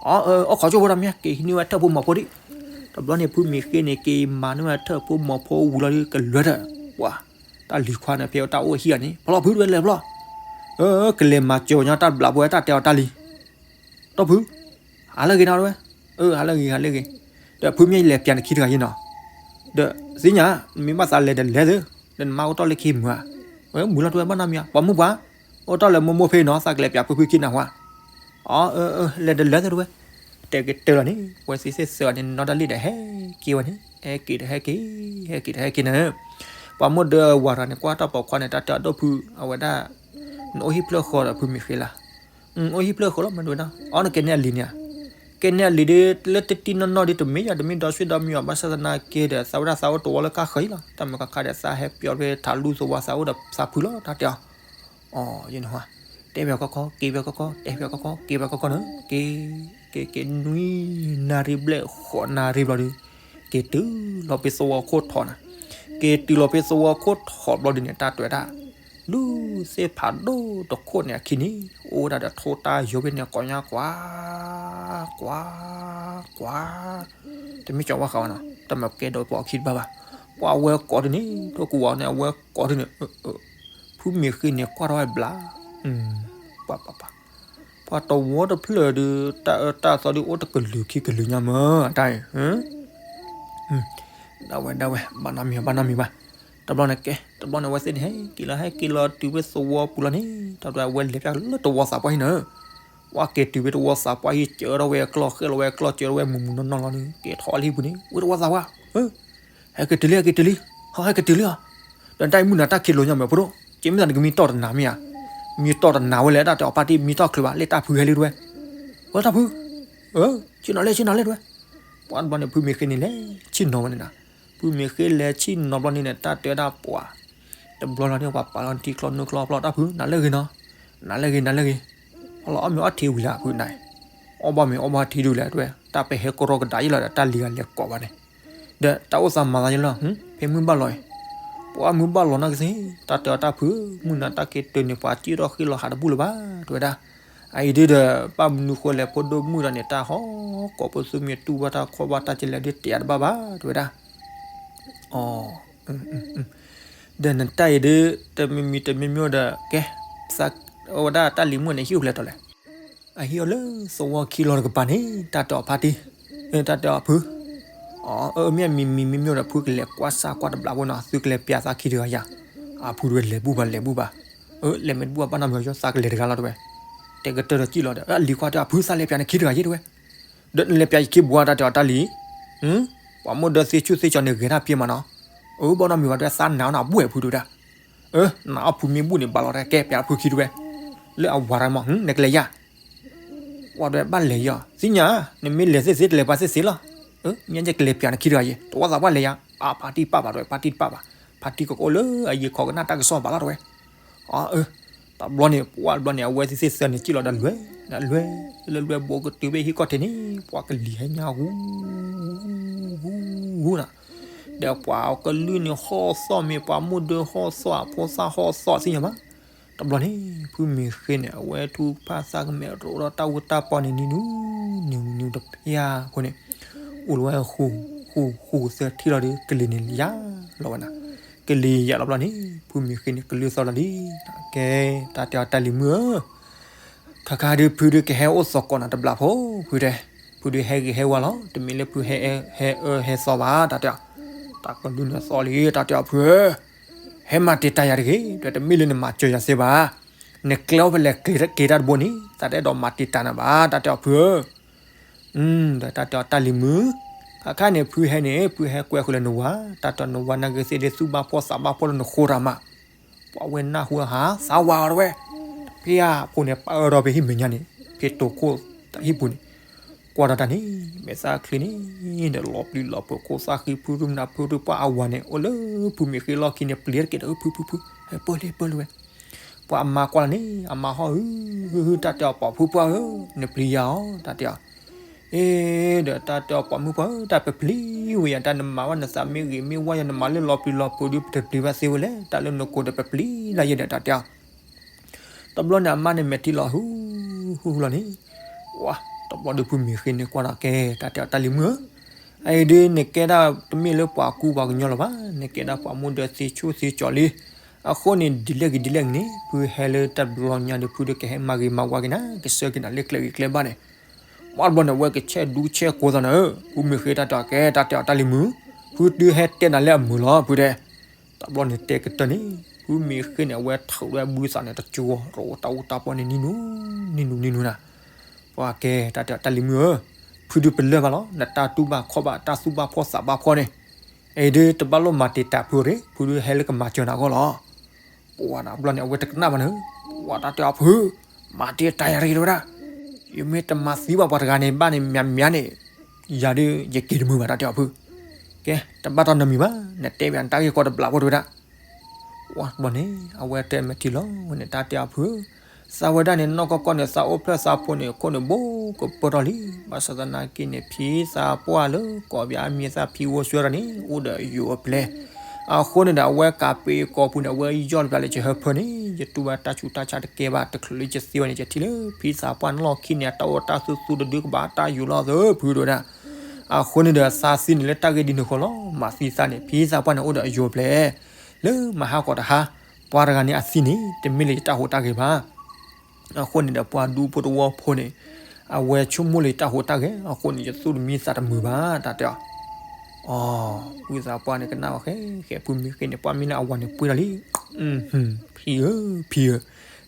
အီ အခီဆိဖိဒီးမ့ၢ်က့ၤဟံးန့ၢ်ဝဲထၢၣ်ဖိမီၤဖိဒံး, တဘျီန့ၣ်ဖုမံၤဃ့န့ၣ် က့ၤမၤန့ၢ်ဝဲထၢၣ်ဖိမီၤဖိဝံၤလီၤဒီးကလၢာ်ဒီး, ပှၤ, တၢ်လံၤခွါန့ၣ် ဖဲအတၢ်အိၣ်ဟံၣ်အန့ၣ် ဖျီဖုတဝဲလဲၤဖျီ, ကလဲၤမၤစၢၤညီတၢ်ဘျးဖိဝဲတၢ်တဲအီၤတၢ်လံ ဒီးဖု, ဟးလၢဂ့ၤနီၤတဝဲ, အၢ ဟးလၢဂ့ၤ ဟးလၢဂ့ၤ, ဒီးဖုမ့ၢ်လဲၤပၠးနခံတဂၤယ့ၢ်နီၤ, ဒီးသ့ၣ်ညါ မ့ၢ်ဘၣ်သးလဲၤဒီးလဲၤသ့, ဒီးနမါအိၣ်တ့ၢ်လၢခံမုာ်ဧါ, ဝဲမုာ်လီၤတဝဲဘၣ်နီတမံၤဧါ, ပှၤမုၣ်ပှၢ်, အိၣ်တ့ၢ်လၢမိၢ်မိၢ်ဖဲနီၤ သးကလဲၤပၠးဖုဖုခံနၤဝါ, အၢ အၢ လဲၤဒီးလဲၤသ့တဝဲ, တဲကတၢၢ်လီၤန့ၣ် ဝဲသ့ၣ်သ့ၣ်သၢဂၤန့ၣ် နီၢ်ဒၣ်လံၣ်ဒီးဟဲက့ၤဝဲန့ၣ် ဟဲက့ၤဒီးဟဲက့ၤ, ဟဲက့ၤဒီးဟဲက့ၤန့ၣ်, ပှၤမိၢ်ဒၢဝၤတဂၤန့ၣ် ကွၢ်တၢ်ပိာ်ခွါန့ၣ် တၢ်တဲအဒိၣ်ဖု အဝဲဒၣ် နအိၣ်ဟံၣ်ဖျၢၣ်ဃီဒီးဖုမံၤဃ့လၢ်, အိၣ်ဟံၣ်ဖျၢၣ်ဃီလီၤ မ့ၢ်တဝဲဒၣ် အီ နကဲန့ၢ်အလံၤန့ၣ်ဧါ, ကဲန့ၢ်အလံၤဒီး လၢတတံၢ်နီၢ်နီၢ်ဒီး တမ့ၢ်ယၤ တမ့ၢ်ဒီးဆူၣ်ဒီးမံၤအီၤ ဘၣ်ဆၣ်သနာ်က့ဒီး သးဝဲဒၣ်သးအိၣ်တဝီလၢကါဃၢၤအံၤလီၤ တၢ်မ့ၢ်ကခါဒီး သးဟဲပၠီဖဲထးလူၢ်သဝီ သးအိၣ်ဒီးသးဖုလီၤ တၢ်တဲအီၤ, အီ ယန့ၣ်ဟါ, တဲပၠးကီကီ က့ၤပၠးကီကီ တဲပၠးကီကီ က့ၤပၠးကီကီန့ၣ် က့ၤ, က့ၤ က့ၤ နွံနၣ်ရံၣ်ဘျဲၣ် ဃိးနၣ်ရံၣ်ဘျီဒီး က့ၤတုၤလီၤဖဲသဝီခိၣ်ထီၣ်နၤ, က့ၤတုၤလီၤဖဲသဝီခိၣ်ထီၣ်ဘျီဒ်န့ၣ် တၢ်တဲဝဲဒၣ် လူၢ်သ့ၣ်ဖးဒိၣ်တခိၣ်န့ၣ်အခံန့ၣ် အိၣ်ဝဲဒၣ်ဒီးထိၣ်တၢ်ယိာ်ဖဲန့ၣ် ကိးညါကွၢ်, ကွၢ်, ကွၢ်, တမ့ၢ်ကၠီဝါဃးဝဲနီၤ တၢ်မ့ၢ်ကဲဒီးပှၤအခံတဘၣ်ဘၣ်, ပှၤဝဲကိးဒ်န့ၣ် ထိၣ်ကူဝါန့ၣ် အဝဲကိးဒ်န့ၣ်, ဖုမ့ၢ်ဃ့န့ၣ် ကွၢ်ထီၣ်ဝဲဘျါ, ပှၤ, ပှၤတဝီတဖျၢၣ်ဒီး တၢ်အၢတၢ်သီဒီးအိၣ်တကလုာ်ခံကလုာ်ညါမၢ် တၢ်အံၤ ဒၣ်ဝဲ ဒၣ်ဝဲ ဘၣ်နီတမံၤ ဘၣ်နီတမံၤဘၣ်, တဘျီန့ၣ်ကဲ တဘျီန့ၣ်အဝဲသ့ၣ်န့ၣ် ဟဲက့ၤလီၤ ဟဲက့ၤလီၤတုၤဖဲသဝီပူၤလီၤန့ၣ် တၢ်ဒၣ်ဝဲလဲၤပၠးလၢသဝီသးပှၢ်ဟံၣ်န့ၣ်, ပှၤက့ၤတုၤဖဲသဝီသးပှၢ်ဟံၣ် စၢထီၣ်ဝဲအကျီၢ် ဃဲၣ်လီၤဝဲအကျီၢ် စၢထီၣ်ဝဲမုၢ်မုၢ်နီၢ်နီၢ်လီၤန့ၣ် က့ၤထီၣ်လၢဟံၣ်ပူၤန့ၣ် ဝဲသဝီသးပှၢ် ဟဲက့ၤတုၤလံ ဟဲက့ၤတုၤလံ, ဟဲက့ၤတုၤလံအီၤ, ဒီးတၢ်အံၤမုၢ်နၤတၢ်ခံးလိာ်ညါမ့ၢ်ဖိဒိၣ်, က့မ့ၢ်သးနကမံတီၢ်တနၤမ့ၢ်ဧါ, မံတီၢ်တနၤဝဲလဲၣ် တၢ်တဲအီၤပၢ်တံၢ် မံတီၢ်ချုးဘၣ် လၢတၢ်ဖုဟဲလံတဝဲ, ဝဲတၢ်ဖု, ဆ့ၣ်နီၤလဲၣ် ဆ့ၣ်နီၤလဲၣ်တဝဲ, ပှၤတဘျီန့ၣ် ဖုမ့ၢ်ဃ့န့ၣ်လဲၤဆ့ၣ်နီၤဝဲန့ၣ်နၤ, ဖုမ့ၢ်ဃ့လဲၤဆ့ၣ်နီၤဘျီန့ၣ်န့ၣ် တၢ်တဲဝဲဒၣ်ပှၤ, တဘျီလီၤန့ၣ် ပှၤပာ်လီၤထံချီနိချီဖျီ တၢ်ဖု နၤလၢဂ့ၤနီၤ, နၤလၢဂ့ၤ နၤလၢဂ့ၤ, အီၣ်လီၤအီၣ်မ့ၤအီထံဝံၤလၢဖုနၤ, အီၣ်ဘၣ်မ့ၤအီဘၣ်ထံဒုလၢတဝဲ တၢ်ပဟဲကရီကဒါယ့ၢ်လီၤဒီး တၢ်လံၤဂၤလဲၤကိးဘၣ်န့ၣ် ဒီးတၢ်အိၣ်သးမၤသးယလီၤ, ဖဲမုၢ်ဘၣ်လီၤအံၤ, ပှၤမုၢ်ဘၣ်လီၤနာ်ကသ့, တၢ်တဲအီၤတၢ်ဖု, မုၢ်နၤတၢ်က့ၤတၢၤန့ၣ် ပှၤစံၣ်ထီၣ်ဃ့လီၤဟးတဘူၣ်လၢၤဘၣ် တဝဲဒၣ်, အအံၤဒုဒီး ဘၣ်မနုၤဃိလဲၣ် ဖိဒိၣ်မုၣ်ဒီးန့ၣ် တၢ်ဟီကိးပသူမ့ၢ်တူၢ်ဘၣ်တၢ်ခီၣ်ဘၣ်တၢ်ကလဲၤဒုးတဲအတဘၣ်ဘၣ် တဝဲဒၣ်, အ ဒီးနတၢ်အံၤဒု တမံၤမံၤတမံၤမံၤဒီး ကဲ, အဝဲဒၣ်တၢ်လံၤမုၣ်န့ၣ် ဟံၣ်အိၣ်ဖျဲၣ်တီၤလဲၣ်, အဟံၣ်အိၣ်လၢသဝီခံလီၤတကပၤန့ၣ် တၢ်တဲအီၤဖါတံၢ်, တၢ်တဲအီၤဖု, အ မ့ၢ်မံၤမံၤမံၤမံၤဒီး ဖုကလဲၤကွၢ်စၢ်ကွၢ်တဘျီဖိနီၤ သုကလဲၤပျးသးခံတဂၤယၤ, အဖုတဝဲလဲၤဘူၣ်ဘၣ်လဲၤဘူၣ်ဘၣ်, အ လဲၤမ့ၢ်တဘူၣ်ဘၣ်ဘၣ်နီတမံၤ ယသးကလဲၤတဂၤလီၤတဝဲ, တဲကတၢၢ်ဒီးစံၣ်လီၤဒီး အလံၤခွါတဲအီၤဖုသးလဲၤပျးန့ၣ်ခံတဂၤယဲတဝဲ, ဒီးနလဲၤပျးယခံဘှါ တၢ်တဲအီၤတၢ်လံၤ, ပှၤမိၢ်ဒၢသ့ဆူၣ်သ့ကၠီန့ၣ်ဂဲၤတၢ်ပျဲမးနီၤ, အၢ ဘီနီတမံၤဘၣ် တဲသးနးအီၤနဘှဲၣ်ဖုတဲဝဲဒၣ်, အၢ နးအီၣ်ဖုမ့ၢ်ဘူၣ်န့ၣ် ဘၣ်လီၤတဲ ကဲပျးဖုခံတဝဲ, လၢအဝၤတၢ်မး နကလဲၤယါ ပှၤတဲဘၣ်လဲၤယီၤ သ့ၣ်ညါ, နမ့ၢ်လဲၤသ့ၣ်သ့ တလဲၤပှၤသ့ၣ်သ့လီၤ, အၢ ညါယကလဲၤပျးနခံတဂၤယဲ တဝီသးပှၢ်လဲၤယါ, အဖါတံၢ်ပာ်ဘၣ်တဲဝဲ ဖါတံၢ်တပာ်ဘၣ်, ဖါတံၢ်ကကိးလၢအယံၤခီကနၣ်တၢ်ကစီၣ်ဘၣ်လီၤတဲဝဲ, အၢ တဘျီန့ၣ် ပှၤတဘျီန့ၣ် အဝဲသ့ၣ်သ့ၣ်သၢန့ၣ် စံၣ်လီၤဒီးလွဲၢ်, ဒီးလွဲၢ်, လၢလွဲၢ်ဘိကတုၤဘၣ်ဟံၣ်ကီၢ်ထံးန့ၣ် ပှၤကလံၤဟဲညါဂူၤ ဂူၤ ဂူၤနၤ, ဒီးပှၤကလုၢ်န့ၣ်ဟီၣ်သီၣ်မ့ၢ်ပှၤမိၢ်ဒၢဟီၣ်သီၣ် အဖိသၣ်ဟီၣ်သီၣ်သ့ၣ်ညါဘၣ်, တဘျီန့ၣ် ဖုမ့ၢ်ဃ့န့ၣ် အဝဲထူၣ်ဖးသးကမဲာ်တအိၣ်ဒီးတၢ်ဝံတၢ်ပီန့ၣ် နံၤနူ နံၤနူ တဖၣ်အဃိန့ၣ်, အိၣ်လီၤဝဲဃူ ဃူ ဃူသၢထံၣ်လီၤဒီး ကလံၤန့ၣ်ယၤလီၤဝဲနၤ, ကလံၤယၤလီၤဘျီန့ၣ် ဖုမ့ၢ်ဃ့န့ၣ် ကလုၢ်သီၣ်လီၤလံ, ကဲ တၢ်တဲအီၤတၢ်လံၤမုၣ်ဧၢ ခါခါဒုးဖုဒုးကဟဲအိၣ်သကိးနၤတဘျီဖိ ဖုတဲ, ဖုဒုးဟဲဂ့ၤဟဲဝါလီၤ တမ့ၢ်လၢဖုဟဲအၢဟဲသီဘၣ် တၢ်တဲအီၤ, တၢ်ကလုၢ်န့ၣ်သီလံ တၢ်တဲအီၤဖုဧၢ, ဟဲမၤတံာ်တာ်ယၤတဂ့ၤ တဲတမ့ၢ်လၢနမၤစၢၤယၤစ့ဘၣ်, နကျဲအိၣ်ဖဲလဲၣ်က့ၤတၢ်တဘိန့ၣ် သးတအဲၣ်ဒိးမၤတံာ်တာ်နၤဘၣ် တၢ်တဲအီၤဖုဧၢ ဒီးတၢ်တဲအီၤတၢ်လံၤမုၣ်, ခါခါန့ၣ် ဖုဟဲန့ၣ် ဖုဟဲကွဲဃုာ်လၢနဝၤ, တၢ်တဲအီၤနဝၤနာ်က့သ့ၣ်ဒ်သူၣ်ဘၣ်ဖှီၣ်သးဘၣ်ဖှီၣ်လၢနဃိတၢ်မး, ပှၤဝဲနၢ်ဟူဟးသးဝးအီၤတဝဲ, ဖဲအဖိန့ၣ် ပၢ်အၢဒီးဖဲဟံၣ်မဲာ်ညါန့ၣ် ဖဲတိၤခိၣ်ဟံၣ်ပူၤန့ၣ်, ကွၢ်ဒီးတၢ်န့ၣ် မဲာ်သၣ်ချံန့ၣ် ဒီးလီၤပျံၤလီၤဖုးခိၣ်သၣ်ဃံဖုရူၢ်မနၤဖုရူၢ်ပှၢ်အဝၤန့ၣ် အိၣ်လၢဖုမ့ၢ်ဃ့လီၢ်ခံန့ၣ် ပျံၤတက့ၢ်ဒီးဖုဖုဖု, ဟဲပၢၢ်လံပၢၢ်လံဝဲ ပှၤအမါကွၢ်လီၤန့ၣ် အမါဟီၣ်ဟုဟုဟု တၢ်တဲအီၤပိာ်ဖုပှၢ်ဧၢ, နပျံၤယၤအီၤ တၢ်တဲအီၤ, အ့ ဒီးတၢ်တဲအီၤပိာ်မုၣ်ပှၢ်ဧၢ တၢ်ပပျံၤဝဲယၤ တၢ်နမၤဝဲနသးမ့ၢ်ဂ့ၤမ့ၢ်ဝါယၤ နမၤလၢလီၤပျံၤလီၤဖုးဒုး ပတပျံၤဘၣ်သ့ဝဲလဲၣ် တၢ်လၢနကိးဒီးပပျံၤလၢယဲဒီး တၢ်တဲအီၤ တဘျီန့ၣ် အမါန့ၣ်မဲာ်ထံလီၤဟုဟုဟုလီၤန့ၣ်, ဝါ တဘျီဒုးဖုမ့ၢ်ဃ့န့ၣ်ကွၢ်ဒီးကဲ တၢ်တဲအီၤတၢ်လံၤမုၣ်ဧၢ, အအံၤဒုးနကဲဒၣ်တမ့ၢ်လၢပှၤကူပှၤကညီလၢၤဘၣ်, နကဲဒၣ်ပှၤမိၢ်ဒၢသ့ဆူၣ်သ့ကၠီလံ, အဃိန့ၣ် ဒ်လဲၣ်ဂ့ၤဒ်လဲၣ်ဂ့ၤန့ၣ် ဖုဟဲလၢတၢ်တဘျီညါဒီး ဖုဒုးကဟဲမၤဂ့ၤမၤဝါက့ၤနၤ ကဆှၢက့ၤနၤလၢကျဲဂ့ၤကျဲဘၣ်န့ၣ်, ဘၣ်တဘျီန့ၣ် အဝဲကဆဲးဒူဆဲးကိးသးနၤဧၢ, ဖုမ့ၢ်ဃ့တၢ်တဲအီၤကဲ တၢ်တဲအီၤတၢ်လံၤမုၣ်, ဖုတုၤဟဲတဲနၤလၢအမုာ်လီၤ ဖုတဲ တဘျီန့ၣ်တဲကတၢၢ်န့ၣ် ဖုမ့ၢ်ဃ့န့ၣ် အဝဲထုးဝဲအဘုသးန့ၣ် တကၠိ တအိၣ်တၢ်အူတၢ်ပီၢ်န့ၣ် နံၤနူ နံၤနူ နံၤနူနၤ, ပှၤကဲ တၢ်တဲအီၤတၢ်လံၤမုၣ်ဧၢ, ဖုဒုးပလၢၢ်ဘၣ်လီၤ နတၢ်တူၢ်ဘၣ်ခီၣ်ဘၣ် တၢ်သူၣ်ဘၣ်ဖှီၣ်သးဘၣ်ဖှီၣ်န့ၣ်, အအံၤဒုးတဘၣ်လိၣ်မၤတံာ်တာ်ဖုရ့ၣ် ဖုဒုးဟဲလၢကမၤစၢၤနၤအဂီၢ်လီၤ. ပှၤန့ၣ် တဘျီန့ၣ် အဝဲတကနၣ်ဘၣ်န့ၣ်, ပှၤတၢ်တဲအီၤဖု, မၤတံာ်တာ်ယၤတဂ့ၤတဲဝဲဒၣ်, ယမ့ၢ်တမၤသံဘၣ်ပှၤတဂၤန့ၣ်ဘၣ်န့ၣ် မ့ၢ်မ့ၢ်န့ၣ် ယၤဒုး ယက့ၤတမုာ်ဘၣ် တၢ်တဲအီၤဖု, ကဲ တဘၣ်တၢ်နီတမံၤဘၣ်, နတဲဘၣ်နတၢ်ဂ့ၢ်ကီတဘျီဖိတဲဝဲဒၣ် ဝါတဘျီန့ၣ် အဝဲတဲမဲာ်ထံလီၤဝဲန့ၣ် တၢ်တဲအီၤဖု, သးဝဲဒၣ်န့ၣ် နီၢ်ကီၢ်ကီၢ်န့ၣ် သးအိၣ်ဖျဲၣ်သးဖိန့ၣ် ခိၣ်န့ၣ်ဘိကပၢၢ်ထီၣ်လံ, ဘၣ်ဆၣ်သနာ်က့န့ၣ် ဖံသးပှၢ်လၢကီၢ်ပယီၤအမံၤသၣ်ဖံဝီဆွဲဒီးန့ၣ် အိၣ်ဒီးယိၤအပျဲၢ်, အဃိန့ၣ်ဒီး အဝဲကးပ့ၤကီၢ်ပူၤန့ၣ် အဝဲယီၢ်လၢပျၢၤလၢကဟၢဖၢန့ၣ် ယတူၢ်ဘၣ်တၢ်ဆူးတၢ်ဆါတကဲဘၣ် တချုးလၢယသံဝဲန့ၣ် ယထံၣ်လၢ ဖံသးပှၢ်န့ၣ်လီၢ်ခံန့ၣ် အတၢ်အိၣ်တၢ်သူသူတဒုကဘၣ်တၢ်ယူၤလီၤသၢဖုတဲဝဲဒၣ် အဃိန့ၣ်ဒီး သးသံန့ၣ်လၢတၢ်ဂ့ၢ်ဒ်န့ၣ်အဃိလီၤ. မၤသံသးန့ၣ် ဖံသးပှၢ်န့ၣ်အိၣ်ဒီးအယိၤအပျဲၢ်, လၢမဟါကီးတဟါ, ပှၤတဂၤန့ၣ်အသံန့ၣ် တမ့ၢ်လၢယတၢ်ဟူးတၢ်ဂဲၤဘၣ်. အဃိန့ၣ်ဒီး ပှၤဒူဖိတဝီဖိန့ၣ် အဝဲဆိကမိၣ်လၢယတၢ်ဟူးတၢ်ဂဲၤ အဃိန့ၣ် ယသူၣ်တမံသးတမုာ်ဘၣ် တၢ်တဲအီၤ. အီ, ဖံသးပှၢ်န့ၣ်ကနၣ်အီၤဃဲဃဲ ဖုမ့ၢ်ဃ့န့ၣ် ပှၢ်မ့ၢ်လၢအဝၤန့ၣ်ပှ့ၤလီၤလံ. ဖံဧၢ, ဖံဧၢ,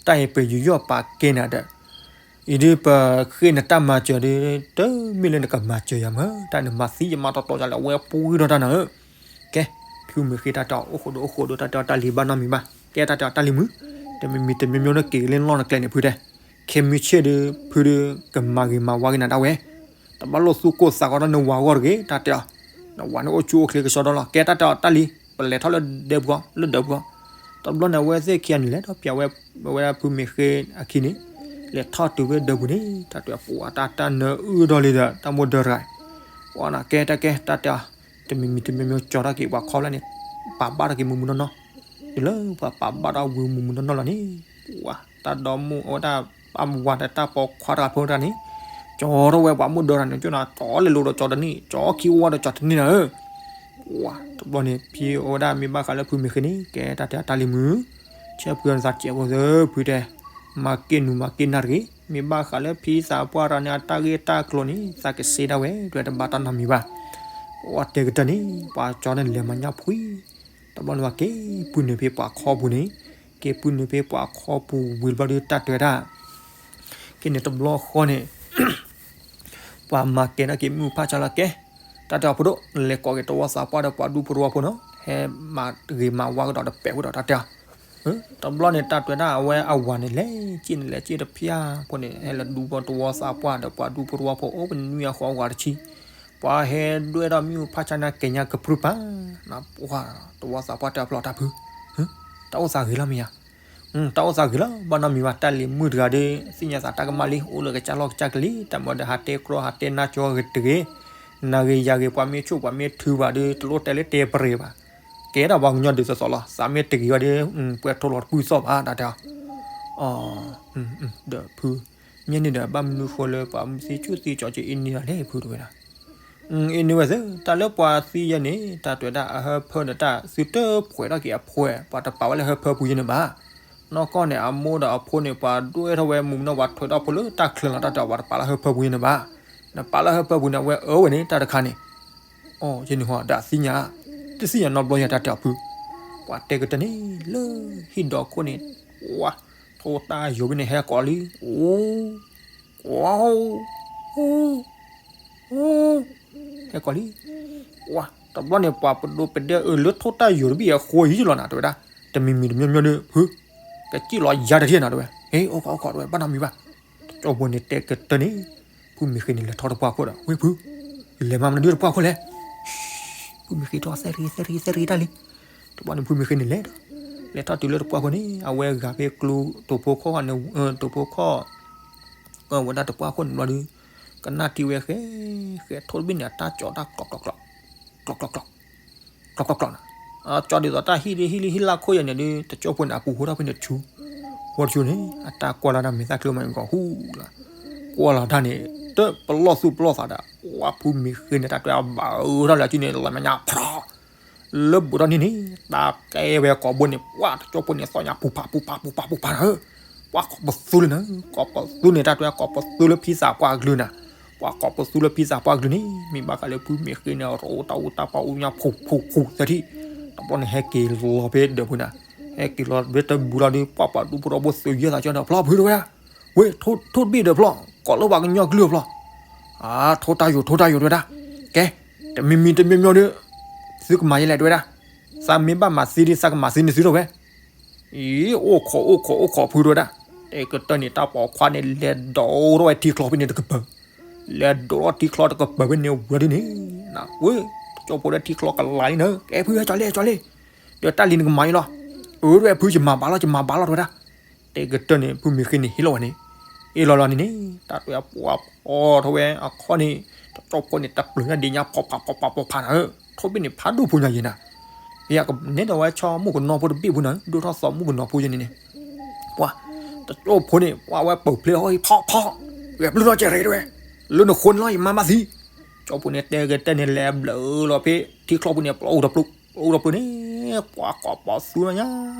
တၢ်အံၤပယီၤပာ်ကဲနၤဒီး အံၤဒုးပဃ့နတၢ်မၤစၢၤဒီး တမ့ၢ်လၢနကမၤစၢၤယၤမ့ၢ် တၢ်နမၤသံယမၤတီတီယၤလၢအဝဲပှ့ၤဒီးတၢ်နၤဧၢ. ကဲ, ဖုမ့ၢ်ဃ့တၢ်တဲအီၤ အိၣ်ဃိဒိၣ်အိၣ်ဃိဒိၣ် တၢ်တဲအီၤတၢ်လံၤဘၣ်နီတမံၤဘၣ်. ကဲတၢ်တဲအီၤတၢ်လံၤမုၣ်, တမံၤမံၤတမံၤမံၤန့ၣ်က့ၤလၢလီၢ်နကျဲန့ၣ်ဖုတဲ, ခဲမုၢ်ဆ့ၣ်ဒီး ဖုဒီးကမၤဂ့ၤမၤဝါက့ၤနၤဒၣ်ဝဲ. တဘၣ်လိၣ်သူၣ်ကိၢ်သးဂီၤဒီးနဝၤအဂီၢ်တဂ့ၤ တၢ်တဲအီၤ. နဝၤန့ၣ်အိၣ်ဆူၣ်အိၣ်ချ့ကဆှီဒီးလီၤ. ကဲတၢ်တဲအီၤတၢ်လံၤ, ပလဲၤထီၣ်လၢဒၢးပူၤဃီ လၢဒၢးပူၤဃီ. တဘျီန့ၣ် အဝဲသ့ၣ်ခံဂၤန့ၣ် လဲၤထီၣ်ပၠးဝဲ ဝဲဒၣ်ဖုမ့ၢ်ဃ့အခံန့ၣ်, လဲၤထီၣ်တုၤဝဲဒၢးပူၤန့ၣ် တၢ်တဲအီၤ ပှၤတၢ်တၢ်နၢအုၣ်ဒီးလံဒီး တၢ်မိၢ်ဒၢတဂၤ, ပှၤန့ၣ်ကဲတၢ်ကဲတၢ်တဲအီၤ, တမံၤမံၤတမံၤမံၤကၠီၤထီၣ်က့ၤ ပှၤခီဖျိန့ၣ် ပာ်ဘၣ်ထီၣ်က့ၤမုၢ်မုၢ်နီၢ်နီၢ်, တုၤလၢပှၤပာ်ဘၣ်ထီၣ်ဝံၤမုၢ်မုၢ်နီၢ်နီၢ်လီၤန့ၣ်, ပှၤတၢ်ဒီမိၢ်အဝဲဒၣ် ပၢ်မဝၤဒီးတၢ်ပိာ်ခွါတဂၤဖိတဂၤန့ၣ်, ကၠီထီၣ်ဝဲပှၤမိၢ်ဒၢတဂၤန့ၣ် ကၠီနၤ ကၠီလဲၤလိာ်ဒီးကၠီတနံၣ် ကၠီခံဝါဒီးကၠီတနံၣ်နၤဧၢ. ပှၤတဘျီန့ၣ် ဖံအဝဲဒၣ်မ့ၢ်ဘၣ်ဃးလၢဖုမ့ၢ်ဃ့န့ၣ် ကဲတၢ်တဲအီၤတၢ်လံၤမုၣ်, ဆၢဖုအီၤနသးစဲးဖိသၢ ဖုတဲ, မၤက့ၢ်နူၤမၤက့ၢ်နၢ်တဂ့ၤ, မ့ၢ်ဘၣ်ဃးလၢဖံသးပှၢ်တဂၤန့ၣ် အတၢ်ဂ့ၢ်တၢ်ကျိၤန့ၣ် သးကစ့ဒၣ်ဝဲ တဲတဘၣ်တၢ်နီတမံၤဘၣ်. ပှၤတဲကတၢၢ်န့ၣ် ပှၤကၠီန့ၣ်လဲၤမၤညၣ်ဖှံ, တဘျီန့ၣ်ပှၤက့ၤပုၢ်နုာ်ဖဲပှၤခီပူၤန့ၣ်, က့ၤပုၢ်နုာ်ဖဲပှၤခီပူၤဝံၤတဘျီဒီးတၢ်တဲဝဲဒၣ် က့ၤန့ၣ်တဘျီဃီန့ၣ် ပှၤမၤကဲထီၣ်က့ၤမုၢ်ဖးဆါလီၤကဲ, တၢ်တဲအီၤဖိဒိၣ် လဲၤကိးက့ၤတဝီသးပှၢ်ဒီးပှၤဒူဖိတဝီဖိနီၤ, ဟဲမၤဂ့ၤမၤဝါကဒီးတပဲာ်ဖိဒီးတၢ်တဲအီၤ, တဘျီန့ၣ်တၢ်တဲဒၣ်အဝဲအဝၤန့ၣ်လဲၤစ့ၢ်န့ၣ်လဲၤစ့ၢ်တဖျၢၣ်ဖိန့ၣ် ဟဲလၢဒူဖိတဝီသးပှၢ်ဒီးပှၤဒူဖိတဝီဖိအိၣ်ပနွံအဃိအဝၤတဆံ, ပှၤဟဲဒွဲၣ်ထီၣ်မုၢ်ဖးဆါန့ၣ်ကဲညါကပြုၢ်ပၢ်, နပှၤတဝီသးပှၢ်တဲအဖျီၣ်တၢ်ဖု, တၢ်အိၣ်သးဂ့ၤလီၤမ့ၢ်ဧါ တၢ်အိၣ်သးဂ့ၤလီၤ ဘၣ်နီတမံၤဘၣ် တၢ်လံၤမုၣ်တဂၤဒီး သ့ၣ်ညါသးတၢ်ကမၣ်လံ အိၣ်လၢကစၢ်လီၢ်ကစၢ်ကလံၤ တၢ်မၤဒီးဟးတဲကြီဟးတဲနါကၠီဂ့ၤတဂ့ၤ, နဂ့ၤယၤဂ့ၤ ပှၤမ့ၢ်ဆိၣ်ပှၤမ့ၢ်ထုဘၣ်ဒီး တလိၣ်တဲလၢတဲပရဲၤဘၣ်, ကဲဒၣ်ပှၤကညီဒုးသသိးလီၤ သးမ့ၢ်တဂ့ၤဝဲဒီး ပှဲၤထိၣ်လီၤတပုၢ်သီၣ်ဘၣ် တၢ်တဲအီၤ, ဒီးဖု, မ့ၢ်န့ၣ်ဒီးဘၣ်မနုၤဃိလၢပှၤမုၢ်သံဆူၣ်သံကၠီက့အ့န့ၢ်ဒၣ်လဲၣ်ဖုတဝဲဒၣ် အ့န့ၢ်ဝဲသ့ၣ် တၢ်လၢပှၤသံယဲန့ၣ် တၢ်တဲဝဲဒၣ်အဟၢဖၢဒီးတၢ်သုတဖှဲးထီၣ်က့ၤအဖှဲး ပှၤတပာ်ဝဲလၢဟၢဖၢပူၤယဲန့ၣ်ဘၣ်. နီၢ်ကီၢ်န့ၣ် အမိၢ်ဒီးအဖိန့ၣ် ပှၤဒွဲၣ်ထီၣ်ဝဲမုၢ်မနီၢ် ပှၤထွဲးထီၣ်ဖိလၢတၢ်ချၢလီၤ တၢ်တဲအီၤ ပှၤတပာ်လၢဟၢဖၢပူၤယဲန့ၣ်ဘၣ်. နပာ်လၢဟၢဖၢပူၤန့ၣ် အဝဲအၢဝဲန့ၣ် တၢ်တခါန့ၣ် အိ ယဲန့ၣ်ဟီ ဒီးသ့ၣ်ညါ တသ့ၣ်ညါနီတဘျီယဲ တၢ်တဲအီၤဖု ပှၤတဲကတၢၢ်န့ၣ် လၢဟံၣ်ဒီခိၣ်န့ၣ် ပှၤ ထိၣ်တၢ်ယိာ်ဖဲန့ၣ် ဟဲကိးလံ အိ ကွၢ် အိ ဟဲကိးလံ ကွၢ် တဘျီန့ၣ် ပှၤပဒိပဒဲအၢ လၢထိၣ်တၢ်ယိာ်တဘ့ၣ်အဃိယံၤလီၤနၤ တဲဝဲဒၣ် တမံၤမံၤတမံၤမံၤဒီး ဖု ကစံၣ်လီၤယၤတထံၣ်နၤ တဲဝဲ ဟ့ အိၣ်ခိးအိၣ်ခိး တဲဝဲ ဘၣ်နီတမံၤဘၣ် တကၠိဖိန့ၣ်တဲကတၢၢ်န့ၣ် ဖုမ့ၢ်ဃ့န့ၣ် လဲၤထီၣ်တပှၢ်ခိၣ်ဒီး ဝ့ၢ်ဖု လဲၤမၤမနုၤဒုတပှၢ်ခိၣ်လဲၣ် ဖုမ့ၢ်ဃ့ထီၣ်သဲရ့သဲရ့သဲရ့တၢ်လံ တဘျီန့ၣ် ဖုမ့ၢ်ဃ့န့ၣ်လဲၤဒီး လဲၤထီၣ်တုၤလၢတပှၢ်ခိၣ်န့ၣ် အဝဲဂၤဖဲကျိ တိာ်ဖိခီၣ်န့ၣ် တိာ်ဖိခီၣ် ဝဲဒၣ်တပှၢ်ခိၣ်န့ၣ်ဘျီဒီး ကနၣ်ထံဝဲဃဲ ဃဲထိၣ်တဘ့ၣ်န့ၣ် အတၢ်ကၠီတၢ်ကျီ ကျီ ကျီ ကျီ ကျီ ကျီ ကျီ ကျီ န့ၣ် ကၠီဒ်သိးတၢ်ဟံၣ်ဒ်ဟံၣ်လံဟံၣ်လၢခိၣ်ယဲန့ၣ်ဒီး တကၠိဖိန့ၣ် အပူၤဟိထီၣ်ဖဲန့ၣ်ဆူ ဟိထီၣ်ဆူန့ၣ် အတၢ်ကွၢ်လၢ်တၢ်မဲာ်သၣ်ချံမးဂီၤဟူလီၤ ကွၢ်လီၤတၢ်န့ၣ် တပလီၢ်သူၣ်ပလီၢ်သးဒီး ဝါဖုမ့ၢ်ဃ့န့ၣ် တၢ်တွဲအဘၣ်အၢထီၣ်လၢစုန့ၣ် လီၤမညါဖျီ လၢဘူးထီၣ်န့ၣ်န့ၣ် တၢ်ကဲဝဲကိာ်ဘိန့ၣ် ပှၤတကၠိဖိန့ၣ် သီၣ်ညါပူၤဖးပူၤဖးပူၤဖးပူၤဖး ပှၤကိးပသူလၢန့ၣ် ကိးပသူန့ၣ် တၢ်တွဲကိးပသူလၢဖံသးပှၢ်အကလုၢ်နၤ ပှၤကိးပသူလၢဖံသးပှၢ်အကလုၢ်န့ၣ် မ့ၢ်ဘၣ်ဃးလၢဖုမ့ၢ်ဃ့န့ၣ် ရိတၢ်အူတၢ်ပာ်အူညါဖှူဖှူဖှူသထံၣ် တဘျီန့ၣ်ဟဲက့ၤလီၤဖဲဒၢးပူၤနၤ ဟဲက့ၤလီၤဖဲတဘူးလီၤဒီး ပှၤပှၤဒူဖိဒီဖိသုးယဲၢ်သးကၠီန့ၣ် ဖျီဖုတဝဲ ဝ့ၢ် ထိၣ်တဘ့ၣ်ဒီးဖျီ ကိးလၢပှၤကညီကလုၢ်ဖျီ အါ ထိၣ်တၢ်ယိာ် ထိၣ်တၢ်ယိာ်တဝဲဒၣ် ကဲ တမံၤမံၤတမံၤမံၤဒီး သုကမၤယဲလဲၣ်တဝဲဒၣ် သးမ့ၢ်ဘၣ်မၤသံဒီး သးကမၤသံန့ၣ်သုထီၣ်ဝဲ အံၤ အိၣ်ခိး အိၣ်ခိး အိၣ်ခိးဖုတဝဲဒၣ် တဲကတၢၢ်န့ၣ် တၢ်ပိာ်ခွါန့ၣ် လဲၤဒိးထီၣ်ဝဲထံချီဖဲန့ၣ်တကပၤ လဲၤဒိးထီၣ်ထံချီတကပၤဖဲန့ၣ်ဝံၤဒ်န့ၣ် ဝ့ၢ် တကၠိဖိလၢထံချီကလၤလံနၤ ကဲဖုဟဲကၠီလံ ဟဲကၠီလံ ဒီးတၢ်လံနကမၤအံၤလီၤ အၢ တဝဲဖု ယမၤဘၣ်လီၤ ယမၤဘၣ်လီၤတဝဲဒၣ် တဲကတၢၢ်န့ၣ် ဖုမ့ၢ်ဃ့န့ၣ် ဟ့ၣ်လီၤဝဲန့ၣ် ဟ့ၣ်လီၤလီၤန့ၣ်န့ၣ် တၢ်တွဲအပှၤဖီထီၣ်ဝဲအခီၣ်န့ၣ် တကၠိဖိန့ၣ် တပျုာ်ညါဒ့ညါဖီဖးဖီဖးဖီဖးနၤဧၢ ထိၣ်ဘ့ၣ်န့ၣ် ဖးဒိၣ်ဖိညါယဲနၤ ယကနဲဒီးဝဲဆီမုၣ်ကနီၤဖိတဘ့ၣ်ဖိနၤ ဒိၣ်ထီၣ်သီမုၣ်ကနီၤဖိယဲန့ၣ်န့ၣ် ပှၤ တကၠိဖိန့ၣ် ပှၤဝဲပၢၢ်ဖျ့အီၤ ဖီဖီ ဂဲၤပျုၢ်ထီၣ်ကဲရ့တဝဲ လၢနဃိန့ၣ်လီၤ ယမၤမၤသံ ကၠိဖိန့ၣ် တဲကတၢၢ်န့ၣ် လဲၤဘျုးလီၤဖဲ ထံချီဖိန့ၣ် ပျီအိၣ်တပျုာ် ပျီအိၣ်တပျုာ်န့ၣ် ပှၤကိးပသူလီၤညါ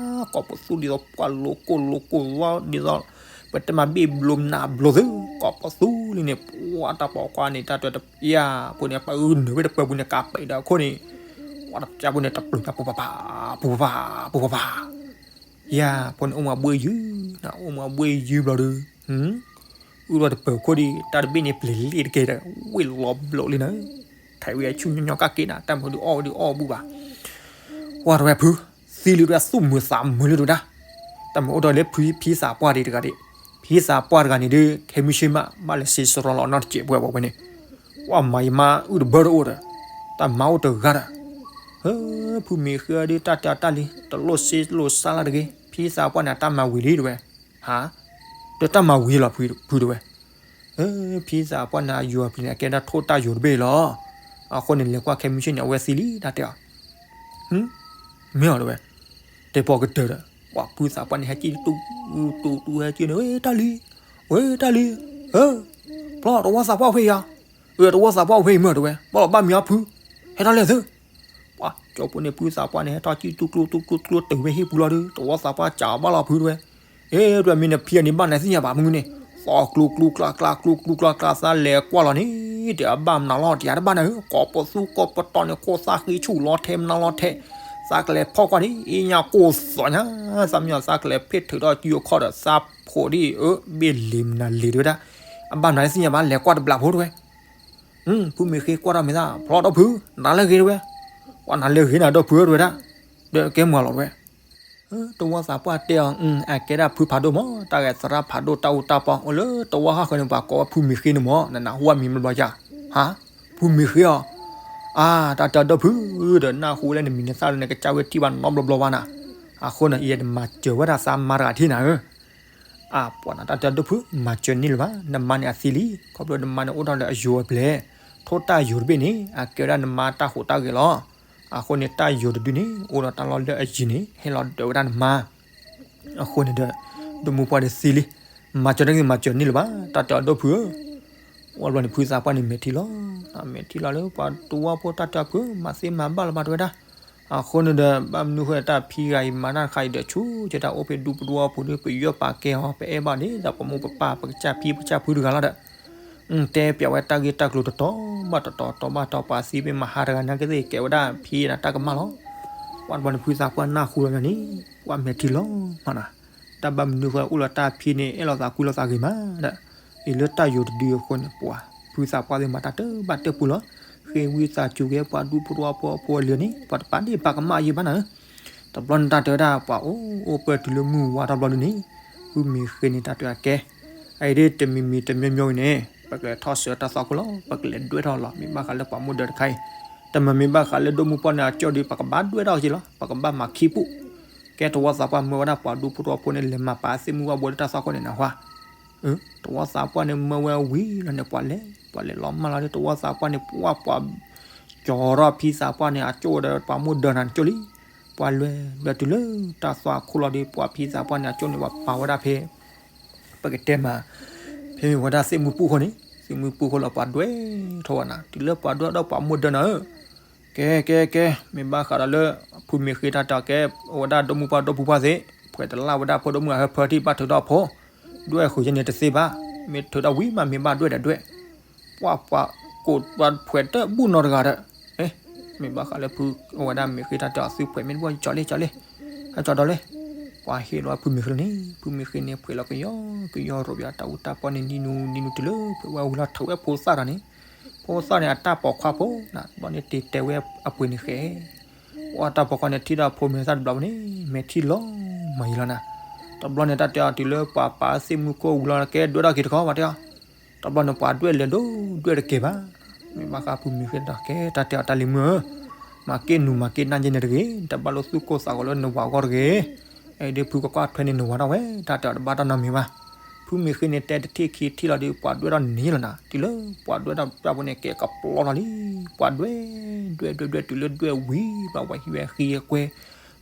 ကိးပသူဒ်သိးပှၤလိၤကိၢ်လိၤကိၢ်လီၤဒ်သိး ပတဲမၤဘ့ၣ်ဘျိးနးဘျိးသု ကိးပသူလံန့ၣ် ပှၤတၢ်ပိာ်ခွါန့ၣ် တၢ်တွဲတပျၢ်ဖိန့ၣ် ပှၤအုၣ်နုာ်ဝဲတပၢၢ်ပူၤန့ၣ် ကးပဲာ်ဒီးအခိၣ်န့ၣ် ပှၤတပျၢ်ဖိန့ၣ် တပျုာ်ညါပူၤပၤပၤ ပူၤပၤပၤ ပူၤပၤပၤ ယၤဖိန့ၣ်အိၣ်မူအဘှ့ၣ်ယုၢ် အိၣ်မူအဘှ့ၣ်ယုၢ်ဘျီဒီး အုၣ်ဒီးတပၢၢ်ခိၣ်ဒီး တၢ်တဘ့ၣ်န့ၣ်ပျဲၤလ့ၣ်တကဲဒီး ဝ့ၢ်လီၤဘျိးလံနၤ ထဲးဝဲဆူညါညီကၣ်က့နၤ တၢ်မၤဒုးအီၣ်ဒုးအီၣ်ဘူၣ်ဘၣ် ဝဲတဝဲဖု သံလံတဝဲသူၣ်မုာ်သးမုာ်လံတဝဲဒၣ် တၢ်မၤအိၣ်ဒီးလၢဖုဖံသးပှၢ်ဒံးတဂၤဒံး ဖံသးပှၢ်တဂၤန့ၣ်ဒုး ခဲမုၢ်ဆ့ၣ်မး ဘၣ်လဲၤစံးစရီလီၤအနီၢ်တစဲးပှဲၤဝဲန့ၣ် ဝဲမၤယမါအုၣ်တဘၢတအိၣ်ဒီး တၢ်မၤအိၣ်တဂၤဒီး ဖုမ့ၢ်ဃ့ဒုး တၢ်တဲတၢ်လံ တလိၣ်စ့လိၣ်စါလၢတဂ့ၤ ဖံသးပှၢ်န့ၣ် တၢ်မၤဝံၤလံတဝဲ ဟါ ဒီးတၢ်မၤဝံၤလီၤဖုတဝဲ ဖံသးပှၢ်န့ၣ် အယိၤအပျံၤန့ၣ် အကဲဒၣ်ထိၣ်တၢ်ယိာ်တဘ့ၣ်လီၤ အဃိန့ၣ် လဲၤကွၢ်ခဲမုၢ်ဆ့ၣ်န့ၣ် အဝဲသံလံ တၢ်တဲအီၤ မ့ၢ်အီၤတဝဲ တဲပိာ်ကတၢၢ်ဒီး ပှၤဖုသးပှၢ်န့ၣ် ဟဲက့ၤတူတူတူဟဲက့ၤန့ၣ် ဝဲတၢ်လံ ဝဲတၢ်လံ ဖျီတဝီသးပှၢ်ဖဲယၤ တဝီသးပှၢ်ဖဲအံၤမ့ၢ်တဝဲ ဘၣ်လီၤဘၣ်မံၤအီၤဖု ဟဲထီၣ်လဲၣ်သု ပှၤကၠိဖိန့ၣ် ဖုသးပှၢ်န့ၣ် ဟဲထီၣ်ကံၣ်တူၢ်ကျိတူၢ်ကျိတူၢ်ကျိတုၤဝဲဟံၣ်ပူၤလီၤဒီး တဝီသးပှၢ်စံးဘၣ်လီၤဖုတဝဲ အ့ တဝဲမ့ၢ်နဖံအန့ၣ်ဘၣ်နသ့ၣ်ညါဘၣ်မနုၤန့ၣ် သီကျိကျိကျါကျါကျိကျိကျါကျါသးလဲၤကွၢ်လီၤန့ၣ် တဲအဘၣ်မနုၤလီၤ တယၤတဘၣ်နၤဧၢ ကိးပသူကိးပတီၤန့ၣ် ခိၣ်သၣ်ဃံဆူၣ်လီၤထဲမနုၤလီၤထဲ သးကလဲၤဖီၣ်ကွၢ်ဒ်အ့ၣ်ညါကိၢ်သီညါ သးမံယီၤသးကလဲၤဖ့ၣ်ထုးထီၣ်ကံၢ်အခီၣ်ဒီး သးဖိးဒ်အၢ ဘ့ၣ်လံမနုၤလံတဝဲဒၣ် အဘၣ်မနုၤလၢသ့ၣ်ညါဘၣ် လဲၤကွၢ်တဘျီဖိတဝဲ ဖုမ့ၢ်ဃ့ကွၢ်ထီၣ်မဲာ်သၣ် ဖျီဒီဖု နၤလၢဂ့ၤတဝဲ, ပှၤနၤလၢဂ့ၤနၤဒီဖုဧၢတဝဲဒၣ်, ဒီးကဲမၤလီၤတဝဲ တဝီသးပှၢ်တဲအီၤ, အကဲဒၣ်ဖုဖးဒိၣ်မး, တၢ်ဂဲၤသရၣ်ဖးဒိၣ်တၢ်အူတၢ်ပီ အိၣ်လၢတဝီဃၣ်ဃၢၤန့ၣ် ပှၤကိးဝဲဖုမ့ၢ်ဃ့န့ၣ်မး, နနၢ်ဟူဝဲမံၤဘျီဘျီယါ, ဟါ, ဖုမ့ၢ်ဃ့အီၤ, အါ, တၢ်တဲအီၤဒီဖု, ဒီးနၢ်ဟူလၢနမံၤနသၣ်လၢနကစၢ်ဝဲထံၣ်ဘၣ်နီတဘျီဘျီဘၣ်နၤ, အဃိန့ၣ် ယဲဒၣ်မၤစၢၤဝဲဒၣ်သးမါတဂၤထံၣ်နၤဧၢ အါ, ပှၤနၤတၢ်တဲအီၤဒီဖု, မၤစၢၤန့ၢ်လၢၤဘၣ်, နမါန့ၣ်အသံလံ, ခီဖျိနမါန့ၣ်အိၣ်ထီၣ်လၢအယိၤအပျဲၢ်, ထိၣ်တၢ်ယိၤတဘ့ၣ်န့ၣ် အကဲဝဲဒၣ်နမါတၢ်ဟူးတၢ်ဂဲၤလီၤ, အဃိန့ၣ် တၢ်ယိၤတဒုန့ၣ် အိၣ်ဒီးတၢ်လီၢ်လၢအယံၤန့ၣ် ဟဲလီၤဒၢးဝဲဒၣ်နမါ အဃိန့ၣ်ဒီး ဒိၣ်မူပှၢ်ဒီးသံလံ, မၤစၢၤတဂ့ၤ မၤစၢၤန့ၢ်လၢၤဘၣ်, တၢ်တဲအီၤဒီဖုဧၢ, ဝံၤဘျီန့ၣ် ဖုသးပှၢ်န့ၣ်မဲာ်ထံလီၤ, မဲာ်ထံလီၤလၢပှၤတဝီဖိတၢ်တဲအီၤဖု မၤသ့မၤဘၣ်လၢၤဘၣ်တဝဲဒၣ်, အဃိန့ၣ်ဒီး ဘၣ်မနုၤဃိတၢ်ဖံဂၤအံၤမၤတၢ်တခါအံၤဒီး ဆူကဲတၢ်အိၣ်ဖဲဒူပဒွီပူၤဒီး ပယီၤပာ်ကဲအီၤ ပအဲၣ်ဘၣ်ဒ်သိးပမိၢ်ပပၢ်ပကစၢ်ဖံပကစၢ်ဖုတဂၤလီၤဒီး တဲပၠးဝဲတၢ်ဂ့ၢ်တၢ်ကျိၤတတီၤဘၣ်တတီၤ တီၤဘၣ်တီၤ ပှၤသံဖဲမဟါတဂၤနာ်က့သ့ၣ် ကဲဝဲဒၣ်ဖံနၤတၢ်ကမၣ်လီၤ, ဝံၤဘျီန့ၣ် ဖုသးပှၢ်နၢ်ဟူလီၤန့ၣ် ပှၤမဲာ်ထံလီၤမးနၤ, တၢ်ဘၣ်မနုၤဃိအိၣ်လီၤတၢ်ဖံန့ၣ် အဲၣ်လီၤသးကွံလီၤသးဂ့ၤမးဒီး အံၤလၢတၢ်ယိၤတဒုအဃိန့ၣ် ပှၤဖုသးပှၢ်သ့ၣ်မၤတၢ်တဘၣ်တၢၢ်ပူၤလီၤ, ဃ့ဝံသးစူၤက့ၤပှၤဒူဖိတဝီဖိအဖိအလံၤန့ၣ် ပှၤတပာ်ဒ့ၣ်ပာ်ကမၣ်ယံၤဘၣ်နၤဧၢ တဘျီန့ၣ်တၢ်တဲဝဲဒၣ် ပှၤအိၣ်အိၣ်ပၢၢ်တုၤလၢမုၢ်ဝါထီၣ်ဘျီဒုန့ၣ် ဖုမ့ၢ်ဃ့န့ၣ် တၢ်တဲအီၤကဲ, အအံၤဒ်တမံၤမံၤတမံၤမံၤအံၤန့ၣ် ပကလဲၤထီၣ်ဆှၢတၢ်သွၣ်ခိၣ်လီၤ, ပကလဲၤဒွဲၣ်ထီၣ်လီၤ, မ့ၢ်ဘၣ်ဃးလၢပှၤမိၢ်ဒၢးတခါအံၤ, တမ့ၢ်မ့ၢ်ဘၣ်ဃးလၢဒိၣ်မူပှၢ်န့ၣ် အကၠိၣ်ဒီး ပကဘၣ်ဒွဲၣ်ထီၣ်က့ၤလီၤ, ပကဘၣ်မၤခံပူၣ်, ကဲတဝီသးပှၢ်မၢဝဲဒၣ်ပှၤဒူဖိတဝီဖိန့ၣ် လဲၤမၤပာ်သ့ၣ်မုၢ်ဝါဘိလၢတၢ်သွၣ်ခိၣ်န့ၣ်နဟါ တဝီသးပှၢ်န့ၣ် မၢဝဲဝံၤလီၤန့ၣ် ပှၤလဲၤ ပှၤလဲၤလီၤမၢ်လီၤဒီး တဝီသးပှၢ်န့ၣ် ပှၢ်ပှၤ ကၠီၤထီၣ်ဖံသးပှၢ်န့ၣ် အကၠိၣ်ဒီး ပှၤမိၢ်ဒၢးနၤကၠိၣ်လံ, ပှၤလဲၤလဲၤတုၤလၢတၢ်သွၣ်ခိၣ်လီၤဒီး ပှၤဖံသးပှၢ်န့ၣ် အကၠိၣ်န့ၣ် ပှၤပာ်ဝဲဒၣ်ဖဲ ပကတဲမး ဖဲမ့ၢ်ဝဲဒၣ်သ့ၣ်မုၢ်ပူၣ်ခိၣ်န့ၣ် သ့ၣ်မုၢ်ပူၣ်ခိၣ်လီၤ ပှၤဒွဲၣ်ထီၣ်ဝဲနၤ တုၤလၢပှၤဒွဲၣ်ဒီးပှၤမိၢ်ဒၢးနၤဧၢ ကဲ ကဲ ကဲ မ့ၢ်ဘၣ်ဃးဒီးလၢ ဖုမ့ၢ်ဃ့တၢ်တဲအီၤကဲ အဝဲဒၣ်ဒိၣ်မူပှၢ်ဒိၣ်ဖုပှၢ်သ့ၣ် ဖှဲးတလၢ်ဝဲဒၣ်ဖိဒိၣ်မုၢ်အဟၢဖၢထံၣ်ဘၣ်ထုးထီၣ်ဖိ ဒွဲၣ်ဃုာ်ယဲန့ၣ်တသ့ဘၣ် မ့ၢ်ထုးထီၣ်ဝံၤမးမ့ၢ်ဘၣ်ဒွဲၣ်ဒီးဒွဲၣ် ပှၢ်ပှၤကိးပှၤဖှဲးတဘူၣ်နီတဂၤဒီး မ့ၢ်ဘၣ်ဃးလၢဖု အဝဲဒၣ်မ့ၢ်ဃ့တၢ်တဲအီၤသုဖှဲးမ့ၢ်တဘၣ်ကၠီၤလံ ကၠီၤလံ ဟဲကၠီၤဒီးလံ ပှၤဟ့ၣ်လီၤဖုမ့ၢ်ဃ့န့ၣ် ဖုမ့ၢ်ဃ့န့ၣ် ဖှဲးလီၤကယီကယီရိးပယီၤတၢ်အူတၢ်ပီန့ၣ် နံၤနူနံၤနူတုၤလၢဖှဲးဝဲဝံၤလီၤထုးဝဲဖိသၣ်တၢ်န့ၣ် ဖိသၣ်န့ၣ် အတၢ်ပိာ်ခွါဖိနၤ ဘျီန့ၣ်တ့တဲဝဲအပှ့ၤန့ၣ်ဃဲ ပှၤတၢ်ပိာ်ခွါန့ၣ် ထံၣ်ဒီးဖိမဲာ်သၣ်တဘျီန့ၣ် မဲာ်ထံၣ်လီၤမၤယံၤလီၤနၤ တဘျီန့ၣ် တၢ်တဲအီၤတုၤလၢပှၤပာ်သ့ၣ်မုၢ်ခိၣ်ဝံၤလီၤ ကဲဒွဲၣ်ထီၣ်က့ၤတခီ ပှၤတဲအီၤ တဘျီန့ၣ် ပှၤဒွဲၣ်လဲၤဒိၣ်ဒွဲၣ်တကဲဘၣ် မ့ၢ်ဘၣ်ဃးဖုမ့ၢ်ဃ့တၢ်ကဲ တၢ်တဲအီၤတၢ်လံၤမုၢ်ဧၢ မၤက့ၢ်နူၤမၤက့ၢ်နၢ်ယဲန့ၣ်တဂ့ၤ တဘၣ်လိာ်သူၣ်ကိၢ်သးဂီၤလၢနဝၤအဂီၢ်တဂ့ၤ အအံၤဒ်ဖုကကွၢ်ထွဲန့ၣ်နဝၤထီၣ်ဝဲ တၢ်တဲအီၤတဘၣ်တၢ်နီတမံၤဘၣ် ဖုမ့ၢ်ဃ့န့ၣ် တဲတထံၣ်ခံထံၣ်လီၤဒီး ပှၤဒွဲၣ်ထီၣ်န့ၢ်လီၤနၤ တုၤလၢပှၤဒွဲၣ်ထီၣ်တၢ်ဖိန့ၣ် ကဲကပျီထီၣ်လံ ပှၤဒွဲၣ် ဒွဲၣ်ဒွဲၣ်ဒွဲၣ်တုၤလၢဒွဲၣ်ဝံၤ ပှၤဝဲဟံးဝဲဃံအကွဲ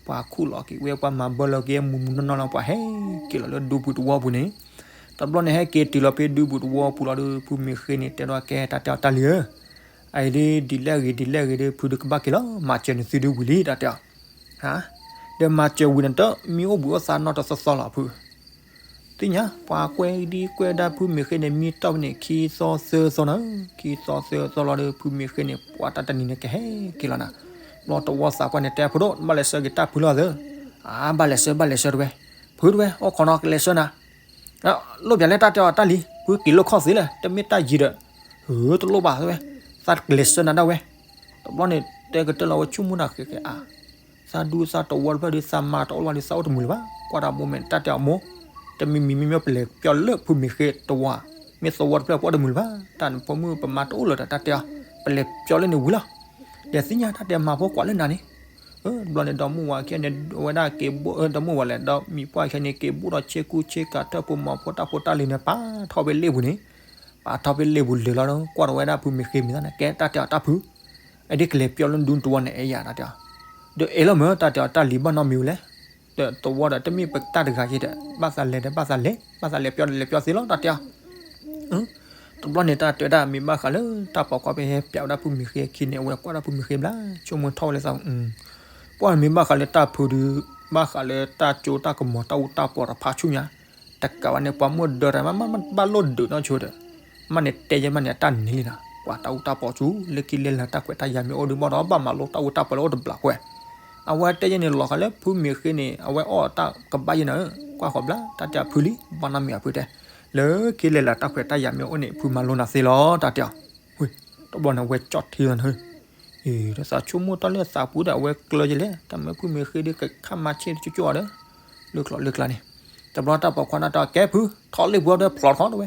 ပှၤခူၣ်လီၤက့ၤဝဲ ပှၤမၤဘၢလီၤက့ၤမူးမူးနီၢ်နီၢ်လီၤ ပှၤဟဲက့ၤလီၤလၢဒူပူၤတဝီပူၤန့ၣ် တဘျီန့ၣ် ဟဲက့ၤတုၤလီၤဖဲဒူပူၤတဝီပူၤလီၤဒီး ဖုမ့ၢ်ဃ့န့ၣ် တဲဒီးကဲ တၢ်တဲအီၤတၢ်လံၤဧၢ အအံၤဒ်ဒ်လဲၣ်ဂ့ၤဒ်လဲၣ်ဂ့ၤဒီး ဖုဒုးကဘၣ်က့ၤလီၤ မၤစၢၤနသုဒုးဝံၤလံ တၢ်တဲအီၤ ဒီးမၤစၢၤဝံၤန့ၣ် တမ့ၢ်အိၣ်ဘှံးအိၣ်သါနီတသီသီလီၤဖု သ့ၣ်ညါ ပှၤကွဲဒ်ကွဲဒၣ်ဖုမ့ၢ်ဃ့န့ၣ် မံတီၢ်ဖဲန့ၣ် ခံသီသၢသီနီၤ ခံသီသၢသီလီၤဒီး ဖုမ့ၢ်ဃ့န့ၣ် ပှၤတၢ်တနံၤန့ၣ်ကဟဲက့ၤလီၤနၤ ဘျီတဝီသးပှၢ်န့ၣ် တဲဖိဒိၣ် ဘၣ်လဲၤဆှၢက့ၤတၢ်ဖုလီၤသၢ အါ ဘၣ်လဲၤဆှၢ ဘၣ်လဲၤဆှၢတဝဲ ဖုတဝဲ အိၣ်ခိးနီၤ ကလဲၤဆှၢနၤ လိၣ်ပၠးလၢတၢ်တဲအီၤတၢ်လံၤ ဖုက့ၤလိၣ်ခီၣ်သ့လဲၣ် တမ့ၢ်တၢ်ယံၤဒီး ဧၢ တလိၣ်ဘၣ်သဝဲ သးကလဲၤဆှၢနၤဒၣ်ဝဲ တဘျီန့ၣ် တဲကတၢၢ်လီၤဝဲ ဆိကမိၣ်တၢ်ဃဲးဃဲးအါ သးဒူသးတဝီတဖျၢၣ်ဒီး သးမၤတအိၣ်လၢၤဘၣ်ဒီး သးအိၣ်တမုာ်လၢၤဘၣ် ကွၢ်တၢ်မိၢ်မဲာ် တၢ်တဲအီၤမိၢ် တမံၤမံၤမံၤမံၤပလဲၤပျီလၢဖုမ့ၢ်ဃ့တဝီ မ့ၢ်သဝီတဖျၢၣ်ပှၤအိၣ်တမုာ်လၢၤဘၣ် တၢ်နဖိမုၣ် ပမၤတအိၣ်လၢၤဒီး တၢ်တဲအီၤ ပလဲၤပျီလၢန့ၣ်ဝံၤလီၤ ဒီးသ့ၣ်ညါတၢ်တဲမၤဖိကွၢ်လၢနၤန့ၣ် တဘျီန့ၣ် ဒီမုၣ်ဝၤခံဂၤန့ၣ် အဝဲဒၣ်က့ၤဘိၣ် ဒီမုၣ်ဝၤလဲၣ် ဒီးမံၤပှၢ်ခံဂၤန့ၣ် က့ၤဘိၣ်ဒီးဆ့ကူဆ့ကၤထၢၣ်ဖိမီၤဖိတၢ်ဖိတၢ်လံၤန့ၣ် ပာ်ထီၣ်ဖဲလ့ၣ်ပူၤန့ၣ် ပာ်ထီၣ်ဖဲလ့ၣ်ပူၤလၢာ်လီၤ ကွၢ်ထီၣ်ဝဲဒၣ်ဖုမ့ၢ်ဃ့မံၤသၣ်န့ၣ် ကဲတၢ်တဲအီၤတၢ်ဖု အဒ်ကလဲၤပျီလၢဒူတဝီန့ၣ် အဲၣ်ယၤတၢ်တဲအီၤ ဒီးအဲၣ်လီၤမ့ၢ် တၢ်တဲအီၤတၢ်လံၤဘၣ်နီတမံၤဝဲလဲၣ် ဒီးသဝီဒီးတမ့ၢ်ပတၢ်တဂၤဃီဒီး ဘၣ်သးလဲၤဒီးဘၣ်သးလဲၤ ဘၣ်သးလဲၤပျီဒီးလဲၤပျီသ့လီၤ တၢ်တဲအီၤ တဘျီန့ၣ် တၢ်တဲဝဲဒၣ် မ့ၢ်ဘၣ်ဃးလၢတၢ်ပိာ်ခွါဖဲဟဲပျးဝဲဒၣ်ဖုမ့ၢ်ဃ့အခံန့ၣ် အဝဲကွၢ်ဒၣ်ဖုမ့ၢ်ဃ့ဘျါ ဆိကမိၣ်ထီၣ်ဝဲလၢသး ပှၢ်မ့ၢ်ဘၣ်ဃးလၢတၢ်ဖုဒုး ဘၣ်ဃးလၢတၢ်ကၠိတၢ်ကမီၤတၢ်အူတၢ်ပီၤတဖးဆူညါ တကးဝဲန့ၣ် ပှၤမိၢ်ဒၢတၢ်မး မးဘၣ်လိၣ်ဒုးနီၢ်ဆိဒီး မးန့ၣ်တဲယဲမးန့ၣ် အတၢ်န့ၢ်လံနၤ ပှၤတၢ်အူတၢ်ပီၤဆူ လၢခံလဲၤလၢတၢ်ခွဲးတၢ်ယာ်မ့ၢ်အိၣ်ဒုးဘၣ်ဒီး ဘၣ်မၤလိတၢ်အူတၢ်ပီၤလၢအိၣ်တဘျးခွဲး အဝဲတဲယဲန့ၣ် လီၤဃာ်လၢဖုမ့ၢ်ဃ့န့ၣ် အဝဲအီၣ်တၢ်ကဘၣ်ယဲနၤဧၢ ကွၢ်ဃီၤဘျါ တၢ်တဲအီၤဖုလံ ဘၣ်နီတမံၤအဖုတဲ လၢခံလဲၤလၢတၢ်ခွဲးတၢ်ယာ်မ့ၢ်အိၣ်န့ၣ် ဖုမၤလိနၤသ့လီၤ တၢ်တဲအီၤ ဝ့ၢ် တဘျီန့ၣ် အဝဲကၠီၣ်ထံလီၤန့ၣ်, ဒီးသးဆိကမိၣ်တၢ်လၢသးပူၤဒီး အဝဲကျၢၤကလဲၣ်, တၢ်မ့ၢ်ဖုမ့ၢ်ဃ့ဒီး ကခးမၤဆ့ၣ်တကၠိကၠိအီၤဒီး လၢကျိၤလၢကျါန့ၣ်, တဘျီတၢ်ပိာ်ခွါနၢ်တၢ်ကဲဖု ထီၣ်လ့ၣ်ပှၤဒီးဖျိးထီၣ်တဝဲ,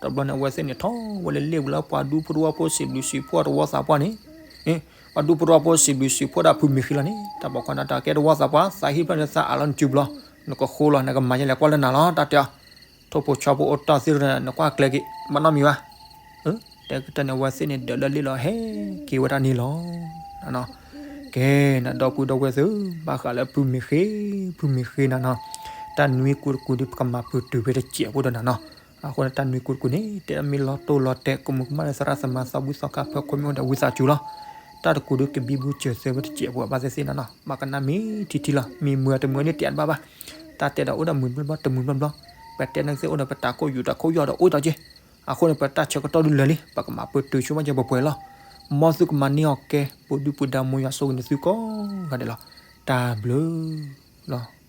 တဘျီန့ၣ် အဝဲသ့ၣ်န့ၣ်ထီၣ်ဝဲလၢလ့ၣ်ပူၤလၢ ပှၤဒူဖိတဝီဖိစံးဘျုးစံးဖှိၣ်တဝီသးပှၢ်န့ၣ်, ပှၤဒူဖိတဝီဖိစံးဘျုးစံးဖှိၣ်ဒီးဖုမ့ၢ်ဃ့လီၤန့ၣ်, တၢ်ပိာ်ခွါနၢ်တၢ်ကဲတဝီသးပှၢ် သးဟ့ၣ်ဖျၢၣ်န့ၣ် သးအးလီၤနစုဘျီ, နကဃိလီၤ နကမၤယဲလဲၣ် ကွၢ်လၢနၤလီၤ တၢ်တဲအီၤ, ထိၣ်ဖိဆီဖိအိၣ်တီၢ်သ့ၣ်တဖၣ်န့ၣ် နကွၢ်ကျဲက့ၤ မၤနီတမံၤဘၣ် တဲကတၢၢ်န့ၣ် အဝဲသ့ၣ်န့ၣ် ဒၢးလၢလ့ၣ်လီၤ ဟဲက့ၤဝဲဒၣ်န့ၣ်လီၤ. ကဲနၤ ဒီပုၢ်ဒီဝဲၢ်သ့ၣ်ဧၢ, ဘၣ်ဃးလၢဖုမ့ၢ်ဃ့, ဖုမ့ၢ်ဃ့နၤနီၤ, တၢ်နွံကိၢ်တကိၢ်ဒီး ပကမၤပတုာ်ဖဲတစဲးဖိဒီးနၤနီၤ. အဃိန့ၣ် တၢ်နွံကိၢ်တကိၢ်န့ၣ် တဲဒၣ်မ့ၢ်လီၤတိၢ်လီၤတဲာ် ကမူးကမၣ်လၢသရၣ်သမါ သးဘူၣ်သီခါ ဖၢခိၣ်မ့ၢ်အိၣ်ဒီးဝံသးစူၤလီၤ. တၢ်တကိၢ်ဒီး ကဘံဘူစၢၤသၢဝဲတစဲးဖိ ဘၣ်သ့ၣ်သ့ၣ်နၤနီၤ, မၤကနၣ်မ့ၢ်ထံထံလီၤ. မ့ၢ်မုာ်တမုာ်န့ၣ် တဲတဘၣ်ဘၣ်. တၢ်တဲဒီးအိၣ်ဒီးမုာ်ဘျီဘျီ တမုာ်ဘျီဘျီ, ပတဲနသ့ၣ်အိၣ်ဒီးပတၢ်ကိၢ်ယူၤတၢ်ခိၣ်ယီၢ်ဒီးအိၣ်ဒီးက့. အဃိန့ၣ် ပတၢ်ဆၢကတီၢ်ဒုးလၢာ်လံ ပကမၤပတုာ်ဆိမးက့ၤပပှဲၤလီၤ. မ်သုကမၤန့ၢ်အီၤကဲ ပဒုၣ်ပဒါ မ်ယွၤဆိၣ်ဂ့ၤန့ၢ်သုကိးဂၤဒဲးလီၤ. တၢ်ဘျုးလီၤ.